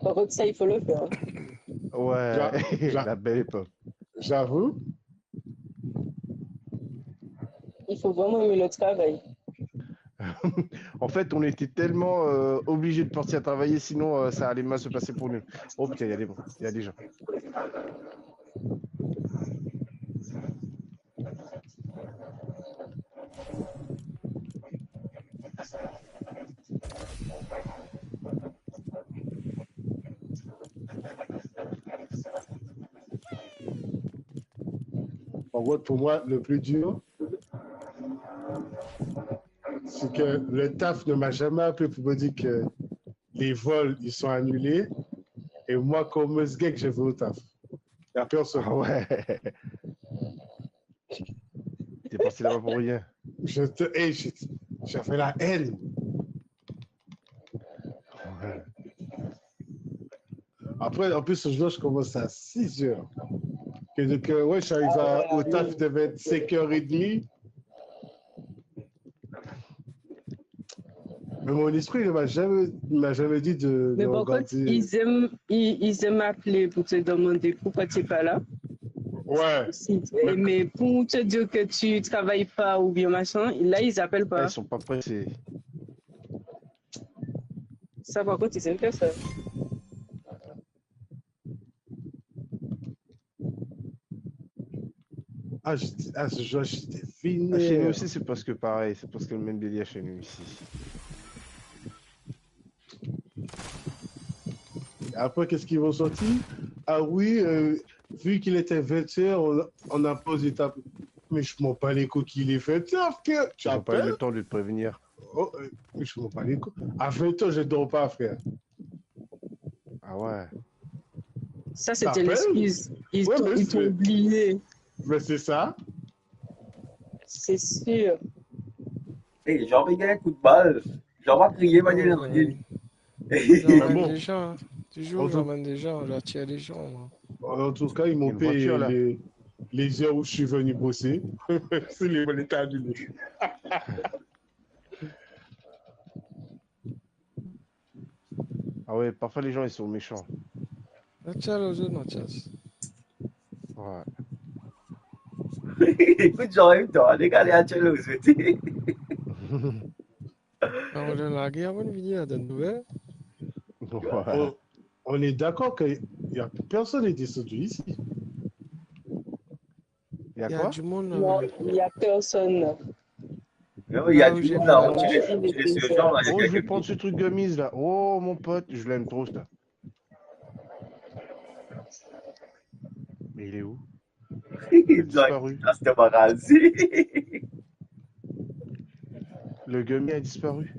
Par contre, ça, il faut le faire. Ouais, J'a- j'a- la belle époque. J'avoue. Il faut vraiment aimer le travail. En fait, on était tellement euh, obligés de partir travailler, sinon euh, ça allait mal se passer pour nous. Oh putain, il y a des, il y a des gens. Par contre, pour moi, le plus dur, c'est que le taf ne m'a jamais appelé pour me dire que les vols, ils sont annulés. Et moi, comme ce gars que je vais au taf. Il n'y a personne. Ah ouais. T'es parti là-bas pour rien. Je te, hey, je- j'avais la haine. Après, en plus, ce jour, je commence à six heures. Et donc, euh, ouais, j'arrive à- au taf, il devait être cinq heures et demie. Mais mon esprit ne m'a jamais, ne m'a jamais dit de, de Mais par contre, regarder. Ils aiment, ils, ils aiment appeler pour te demander pourquoi tu n'es pas là. Ouais. Si- mais pour te dire que tu travailles pas ou bien machin, là, ils appellent Ah, pas. Ils sont pas pressés. Ça, par contre, ils aiment faire ça. Ah, j'étais- ah, ce jour, j'étais Ah, chez nous vénère. Aussi, c'est parce que pareil, c'est parce que le même délire chez nous ici. Et après, qu'est-ce qu'ils vont sortir? Ah oui, euh, vu qu'il était vingt heures, on, on a posé ta... Mais je m'en bats les couilles qu'il est vingt heures, frère. Tu Ils n'ont pas eu appelles? Le temps de te prévenir. Oh, euh, mais je m'en bats les couilles. À vingt heures, je dors pas, frère. Ah ouais. Ça, c'était T'appelles? L'excuse. Ils Ouais, t'ont mais ils t'ont c'est- oublié. Mais c'est ça. C'est sûr. Hey, Jean Béguin, coup de balle. Jean va crier, va dire, Ouais, va dire. ouais. J'emmène bon. Des gens, hein. Toujours, En tout- j'emmène des gens, j'attire des gens, moi. En tout cas, ils m'ont Une voiture, payé là. les, les heures où je suis venu bosser. C'est les volets annulés. Ah ouais, parfois les gens ils sont méchants. Acha lozot, Mathias. Ouais. Écoute, Jean, en même temps, les gars, les Angelo, c'était. Kan nou lage, avan nou vini, atann nou, hein. Ouais. On, on est d'accord qu'il n'y a personne n'est descendu ici. Il y a Il y a quoi? Du monde Non, là. Il n'y a personne. Non, il y a Ah oui, du j'ai monde vu. Là, tu laisses, tu laisses ce genre, là, il y a Oh, je vais quelqu'un prendre qui- ce truc gummies là. Oh mon pote, je l'aime trop ça. Mais il est où? Il a Il doit disparu. rester embarrassé. Le gummy a disparu.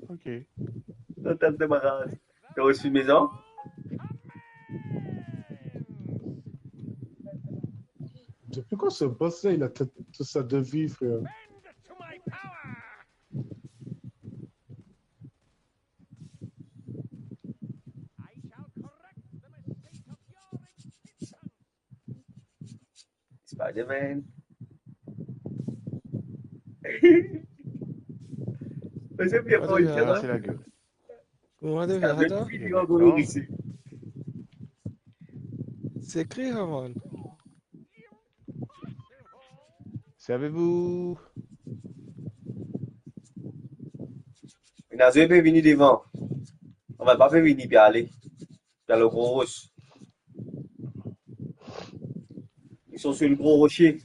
Ok. Attends, t'es embarrassé. T'as reçu une maison? Depuis quand ce boss-là, il a tout, tout ça de vie, frère? Spider-Man. Mais c'est bien Ah, pour une d'accord. Ah, fois. c'est la gueule. Kouma to T'as fer deux sa? vidéos encore ici. Se kri, Ramon. Servez-vous. Nazir pe vini devan. On va pas faire venir, puis aller. Dans le gros roche. Ils sont sur le gros rocher.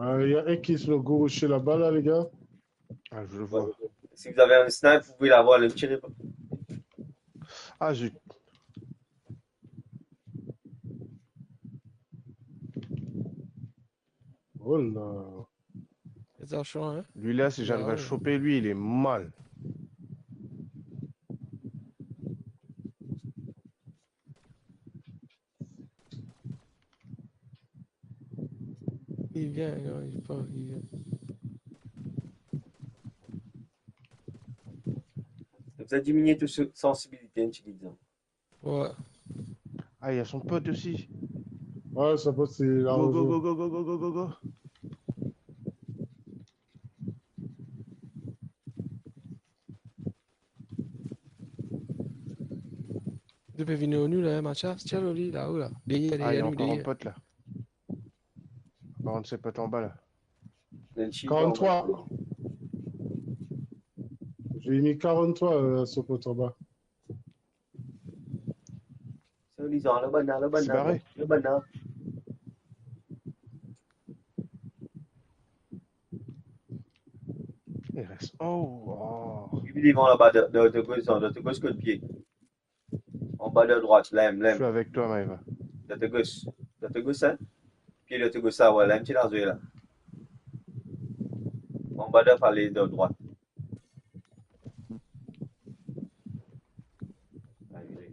Euh, Il y a un qui est sur le gros rocher là-bas, là, les gars. Ah, je le vois. Si vous avez un snipe, vous pouvez l'avoir, le tirer. Ah, zut. Oh là. Atansion, hein. Lui là, si j'arrive à le Ouais. choper, lui, il est mal. Li vinn, non, li pa, li vinn. Vous avez diminué toute sensibilité un petit peu. Ouais. Ah, il y a son pote aussi. Ouais, ça passe, c'est la Go, rejoint. Go, go, go, go, go, go, go, go. Li pe vini nou la, hein, Mathias. Tiens, li, là-haut, là. Derrière, Ah, il y a derrière nous, encore un derrière. Pote là. Quarante-sept anba la. Quarante-trois. J'ai mis quarante-trois, euh, sur Potamba. Soi-dizan, la bann la, la bann la, la bann la. Il reste. Oh, oh. Li devan laba, de, de, de gos, de, de gos kot pie. Anba de drwat, la, la. Je suis avec toi, Maëva. De, de gos. De, de gos, hein? Pie de, de gos, sa, voilà, enn ti lazwe la. Anba de falez, de drwat.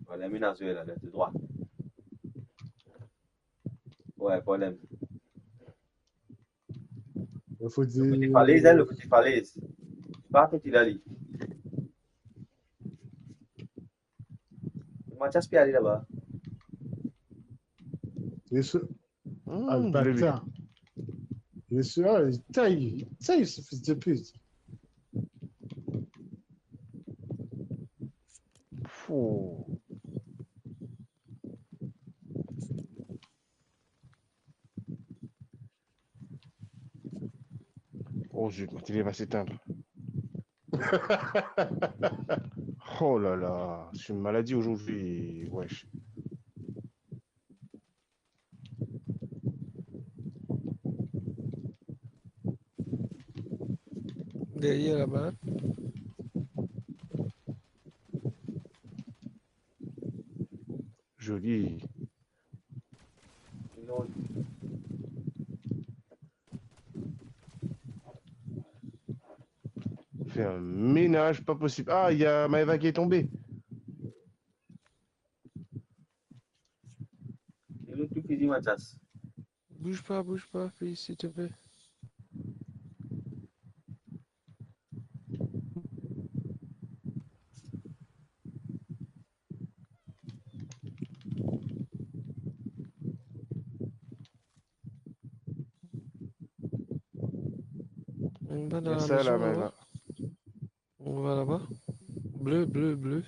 Voilà, mi lazwe la, de drwat. Ouais, problem. Fode dir... Kote falez, hein, le kote falez. Pa kote la li. Mathias pe ale laba. Li sir... Hmm, Alberta. Li sir, ah, li tay, li tay, se fils de pute. Fou. Oh zut, ma tele va s'éteindre. Oh là là, c'est une maladie aujourd'hui, wesh. Derrière là-bas. Joli. Fais un ménage pas possible. Ah, il y a Maëva qui est tombée. Bouge pas, bouge pas, fils, s'il te plaît. On va dans la maison, là-bas. On va là-bas. Bleu, bleu, bleu.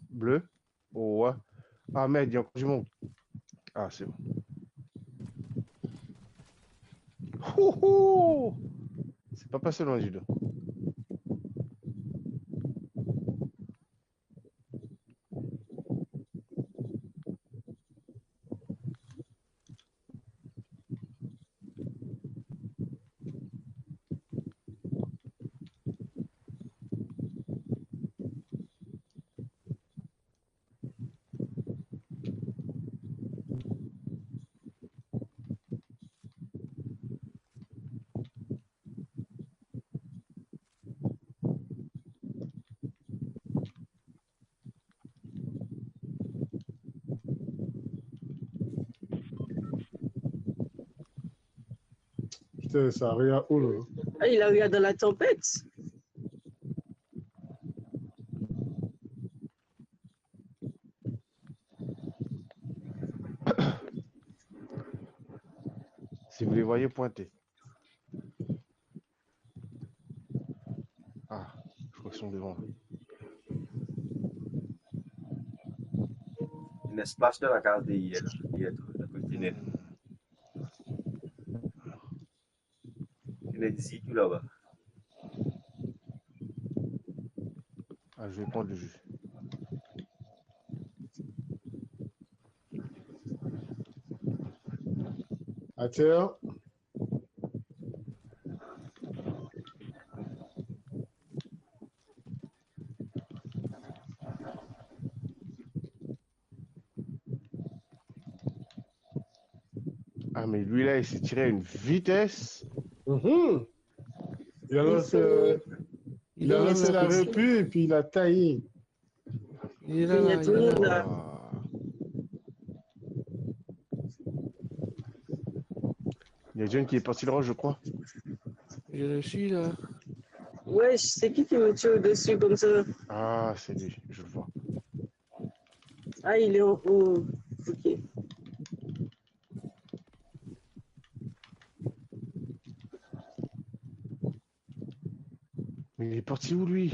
Bleu? Oh, ouais. Ah merde, il y a encore du monde. Ah, c'est bon. Hou, hou! C'est pas passé loin du dos. Putain, ça a rien, oh là là. Ah, il a rien dans la tempête. Si vous les voyez, pointez. Ah, je crois qu'ils sont devant. Ena plas dan lakaz deryer, deryer tou, dan kote ena. Ena enn zi tou laba. Ah, je vais prendre le jus. Ater. Ah, mais lui là, il s'est tiré à une vitesse. Mhm. Il a lancé, euh, il a lancé la repu et puis il a taillé. Il est là, il est là. Ah. Il y a John qui est parti là, je crois. Je le suis là. Ouais, c'est qui qui me tire dessus comme ça? Ah, c'est lui, je le vois. Ah, il est en haut. Ok. Mais il est parti où, lui?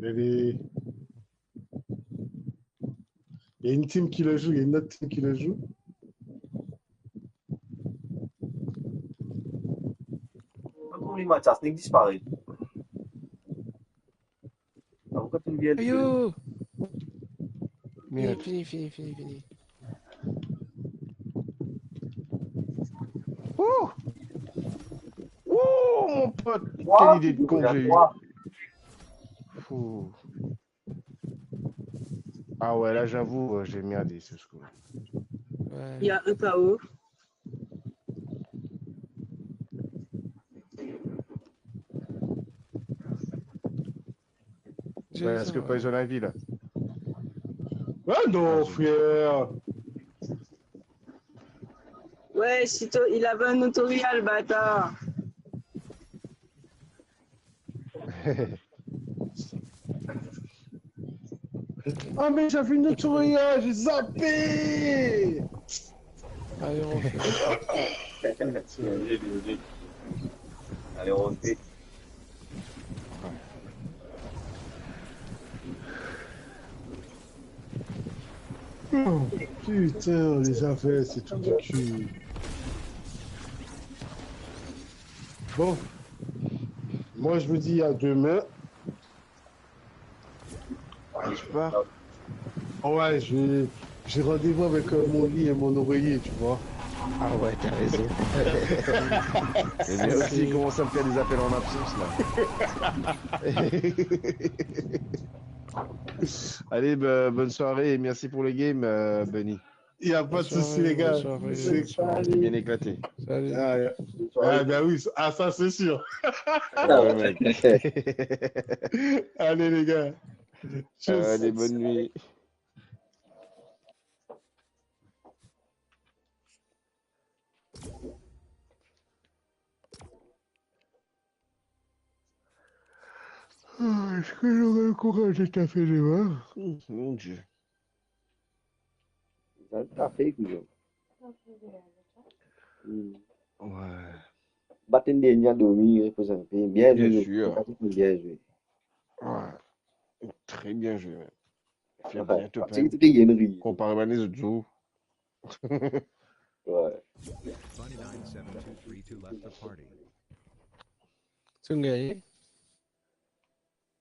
Il est Il y a une team qui le joue, il y a une autre team qui le joue. Pas pour les matchs, ça n'existe pas, Red. Ah, pourquoi tu me viens de... Ayo! Fini, merde, fini, fini, fini, fini. Ouh! Ouh, mon pote, quelle idée de con que j'ai eue. Ouh. Ah ouais, là, j'avoue, euh, j'ai merdé ce coup. Ouais. Il y a un K O. Ouais, est-ce que Poison Ivy, là? Ouais, non, frère. Ouais, si to-, il avait un notorial, bâtard. Ah, mais j'avais une notorial, j'ai zappé. Allez, on refait. Allez, on refait. Oh, putain, les affaires, c'est tout du cul. Bon, moi je vous dis à demain. Ah, tu pars? Ouais, j'ai, j'ai rendez-vous avec, euh, mon lit et mon oreiller, tu vois. Ah ouais, t'as raison. C'est bien aussi, il commence à me faire des appels en absence, là. Allez, bah, bonne soirée et merci pour le game, euh, Benny. Il n'y a pas de souci, les gars. Bonne soirée, bonne soirée. C'est... T'es bien éclaté. Salut. Ah, ouais. Ah, ben oui, ah, ça, c'est sûr. Ah ouais, mec. Allez, les gars. Tchuss. Allez, bonne nuit. Ah, est-ce que j'aurai le courage de taper demain? Oh, mon Dieu. Sa tape, kouyon. Hmm. Ouais. Bat enn dernie, dormi, repoz enpe. Bien zwe, bien zwe. Ouais. Très bien joué, mec. Finn bien to penn. Konpare bann lezot zour. Ouais. Zot gagne.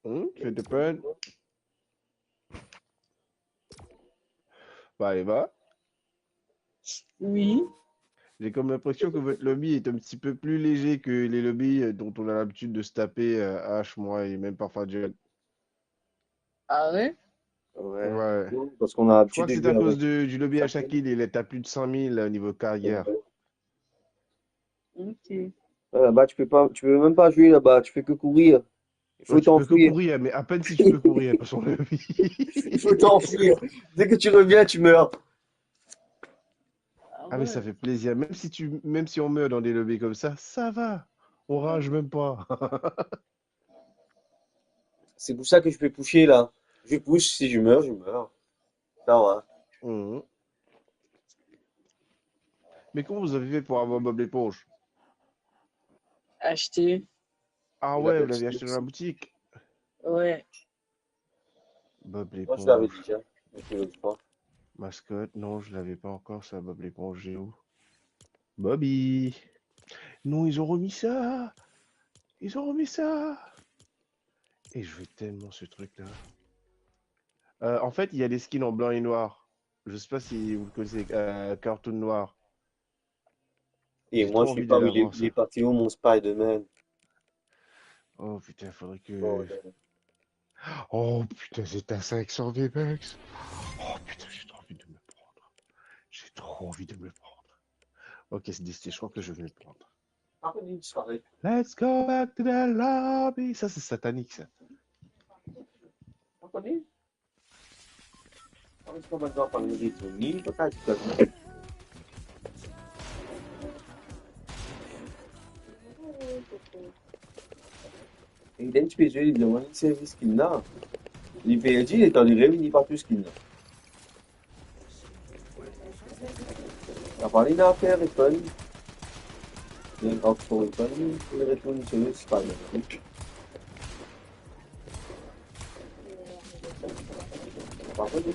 Hmm, Finn to penn. Bah, Eva? Oui. J'ai comme l'impression que votre lobby est un petit peu plus léger que les lobbies, euh, dont on a l'habitude de se taper, euh, Ash, moi et même parfois Jug. Ah ouais? Ouais. Ouais. Non, parce qu'on a l'habitude de jouer avec. Je crois que c'est à cause de, du lobby à Shaquille, il est à plus de cent mille au niveau carrière. Ouais. Ok. Ouais, là-bas, tu peux pas, tu peux même pas jouer là-bas, tu fais que courir. Il faut t'enfuir. Ouais, tu peux que courir, mais à peine si tu peux courir, parce qu'on le vit. Il faut t'enfuir. Dès que tu reviens, tu meurs. Ah, mais ça fait plaisir. Même si tu, même si on meurt dans des lobbies comme ça, ça va. On rage même pas. C'est pour ça que je peux pusher, là. Je push, si je meurs, je meurs. Ça va. Mhm. Mais comment vous avez fait pour avoir Bob l'éponge? Acheté. Ah ouais, vous l'avez acheté dans la boutique? Ouais. Bob l'éponge. Moi, je l'avais déjà. Depuis l'autre fois. Mascotte, non, je l'avais pas encore, ça, Bob l'éponge, j'ai où? Bobby. Non, ils ont remis ça. Ils ont remis ça. Et je veux tellement ce truc-là. Euh, en fait, il y a des skins en blanc et noir. Je sais pas si vous le connaissez, euh, Cartoon Noir. Et moi, je sais pas où il est, il est parti où, mon Spider-Man? Oh putain, faudrait que... Oh, ouais. Oh putain, c'est un cinq cents V-Bucks. Oh putain, j'ai trop envie de me le prendre. J'ai trop envie de me le prendre. Ok, c'est décidé, je crois que je vais le prendre. Let's go back to the lobby. Ça, c'est satanique, ça. E dan ti pe zwe, li demann li servi skin la. Li perdi, letan li revini, li pa trouv skin la. Apa li ena afer, reponn. Li ena ankor reponn, li retourn so Spider-Man. Apa li?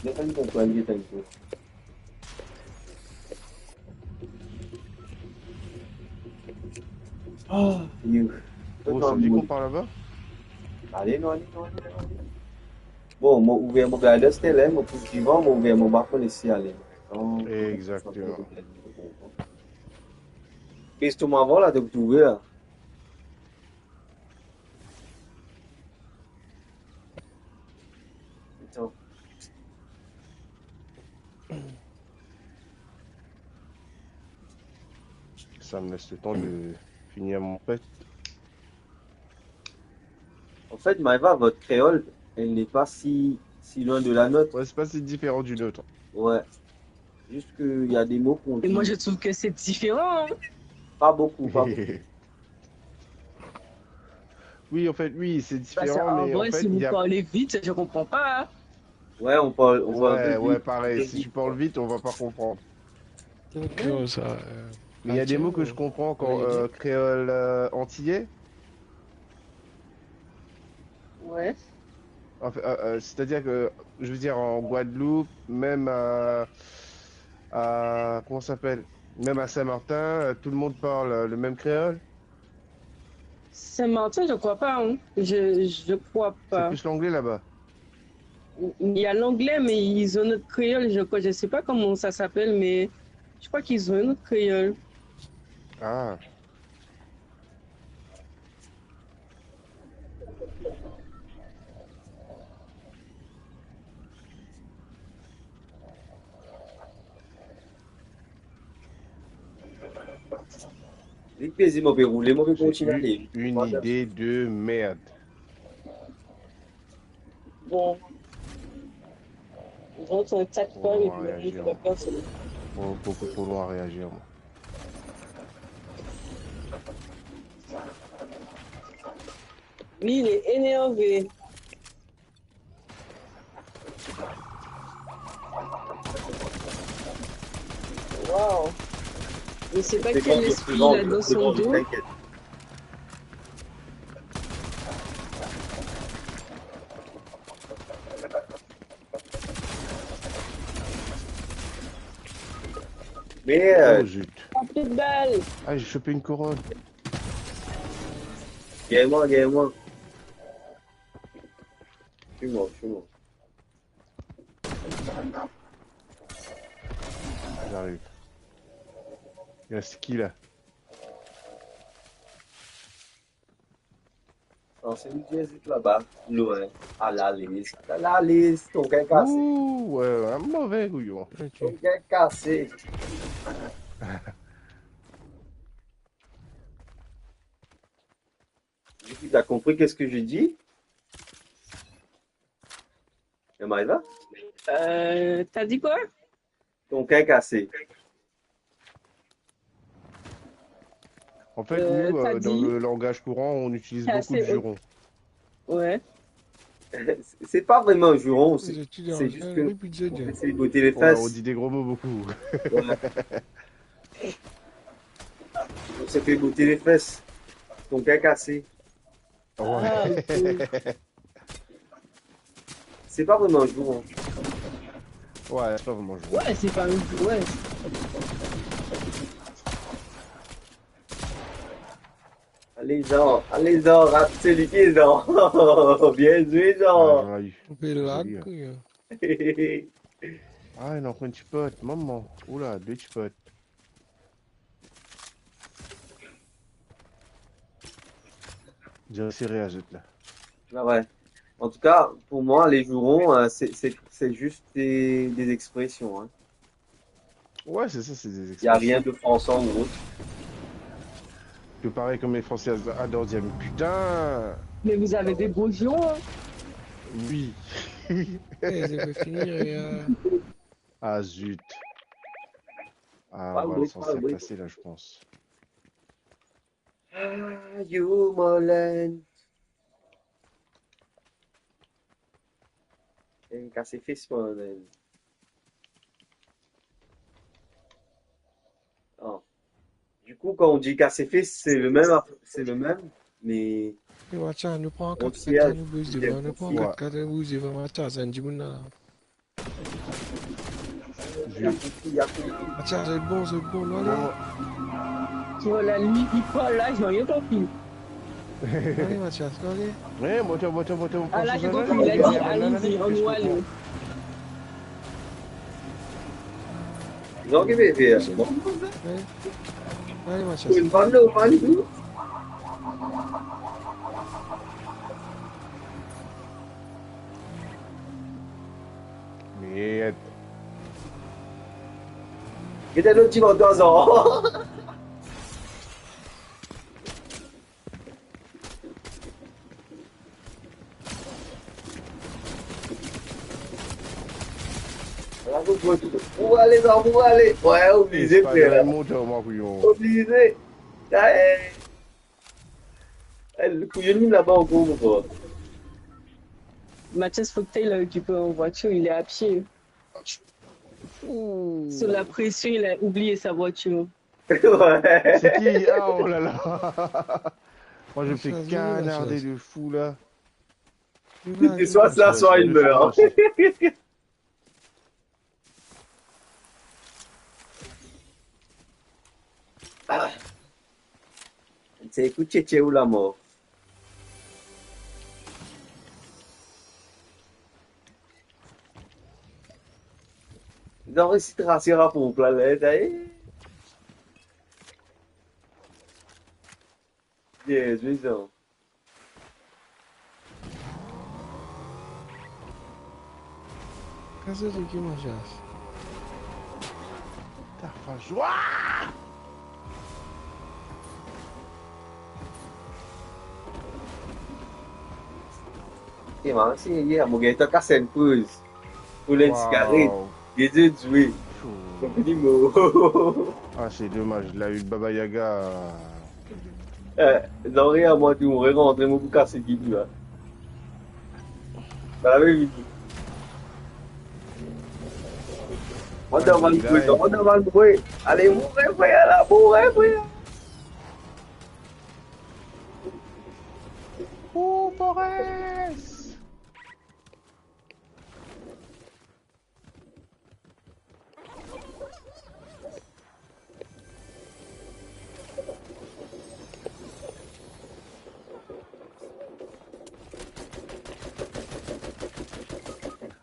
Get enn konprann, get enn konprann. Ah, you. Oh, ça veut dire qu'on part là-bas? Ale, non, ale, non, ale, non, ale. Bon, mo ouver mo glider, tel, mo pous divan, mo ouver mo balkon, les ale. Non, exactement. Pez tou mo avan la, to pou trouve la. Atann. Ça me laisse le temps de finir mon pet. En fait, Maëva, votre créole, elle n'est pas si, si loin de la nôtre. Ouais, c'est pas si différent du nôtre. Ouais. Juste qu'il y a des mots qu'on dit. Et moi, je trouve que c'est différent, hein. Pas beaucoup, pas beaucoup. Oui, en fait, oui, c'est différent, mais en vrai, en fait, si vous parlez vite, je comprends pas, hein. Ouais, on parle, on parle vite. Ouais, pareil. Si tu parles vite, on va pas comprendre. Mais il y a des mots que je comprends quand, euh, créole, euh, antillais. Ouais. En fait, euh, euh, c'est-à-dire que, je veux dire, en Guadeloupe, même à, à, comment ça s'appelle ? Même à Saint-Martin, euh, tout le monde parle, euh, le même créole. Saint-Martin, je crois pas, hein. Je, je crois pas. C'est plus l'anglais là-bas. Il y a l'anglais, mais ils ont notre créole, je crois. Je sais pas comment ça s'appelle, mais je crois qu'ils ont notre créole. Ah. Li peze, mo pe roule, mo pe kontinie ale. J'ai eu une idée de merde. Bon. Bon, c'est un chat. Pour moi, réagir, moi. Bon, beaucoup trop loin à réagir, moi. Lui, il est énervé. Waouh. Mais c'est pas quel esprit il a dans son dos. Merde. Oh, zut. Oh, plus de balles. Ah, j'ai chopé une couronne. Gagn mwa, gagn mwa. Tue mwa, tue mwa. J'arrive. Il reste qui, là ? Non, c'est une pièce là-bas, loin, à la liste. À la liste, ton cœur cassé. Ouh, ouais, un mauvais couillon. Ton cœur cassé. T'as compris qu'est-ce que j'ai dit ? Maëva ? Euh, t'as dit quoi ? Ton cœur cassé. En fait, euh, nous, euh, dans le langage courant, on utilise beaucoup le juron. Ouais. C'est pas vraiment un juron, c'est, c'est juste que on s'est fait botter les fesses. Ouais, on dit des gros mots beaucoup. Ouais. On s'est fait botter les fesses. Ton cœur cassé. Ouais. Ah, ok. C'est pas vraiment un juron. Ouais, c'est pas vraiment un juron. Ouais, c'est pas un juron, ouais. Allez, Jean, allez, Jean, rate celui qui est Jean. Bien joué, Jean. Ah, j'aurais eu. Bel lag, hein. Ah, il a encore une chipote, maman. Oula, deux chipotes. Bien serré, azot la. Ah ouais. En tout cas, pour moi, les jurons, euh, c'est, c'est, c'est juste des, des expressions, hein. Ouais, c'est ça, c'est des expressions. Il y a rien de français ou autre. Tout pareil comme les Français adorent dire, mais putain. Mais vous avez des beaux jurons, hein. Oui. Eh, c'est pas fini, les gars. Ah, zut. Ah, ouais, ouais, le sens est passé, là, je pense. Ah, you, Marlène. Enn kas fes, Marlène. Oh. Du coup, quand on dit kas fes, c'est le même, c'est le même, mais... E Matya, nou pran kat kat, nou bouz devan, nou pran kat kat, nou bouz devan, Matya, sa enn dimoun la. Mathias, zot bon, zot bon, nou ale. Bon. Ki vwala li, li pa la, li pa konpran. Ale, Mathias, nou ale. Wi, moto, moto, moto. Ah, la, li konpran, li a di, ale, nou ale. Non, ki pe fer? Wi. Ale, Mathias. Pou enn bann normal tou. Merde. Get enn lot dimoun dan zan. Pou ale, pou ale. Wi, oblize, frer. Spider-Man mont ar mwa, kouyon. Oblize. Aye. Eh, le kouyon, li laba ankor, mo frer. Mathias, fok to al okipe an vwatir, li a pie. Ouh. Sou lapresion, li a oubliye sa vwatir. Wi. C'est qui? Ah, oh là là. Moi, je me fais canarder de fou, là. Soit cela, soit il meurt. Ah. Se ekout tietie ou lamor. Zan resi trase rapor la, la, la, eh. Yes, wi, zan. Kaze de ki manzas? Ta faz. Ouah! E man, si, ye, mo gagn tan kas enn priz. Pou lenn sigaret. Wow. Gete zwe. Fou. Mo fini mo. Ah, c'est dommage, la eu Baba Yaga. Eh, non, rien, moi, tu m'aurais rentré, mon bouc cassé, qui tu as. Bah oui, oui. On demande quoi, on demande quoi. Allez, mourez, frère, là, mourez, frère. Ouh, Boris.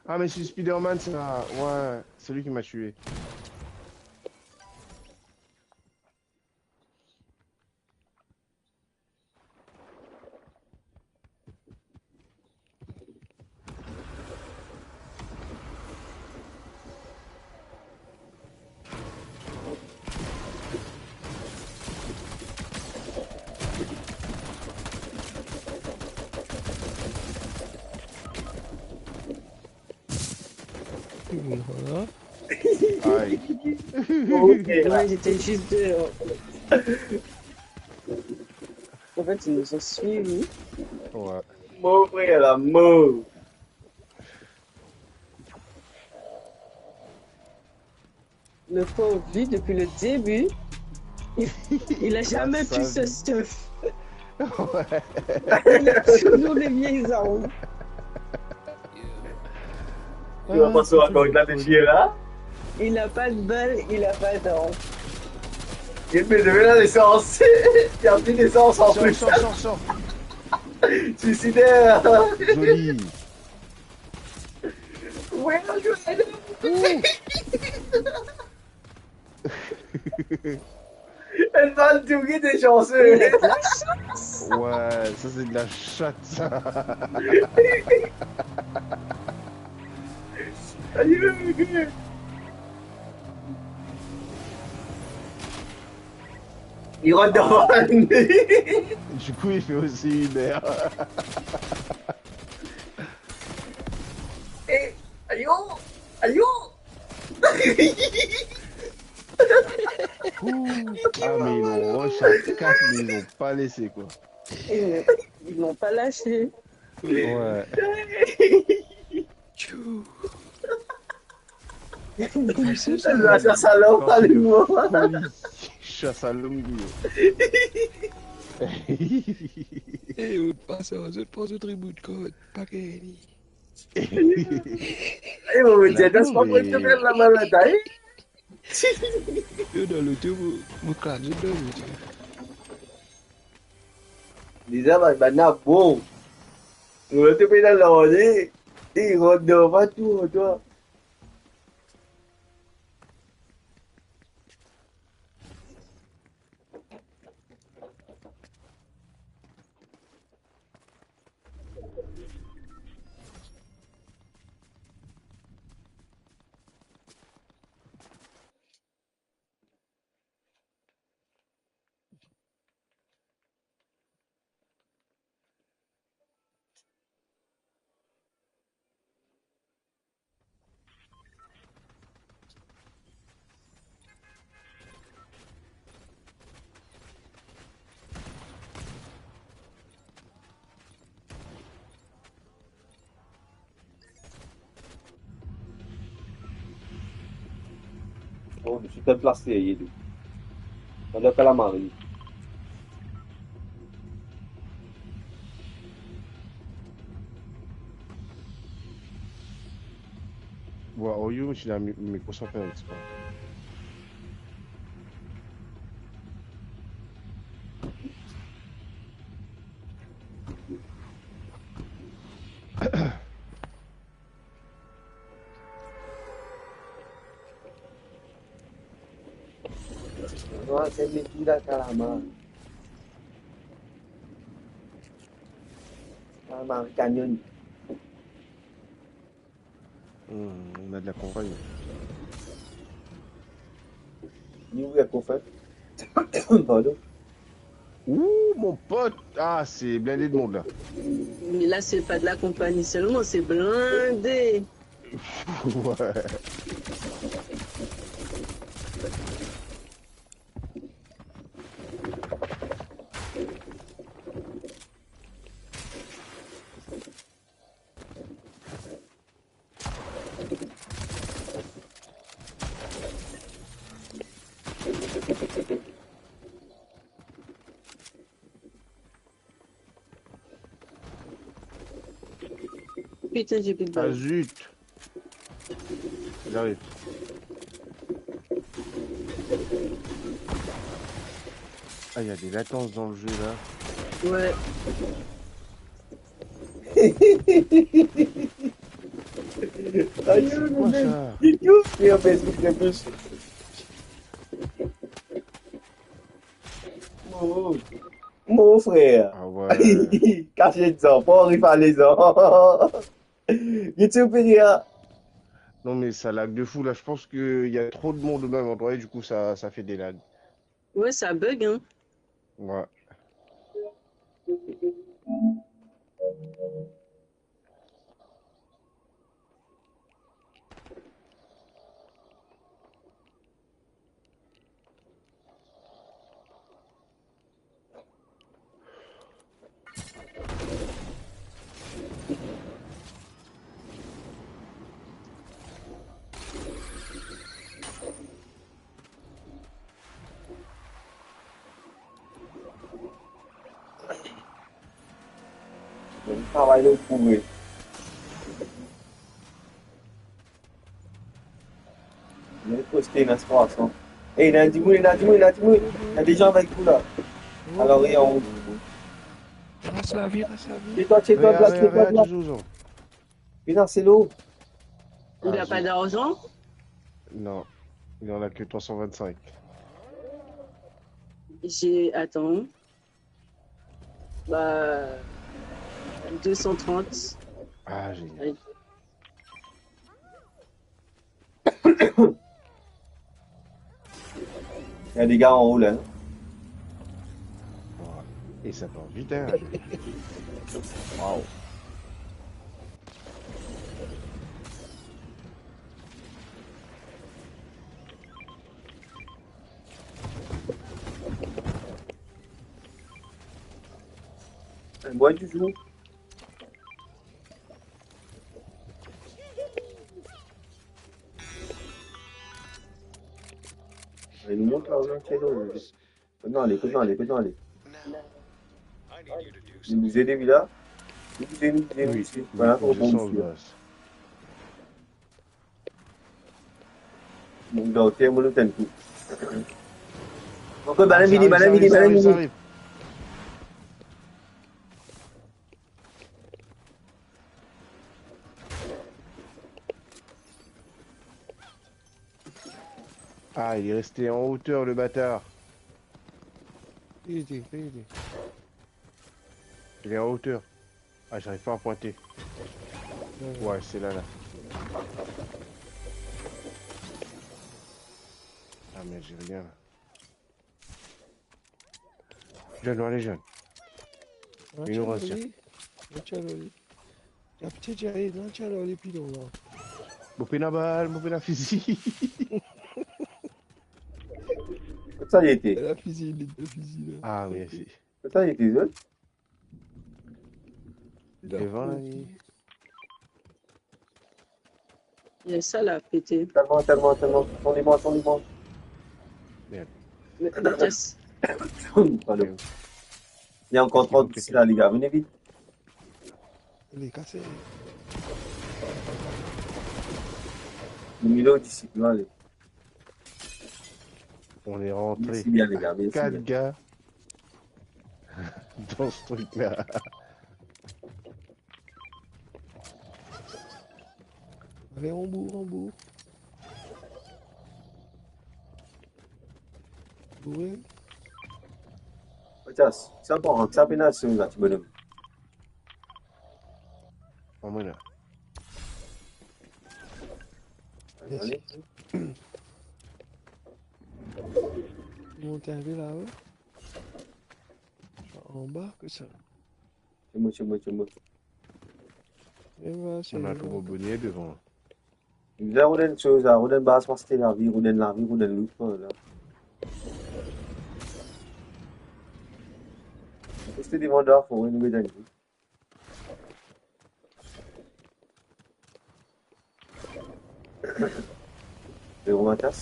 Ah, mais c'est Spider-Man, ça. Ouais, c'est lui qui m'a tué. Voilà. Aïe. Ok. Ouais, j'étais juste dehors. En fait, ils nous ont suivis. Ouais. Mon frère, la mort. Le pauvre, lui, depuis le début, il, il a jamais pu se stuff. Ouais. Il a toujours les vieilles armes. Tu vas pas sur la corde là, t'es fier là? Il n'a pas de balle, il n'a pas d'arme. Il met de la l'essence. Il a pris l'essence en plus. Sors, sors, sors, sors. Suicidaire. Joli. Ouais, je vais aller. Ouh. Elle va le tourner des chanceux. Il a de la chance. Ouais, ça c'est de la chatte, ça. Aïe, aïe, aïe. Il rentre dans la nuit. Du coup, il fait aussi une heure. Eh, aïe, aïe. Ouh. Ah, mais ils l'ont rush à quatre, mais ils l'ont pas laissé, quoi. Ils ne, ils l'ont pas lâché. Ouais. Tchou. La chasse à l'homme, allez voir. Folie. Chasse à l'homme, lui. Eh, on passe à un autre, pas autre bout de code. Pas que... Eh, mo dir, dan sa mo fer la malad, eh. Yo, dan loto, mo, mo kraz zot dan loto. Deza, bann, bann la bon. Mo loto pe dan lane, e rant dan va tou, twa. Oh, nou ti tel plas serye, tou. Pandan kalamari. Where are you? Msye, mi, mi konsa fer exprè. Mwa, se met li dan kalamar. Kalamar kanyon. Hmm, on a de la campagne. Li ouvrir kofer. Pardon. Ouh, mon pote! Ah, se blinde de mond la. Me la, se pa de la konpagni selman, se blinde. Ouais. Putain, j'ai plus de balles. Ah, zut. J'arrive. Ah, il y a des latences dans le jeu, là. Ouais. Aïe, c'est quoi, ça ? Dites-nous, et on baisse vite le plus. Oh. Mon frère. Ah ouais. Kasiet zan, pa anvi fale zan. YouTube, Piria. Non, mais ça lag de fou, là. Je pense qu'il y a trop de monde au même endroit et du coup, ça, ça fait des lags. Ouais, ça bug, hein. Ouais. Bon travay, le prouve. Ena poste, ena twa san. Ey, ena dimoun, ena dimoun, ena dimoun. Ena de zan avek ou la. Alors, ena ou. Ras lavi, ras lavi. Tais-toi, tais-toi, Black, tais-toi, Black. Putain, c'est lourd. Il n'a pas d'argent ? Non, il en a que trois cent vingt-cinq. J'ai, attends. Bah, deux cent trente. Ah, génial. Aïe. Il y a des gars en haut, là. Hein. Wow. Et ça part vite, hein. Waouh. Bwa dizour. Li mont la, ou la, se dan. Kot nou ale, kot nou ale, kot nou ale. Li bouze depi la. Vini, vini, vini, vini. Wi, wi, vwala, fok mo desans, baz. Bon, donk, tiens, mo tann kou. Ankor, bann-la vini, bann-la vini, bann-la vini. Ah, il est resté en hauteur, le bâtard. Li ete, li ete. Il est en hauteur. Ah, j'arrive pas à pointer. Ouais, ouais, c'est là, là. Ah, mais j'ai rien, là. Jeune, allez, jeune. Li inn rant. Mo pena bal, mo pena fizi. Kot sa li ete? La fizi, li, la fizi, la. Ah, mersi. Kot sa li ete, zot? Devan, la, li. Sa la pete. Talman, talman, talman. Tonn li mor, tonn li mor. Merde. Pardon. Li ankor trant isi la, les gars. Vini vit. Li kase. Li mete disiplin, ale. On est rentré. Mersi bien, les gars, mersi bien. Quatre gars dans ce truc-là. Ale, on bour, on bour. Boure. Mathias, sa bon, sa pena sa, ti bonom. Anmwey la. Ale. Mont inpe la, wi. Anba, kot sa? Ti mo, ti mo, ti mo. Ena tou bonbonye devan. Bizin rod enn soz la, rod enn baz, paske lavi, rod enn lavi, rod enn loot, la. Reste devan la, fo nou get enn kou. Devan Mathias.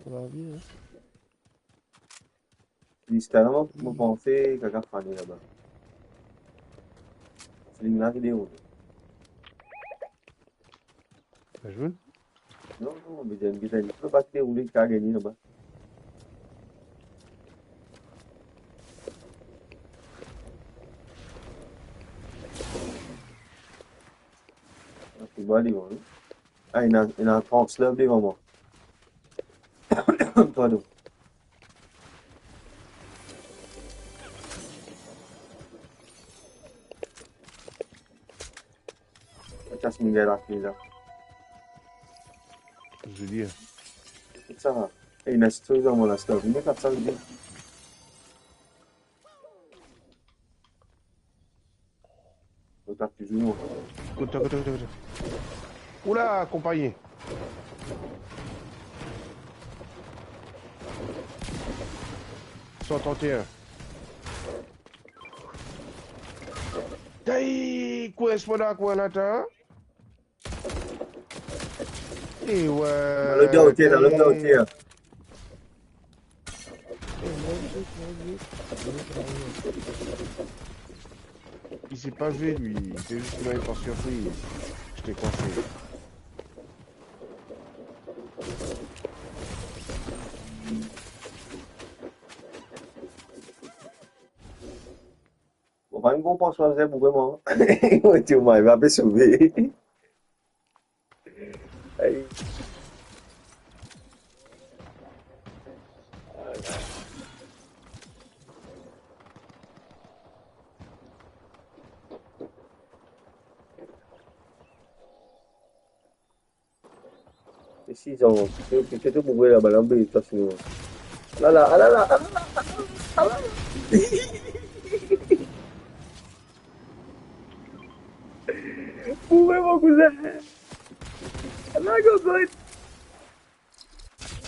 Sa va bien, hein? Ziska la, mo, mo panse kaka fane laba. Feeling la ki deroule. Sa zwenn? Non, non, me di'nn, me di'nn, pa ki deroule, ki gagne laba. Ah, c'est bon, allez, bon, hein. Ah, ena, ena trant slab devan mwa. Pardon. Mathias, mo gagn lakle la. Zoli, hein. Sa va. Ey, ena stroy dan mo la, stroy. Vinn kat sa, vinn. Kontak touzour. Kontak, kontak, kontak, kontak. Oula, konpagn. San trant e enn. Tay, kourez pandan kour ladan. E ouais. Dans l'autre côté, dans l'autre côté. Il s'est pas vu, lui. C'est juste qu'il avait pas surpris. Je t'ai coincé. Bon, pa enn bon François Joseph pou vremem. Mo ti, mo, li pa pe sove. Ay. E si zan, se, se, se tou pou vre laba, la, be, sa, sinon. Alala, alala, alala, alala, alala. Pou vre, mo kouzin. Ala, gogol.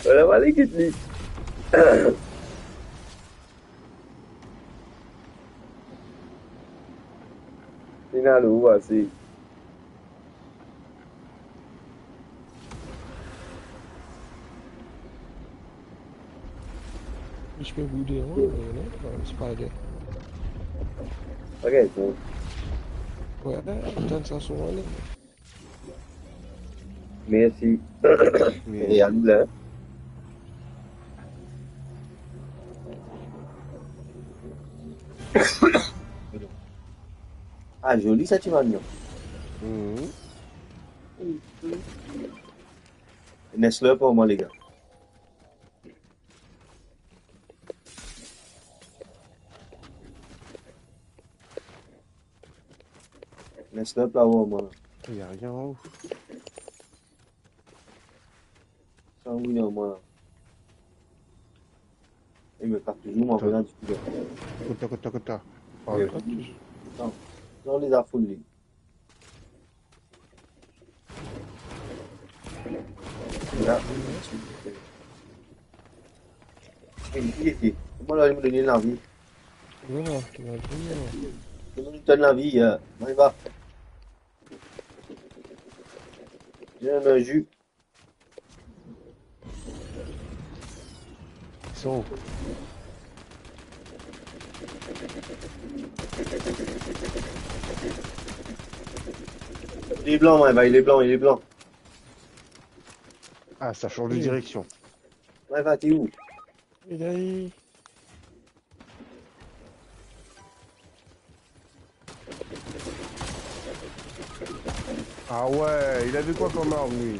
Ala, va ale kit li. Finn al ou, asi. Li ti pe boude, non? Non, non, spider. Ok, bon. Wi, tann sa son ale. Mersi. Mersi. E anou la. Ah, zoli sa ti manyon. Mhm. Nestlé pou mwa, les gars. Les snap la, mwa. Y a rien en haut. Sa, wi, non, mwa. E, me pa touzour, mwa, Attends. Regarde, tu peux. Kota, kota, kota. Ah, wi, wi. Non, non, les affoulés. La. Li, li, li. Kouma la, li donn lavi? Non, non, tu m'as dit, non. Li donn lavi, euh, on y va. Viens, le jus. Ils sont où? Il est blanc, ouais, bah, il est blanc, il est blanc. Ah, ça change de direction. Ouais, va, t'es où? Il est Ah ouais, il avait quoi comme arme, lui?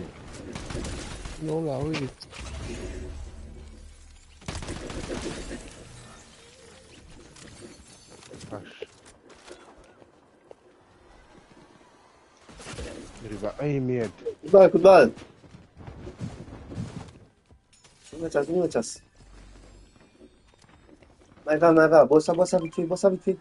Non, là, oui. Vache. Il va, eh, merde. Kout bal, kout bal. Kouma chas, kouma chas. Maïva, Maïva, bos sa, bos sa vitfe, bos sa vitfe.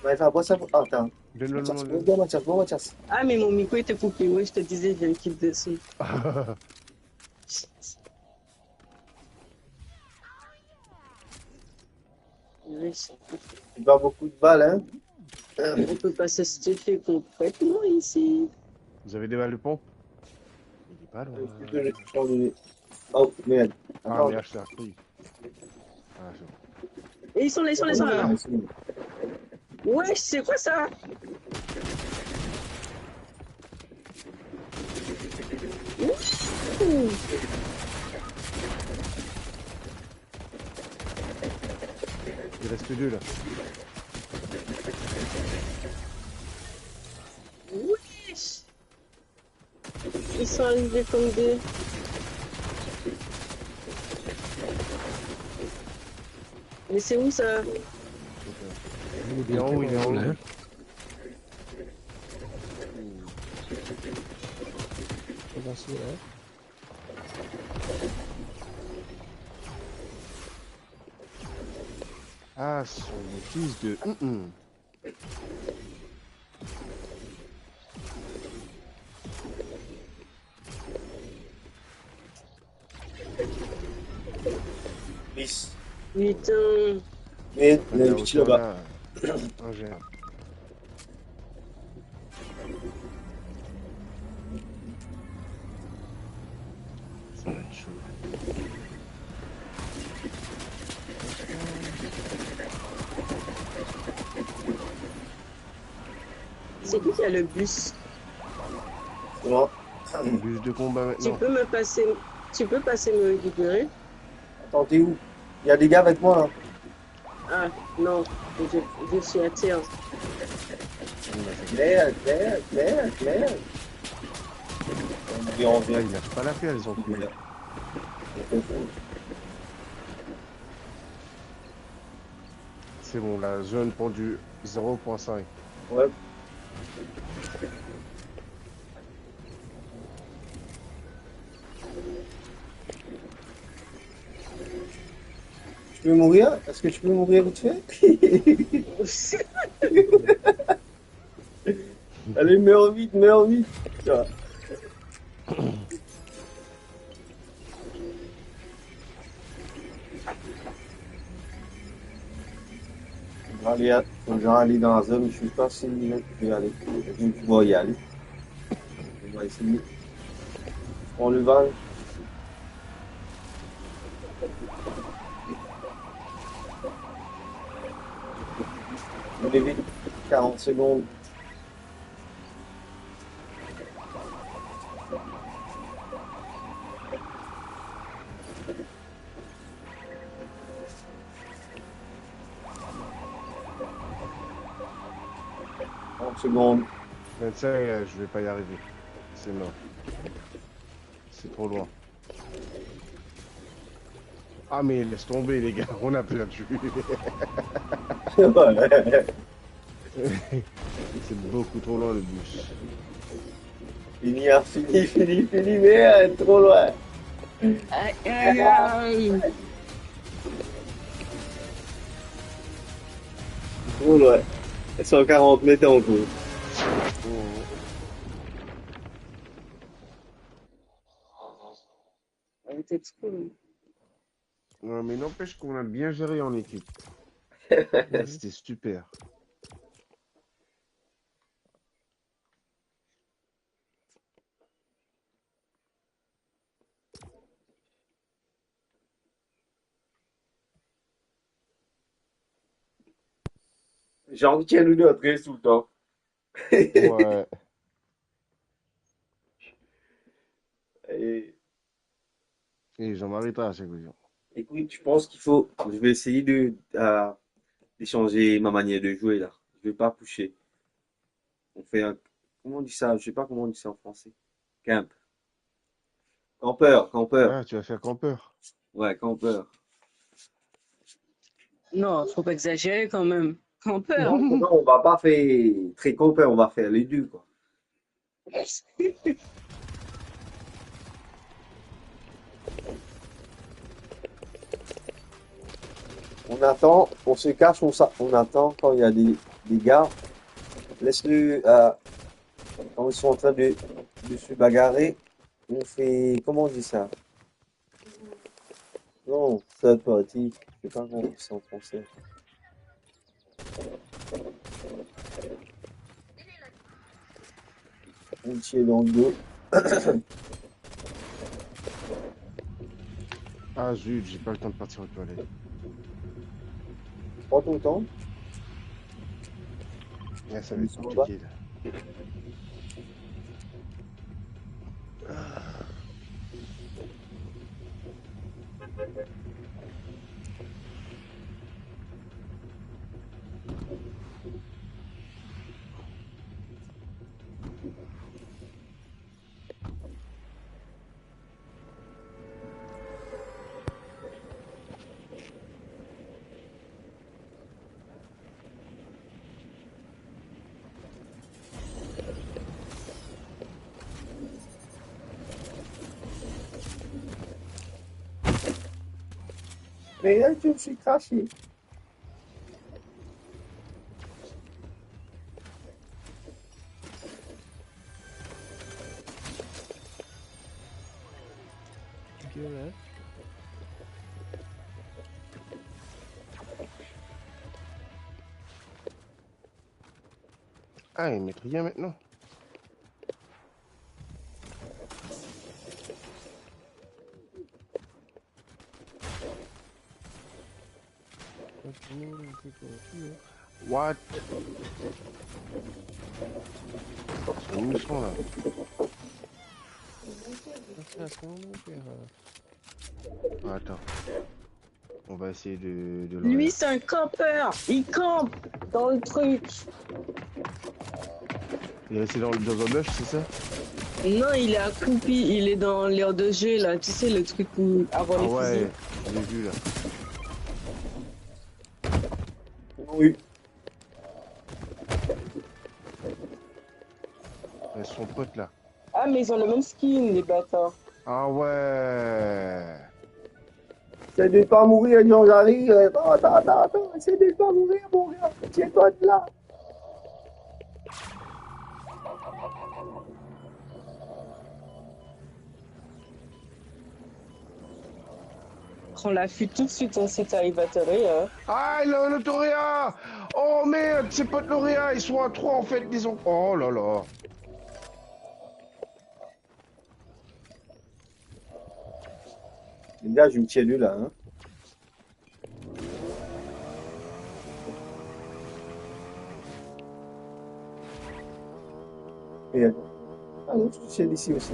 Maïva, bos sa, ah, atann. Donn li, donn li, donn li. Bon, bon, Mathias, bon, Mathias. Ah, mais mon micro était coupé, ouais, je te disais, j'ai un kick dessus. Nice. Il va beaucoup de balles, hein? On peut pas se stuffer complètement ici. Vous avez des balles de pompe? Il est pas loin. Oh, merde. Ah, attends. Mais acheter un truc. Ah, c'est bon. Et ils sont là, ils sont là, ils sont là. Ah, c'est bon. Wesh, c'est quoi ça? Ouh. Il reste deux, là. Wesh. Ils sont arrivés comme des... Mais c'est où ça? Il est en haut, il est en haut. Ah, son fils de... Mm, mm. Bis. Putain. Mais, mais, petit là-bas. Ça va être chaud. C'est qui qui a le bus? Moi. Bus de combat maintenant. Tu peux me passer, tu peux passer me récupérer? Attends, t'es où? Il y a des gars avec moi, là. Ah, non, je, je suis à terre. Merde, merde, merde, merde. On vient, on vient. Ah, il lâche pas l'affaire, les enculés. C'est bon, la zone pour du zéro point cinq. Ouais. Je peux mourir? Est-ce que je peux mourir vite fait? Allez, meurs vite, meurs vite. Ça. Faut que j'aille, faut que j'aille dans la zone, je sais pas si je vais aller. Je vais y aller. On va essayer. Pran le van. Vini vit, karant segond. Trente secondes. Vingt-cinq, euh, je vais pas y arriver. C'est mort. C'est trop loin. Ah, mais laisse tomber, les gars, on a perdu. Ouais. C'est beaucoup trop loin, le bus. Fini, hein, fini, fini, fini, merde, trop loin. Aïe, aïe, aïe. Trop loin. Cent quarante mètres en gros. C'était cool. Ouais, mais n'empêche qu'on a bien géré en équipe. Là, c'était super. Jean-Pierre nous notre tout le temps. Ouais. Et Et Jean-Marie, t'as assez, Guillaume. Écoute, je pense qu'il faut, je vais essayer de, euh, de changer ma manière de jouer là. Je vais pas pusher. On fait un, comment on dit ça? Je sais pas comment on dit ça en français. Camp. Campeur, campeur. Ah, tu vas faire campeur. Ouais, campeur. Non, faut pas exagérer quand même. Campeur. Non, on va pas faire très campeur, on va faire les deux, quoi. On attend, on se cache, on s'a-, on attend quand il y a des, des gars. Laisse-le, euh, quand ils sont en train de, de se bagarrer, on fait, comment on dit ça? Non, third party, je sais pas comment on dit ça en français. Un tir dans le dos. Ah zut, j'ai pas le temps de partir aux toilettes. Prends ton temps. Là, ça va être compliqué, là. Mais là, je me suis craché. Ah, ils mettent rien maintenant. What? Ils sont où, ils sont là? Attends. On va essayer de, de l'enlever. Lui, c'est un campeur. Il campe dans le truc. Il est resté dans, dans un bush, c'est ça? Non, il est accroupi. Il est dans l'aire de jeu, là. Tu sais, le truc où, avant les fusils. Ah ouais, je l'ai vu, là. Oui. Ouais, son pote, là. Ah, mais ils ont le même skin, les bâtards. Ah ouais. Essaie de pas mourir, Jean-Marie. Attends, attends, attends, attends. Essaie de pas mourir, mon gars. Tiens-toi de là. Prends la fuite tout de suite, hein, si t'arrives à te réa, hein. Ah, le, le Toréa! Oh merde, c'est pas de Toréa, ils sont à trois en fait, disons. Oh là là. Li la, zot tir li la, hein. Regarde. Ah non, c'est ici aussi.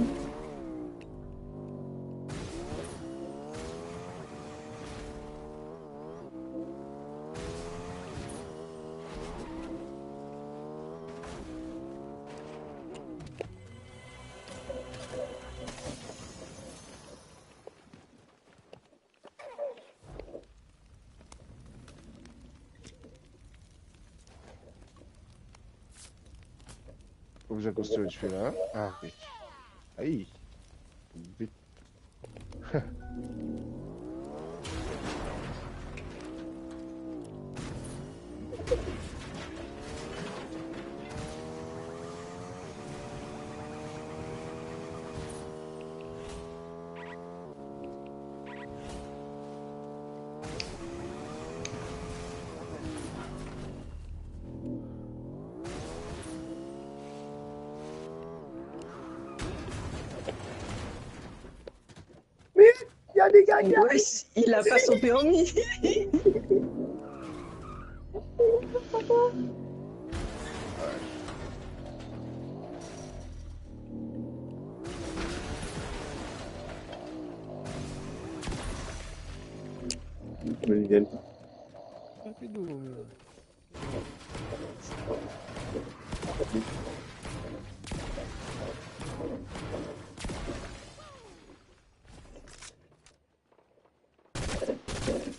Faut que je construise celui-là, hein. Ah, ok. Aïe. Vite. Merde, il y a des gars qui arrivent. Ouais, il a pas son permis. Rapido, meu.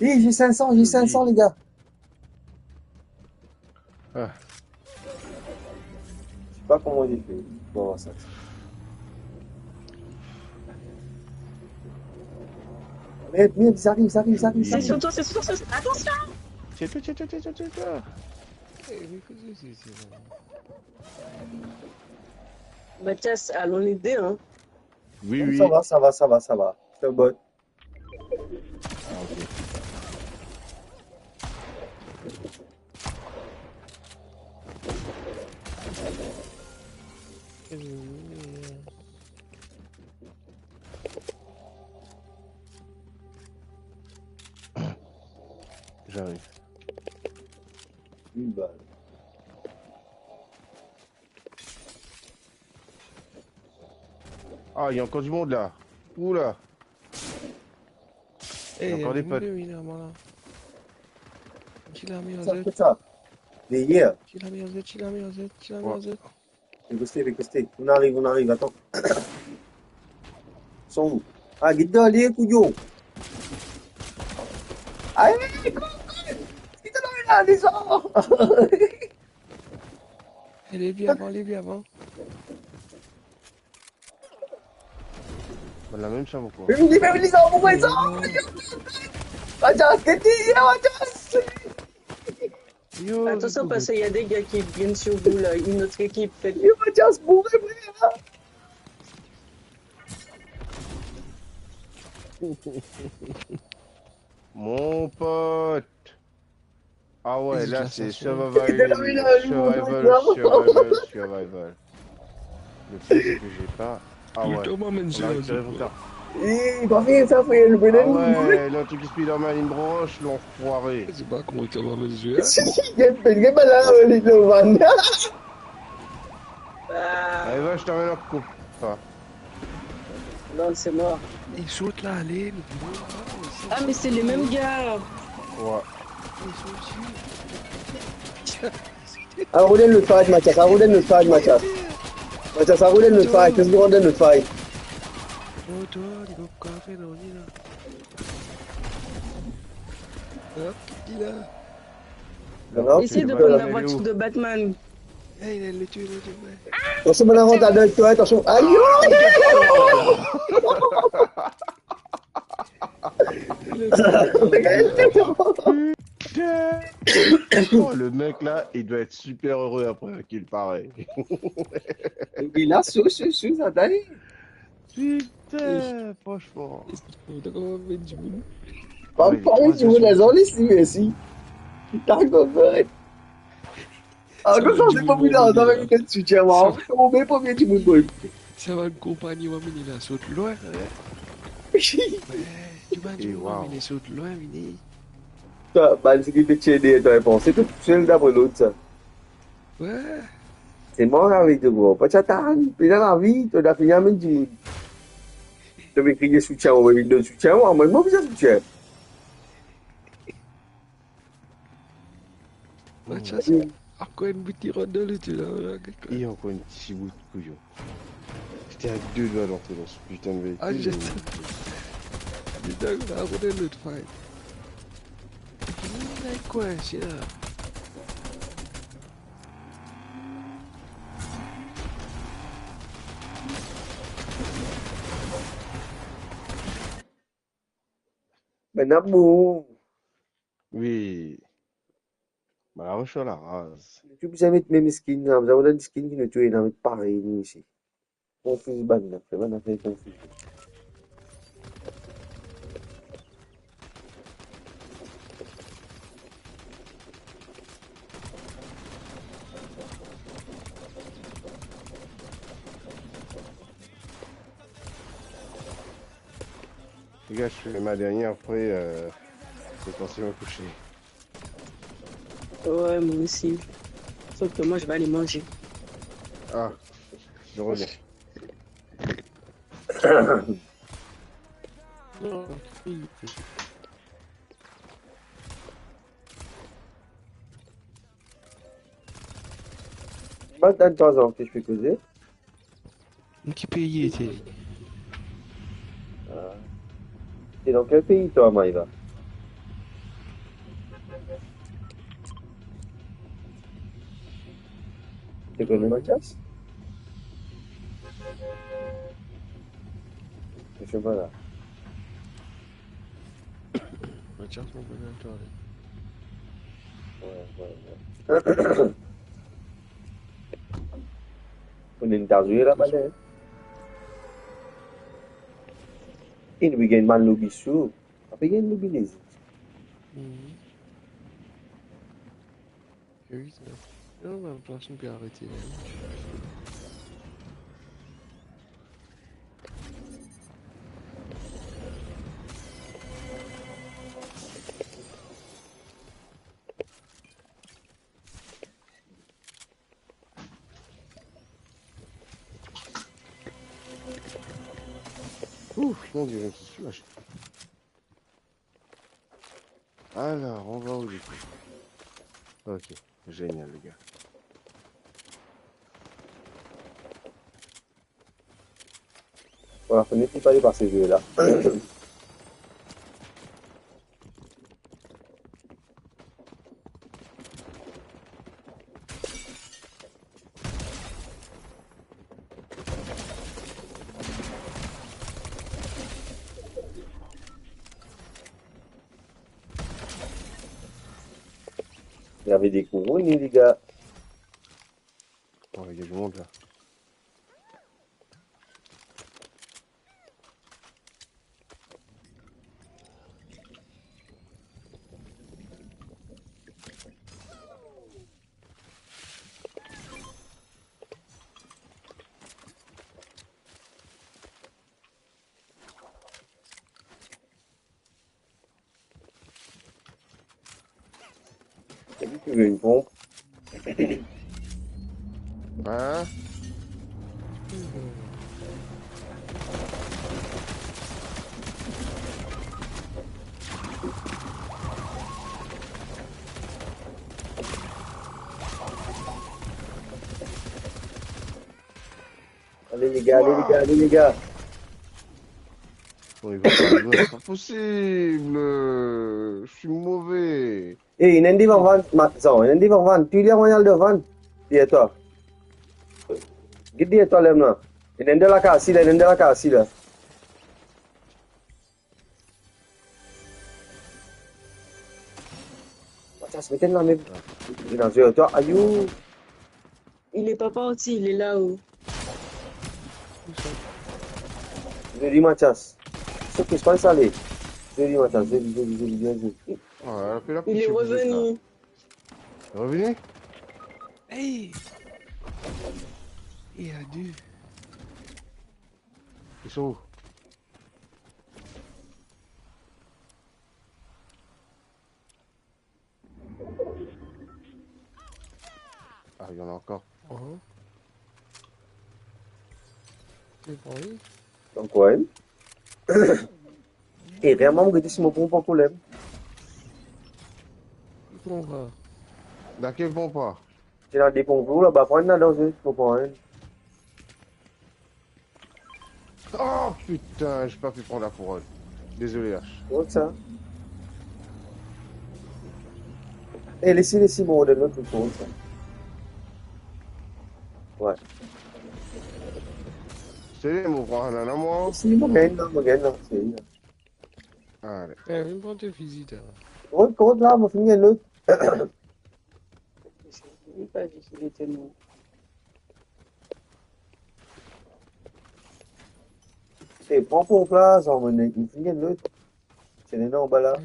Eh, j'ai cinq cents, j'ai cinq cents, les gars. Ah. Je sais pas comment j'ai fait. Bon, ça. Merde, merde, ça arrive, ça arrive, ça arrive, ça arrive. C'est sur toi, c'est sur toi, c'est sur toi. Attention. Tire, tire, tire, tire, tire, tire. Eh, mais qu'est-ce que c'est, c'est... Mathias, allons les deux, hein. Oui, oui. Ça va, ça va, ça va, ça va. C'est un bot. Ah, ok. J'arrive. Une balle. Ah, il y a encore du monde là. Oula. Eh, il y a encore des potes. Ti lame ar zot. Derrière. Ti lame ar zot, ti lame ar zot, ti lame ar zot. Ouais. Reste, reste. On arrive, on arrive, attends. Ils sont où? Ah, get dan ale, kouyon. Aïe, aïe, aïe, cours, cours. Putain, non, mais là, les gens. Allez, viens avant, allez, viens avant. Voilà, même ça, pourquoi? Mais vous dites, mais vous dites ça, pourquoi ils sont... Mathias, qu'est-ce qu'il y a, Mathias? Yo, attention, parce qu'il y a des gars qui viennent sur vous, là, une autre équipe, faites... Yo, Mathias, bourré, frère. Mon pote. Ah ouais, là, c'est survival, survival, survival, survival. Le pire, c'est que j'ai pas... Ah ouais. Comment on a récupéré son corps. Eh, pa fer sa, frère, le bonhomme. Ah ouais, le truc Spider-Man, il me branche, l'enfoiré. Je sais pas comment il a amené le jeu, hein. Il est, il est malade, le van. Ah. Allez, va, je t'emmène en coupe. Enfin. Non, c'est mort. Il saute là, allez. Ah, mais c'est les mêmes gars. Ouais. Ils sont dessus. Arou dan lot fight, Mathias. Arou dan lot fight, Mathias. Mathias, arou dan lot fight. Let's go, arou dan lot fight. Oh, toi, il va pas faire dans la... Hop, il a... Non, essaye de prendre la voiture de Batman. Eh, il a le tué, le tué, ouais. Attention, mon avantage avec toi, attention. Aïe, aïe. Putain. Oh, le mec là, il doit être super heureux après, à qu'il paraît. Il a su, su, su, ça d'ailleurs. Putain, franchement. Est-ce qu'il faut encore mettre du monde ? Ah, mais pas envie de jouer dans les zones ici, mais si. Putain, quoi, ouais. Ah, ça va, c'est pas plus là, ça va être dessus, tiens, moi. Ça va. On met pas bien du monde, boy. Ça va, le compagnon va venir là, saute loin, hein. Ouais. Tou bann dimoun, waw, vini sot lwin, vini. Twa, bann seki pe tir deryer twa, panse to tousel dapre lot sa. Wi. Se mor avek to, bro. Pa ti atann, pena lavi, to inn fini amenn dimoun. To pe kriye soutien, ou vinn donn soutien, mwa, mwa, mo bizin soutien. Mathias, ankor enn bout ki rant dan lotwo la, la, get sa. Li ankor enn ti bout kouyon. Ti a de dwa rantre dan so putain de vehikil. Ah, je sais. Li dan la, kot lot fight. Li dan kwin, sila. Bann amour. Wi. Malaros laraz. Nou tou bizin met mem skin la, bizin rod enn skin ki nou tou ena, met parey nou isi. Konfiz bann la, fer bann zafer konfiz. Les gars, je fais ma dernière, après, euh, potentiellement couché. Ouais, moi aussi. Sauf que moi, je vais aller manger. Ah, je reviens. Bann tann trwa zan ki pe koze. Ki pei ete li? Ah. T'es dans quel pays, toi, Maïva? Tu connais Mathias? Je sais pas, là. Mathias, mo konn twa, wi. Wi, wi, wi. Konn enn ta zwe laba, hein? E nou pe gagn bann lobi sou. Pa pe gagn lobi lezot. Mhm. Wi, sa. Non, mem plas nou pe arete la. Ouf, mon Dieu, je me suis soulagé. Alors, on va où, du coup? Ok, génial, les gars. Bon, la fenêtre, il fallait passer, je vais là. Li ave de kouronn, li, les gars. Oh, il y a du monde, là. T'as vu qu'il y avait une pompe? Hein? Allez, les gars, allez, les gars, allez, les gars. Bon, il va pas arriver, c'est pas possible. Je suis mauvais. Eh, ena enn devan van, ma-, Zan, ena enn devan van. Touy li, ann al devan. Deryer twa. Get deryer twa, lem la. Ena enn dan lakaz la, ena enn dan lakaz la. Mathias, met enn lame. Li ena zwe twa, ayou. Il est pas parti, il est là-haut. Zoli, Mathias. Sof ki pa sale. Zoli, Mathias. Zoli, zoli, zoli, bien zoli. Ah, la pe la. Il est revenu. Revenu? Hey! Il a dû. Ils sont où? Ena ankor. Aha. Li pran li. Donk, wi. E, vremem, mo gete si mo pran pa problem. Li pran pa. Dake pran pa. Ti ena de pran pou laba, pran ladan, mo pran enn. Oh putain, j'ai pas pu prendre la couronne. Désolé, H. Kot sa? E, les, les, mo donn lot pou pran sa. Wi. Se li, mo pran la, non, mwa? Si, mo gagn la, mo gagn la, se li la. Ale. E, vinn pran to fizi, ta. Kot, kot la, mo finn gagn lot. Li pa dir si li ete mor. E, pran pou plas, anmwey, li finn gagn lot. Ti ena anba la.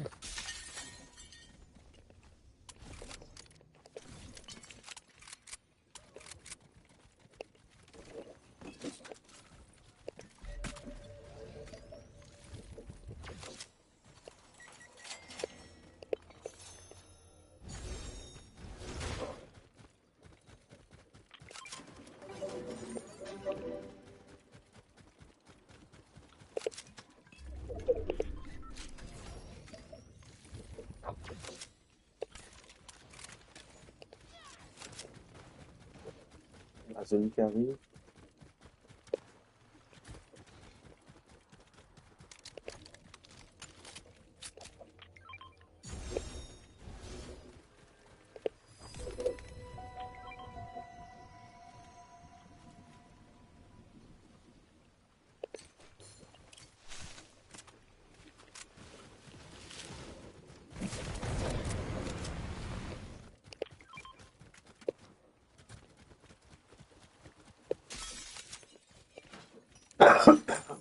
Lazone ki ariv.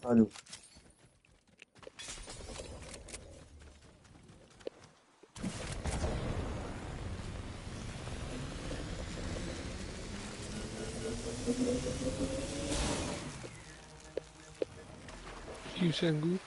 Alo. Ki sengou?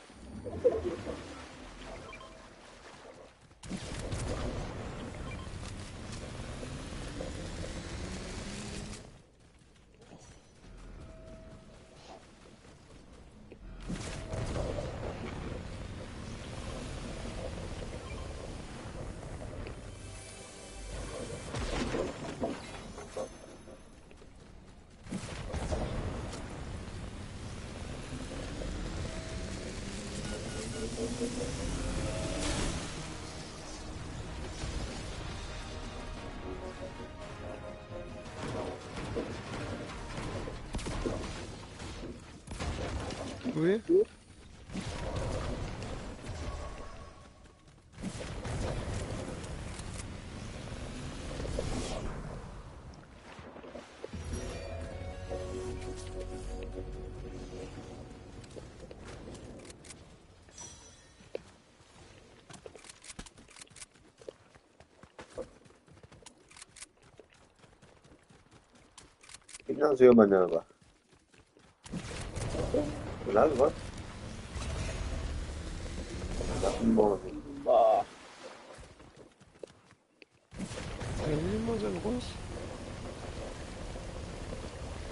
Wi. Ki dan zwe bann la laba? La, zot. La, bon. Ba. Ayo, vinn manz enn ros.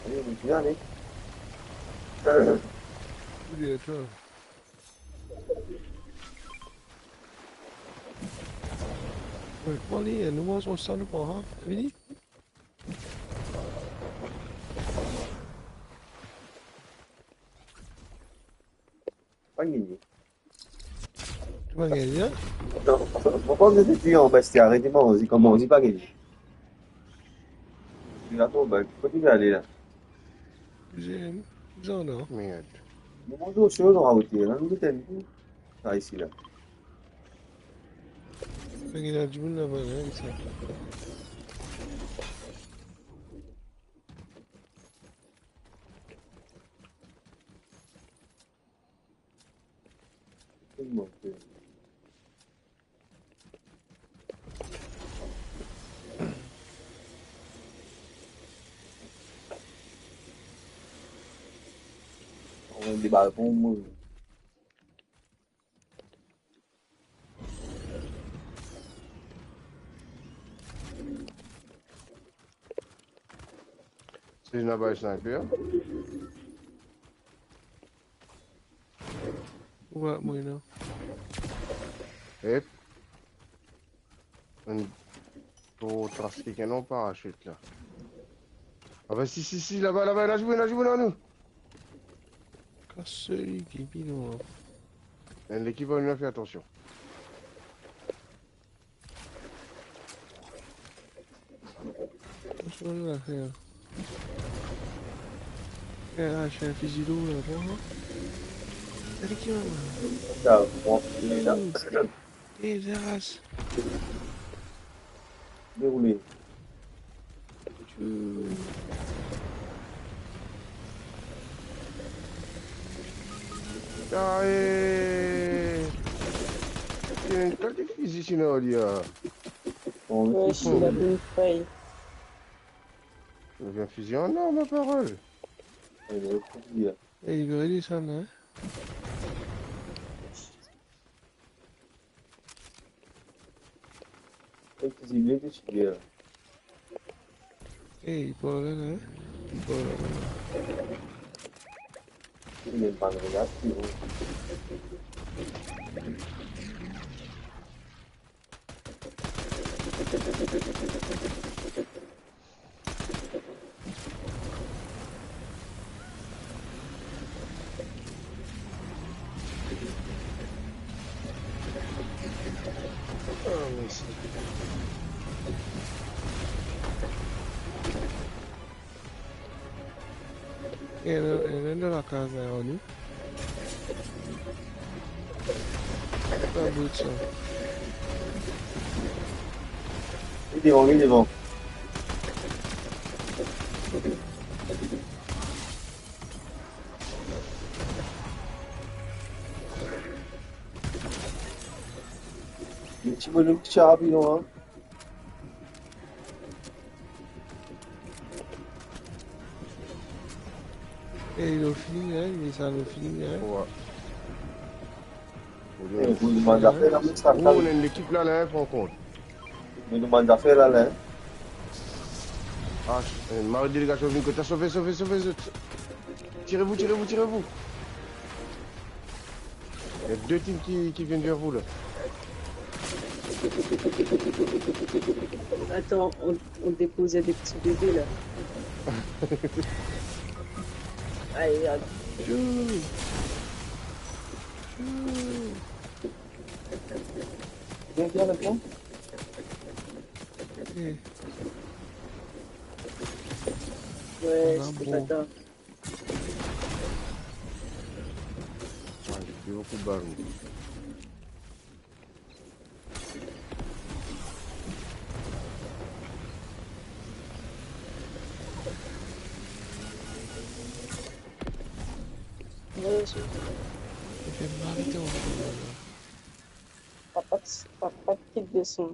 Ayo, vinn ale. Bien, twa. Wi, pran li, nou manz ros sa, nou pran, ha? Vini. Pa gagne. Pa gagne, hein? Non, mo pa bizin dir an bestia, aret manze, kouma manze pa gagne. Li la tonbe, kot li ale la? Bizin, bizin non. Merde. Mo manz sos, nou aote la, nou met enn kou. Sa isi la. Pe gagn dimoun laba la, sa. On debal pou mwa. Ena bay sniper. Wi, mwa la. Ep. Enn tro tras kikenn an parasit la. Ah ben si, si, si, laba, laba, ena dimoun, ena dimoun, anou. Kas li, ki bidon. Enn lekip, nou fer atansion. Attention, là, frère. Frère, là, je fais un fusil d'eau, là, vraiment. Allez, qui va, là ? Là, bon, il est là. Eh, Veras. Déroulé. Tu- Ah, eh. Tiens, quel fusil, sinon, il y a ? Bon, ouais, je suis là, une feuille. Li vinn fizi an or, mo parol. Ey, li vinn fizi an or. Ey, fizi an or, fizi an or. Ey, li parl la, hein ? Li parl la. Li vinn bann regarde, li. Ah, mersi. Ena, ena enn dan lakaz la, anou. Sa bout sa. Li devan, li devan. Li ti bonom ki ti abiye, non, hein. Eh, li lor fini, hein, li sa lor fini, hein. Wi. Eh, nou bann zafer la, mem sa, nou ena enn lekip la, la, hein, pran kont. Nou bann zafer la, la, hein. Ah, eh, mari delegasion vinn kot la, sove, sove, sove zot. Tire vou, tire vou, tire vou. Il y a deux teams qui, qui viennent vers vous, là. Attends, on, on dépose des petits bébés, là. Aïe, aïe. Tchou. Tchou. Viens, viens, viens. Eh. Ouais, ah, c'était bon. Pas tard. Ah, j'ai plus beaucoup de balles, moi. Ouais, c'est... Papa, papa ki desann.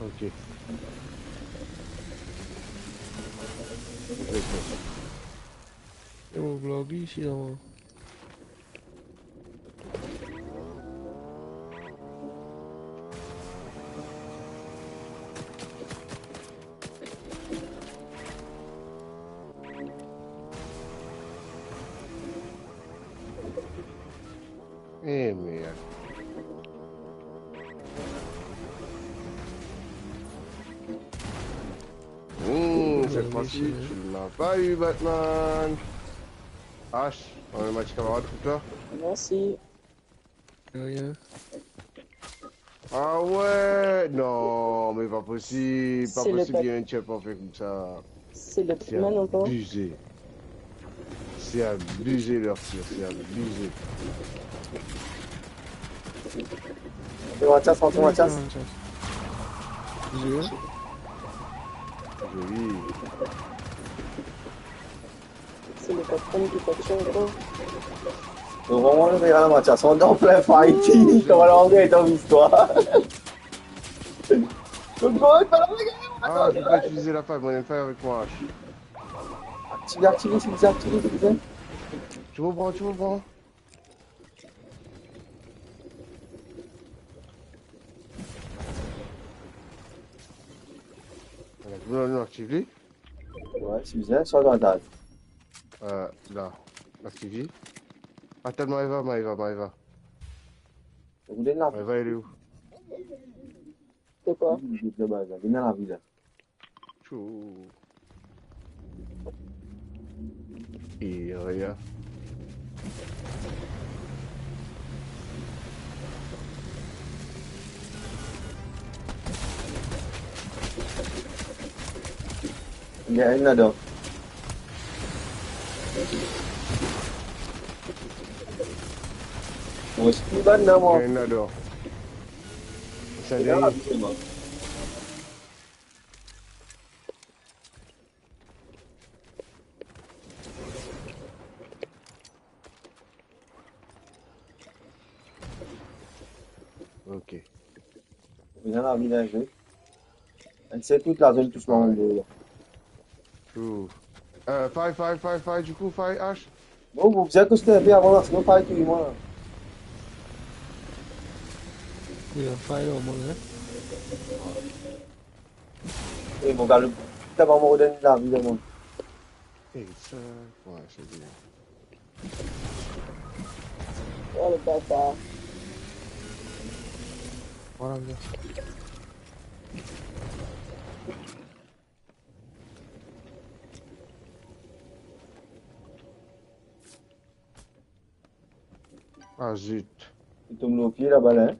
Ok. E mo vlog isi la, mwa. Eh, merde. Hmm, cette fois-ci, tu ne m'as pas eu, Batman. Ash, on a un match camarade pour toi. Merci. De rien. Ah ouais, non, mais pas possible, pas possible, il y a un chip en fait comme ça. C'est le Batman encore. C'est abusé. C'est abusé leur tir, c'est abusé. Antre Mathias, antre Mathias. Mathias. Zwe. Zoli. C'est le patron qui t'attire encore. Donc vraiment, le gars, Mathias, on est en plein fighting. Comment on gagne ton histoire? Donc, bon, il fallait regarder. Ah, je peux pas utiliser la faille, moi, il y a une faille avec moi. Active, active, active, active, active. Tu reprends, tu reprends. Voilà, non, non, active li. Ouais, c'est bizarre, ça, dans la dalle. Euh, là. Active li. Attends, Maëva, Maëva, Maëva. Vous voulez la... Maëva, elle est où? C'est quoi? Vous êtes là-bas, là. Venez à la villa. Tchou. Et rien. Il y a un là-dedans. Bon, c'est plus bas, non, moi. Il y en a là. Ça, là, c'est bon. Ok. Vinn la, vinn la, zwe. Enn sek kout, lazone tous mwa, mon gars. True. Euh, faille, faille, faille, faille, du coup, faille, H. Non, vous êtes costé un peu avant là, sinon faille, touy mwa la. Wi, faille, omwin, hein. E mo gars, li pa mo donn lavi, le monde. E sa, ouais, c'est bien. Oh, le bâtard. Voilà, bien. Ah, zut. Li tom lor pie laba la, hein.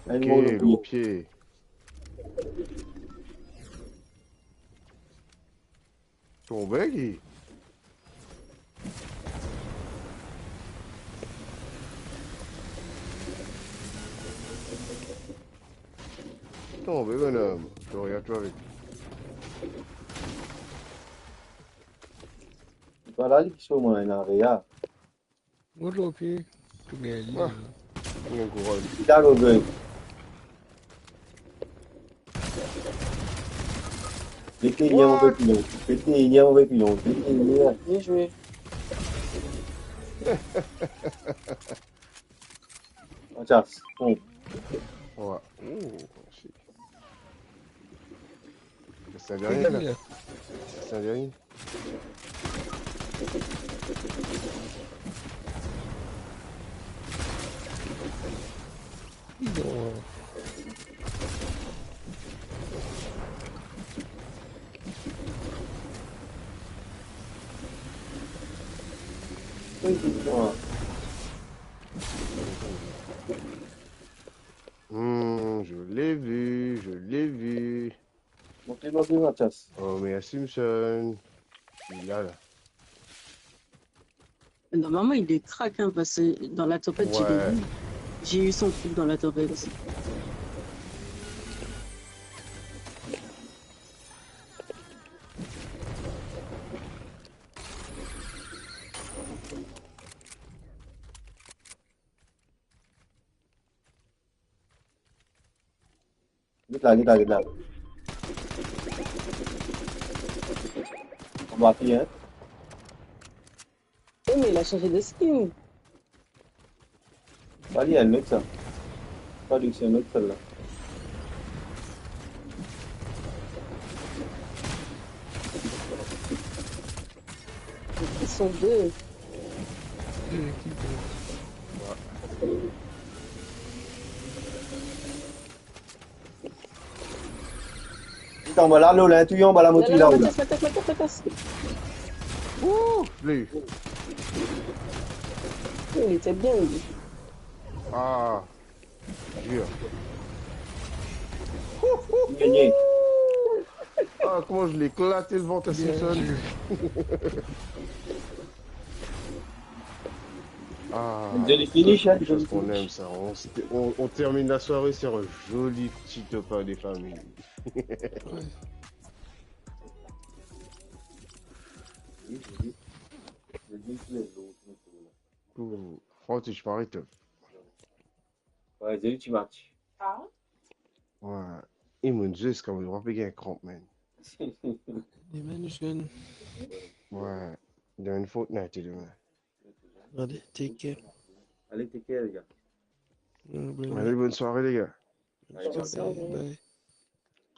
Li mor lor pie. Tonbe ki? Tonbe, bonom. Gloria, twa vit. Vwala li ki sot mwa, ena rea. Mont lor pie, tou gagn li. Ah, bien kouraz. Dago, gagn. Pete, il y a mauvais pilon. Pete, il y a mauvais pilon. Pete, il y a... Bien zwe. Mathias, bon. Ouais. Ouh, shit. C'est un dernier, là. C'est un dernier. Non. Hmm, je l'ai vu, je l'ai vu. Monte, monte, Mathias. Oh, merci, Simpson. Il est là, là. Normalement, il est crack, hein, parce que dans la tempête, je l'ai vu. Ouais. J'ai eu son coup dans la tempête aussi. Get la, get la, get la. Anba pie, hein? Eh, mais il a changé de skin. Sa li enn lot sa. Sa li, se enn lot, sel-la. Ils sont deux. Deux équipes. Li anba la, Lola, touy anba la, mo touy la, Lola. Matas, Matas, Matas, Matas. Ouh, li. Il était bien, lui. Ah, dur. Gagné. Ah, comment je l'ai éclaté le ventre à Simpson. Ah, Une jolie finish, hein, c'est quelque chose jolie qu'on finish. Aime ça. On, on- on termine la soirée sur un joli petit top un des familles. Ouais. Oui, oui. Le link, le load, le load. Ouh, Francis, je parie top. Ouais, c'est lui qui match. Ah, Ouais. E monn zis kan mo pa pe gagn kranp, man. Demin nou zwenn. Ouais. Dans une fortnight, demain. Allez, take care. Allez, take care, les gars. Ouais, bonne Allez, bonne soirée, les gars. Allez, ciao, ciao. Bye.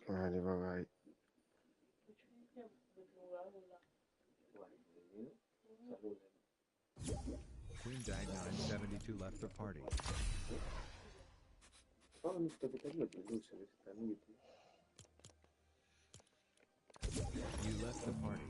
Allez, bye bye. Queen Diag nine seventy-two left the party. Oh, mais c'est pas le, le, le, c'est le, c'est pas le, You left the party.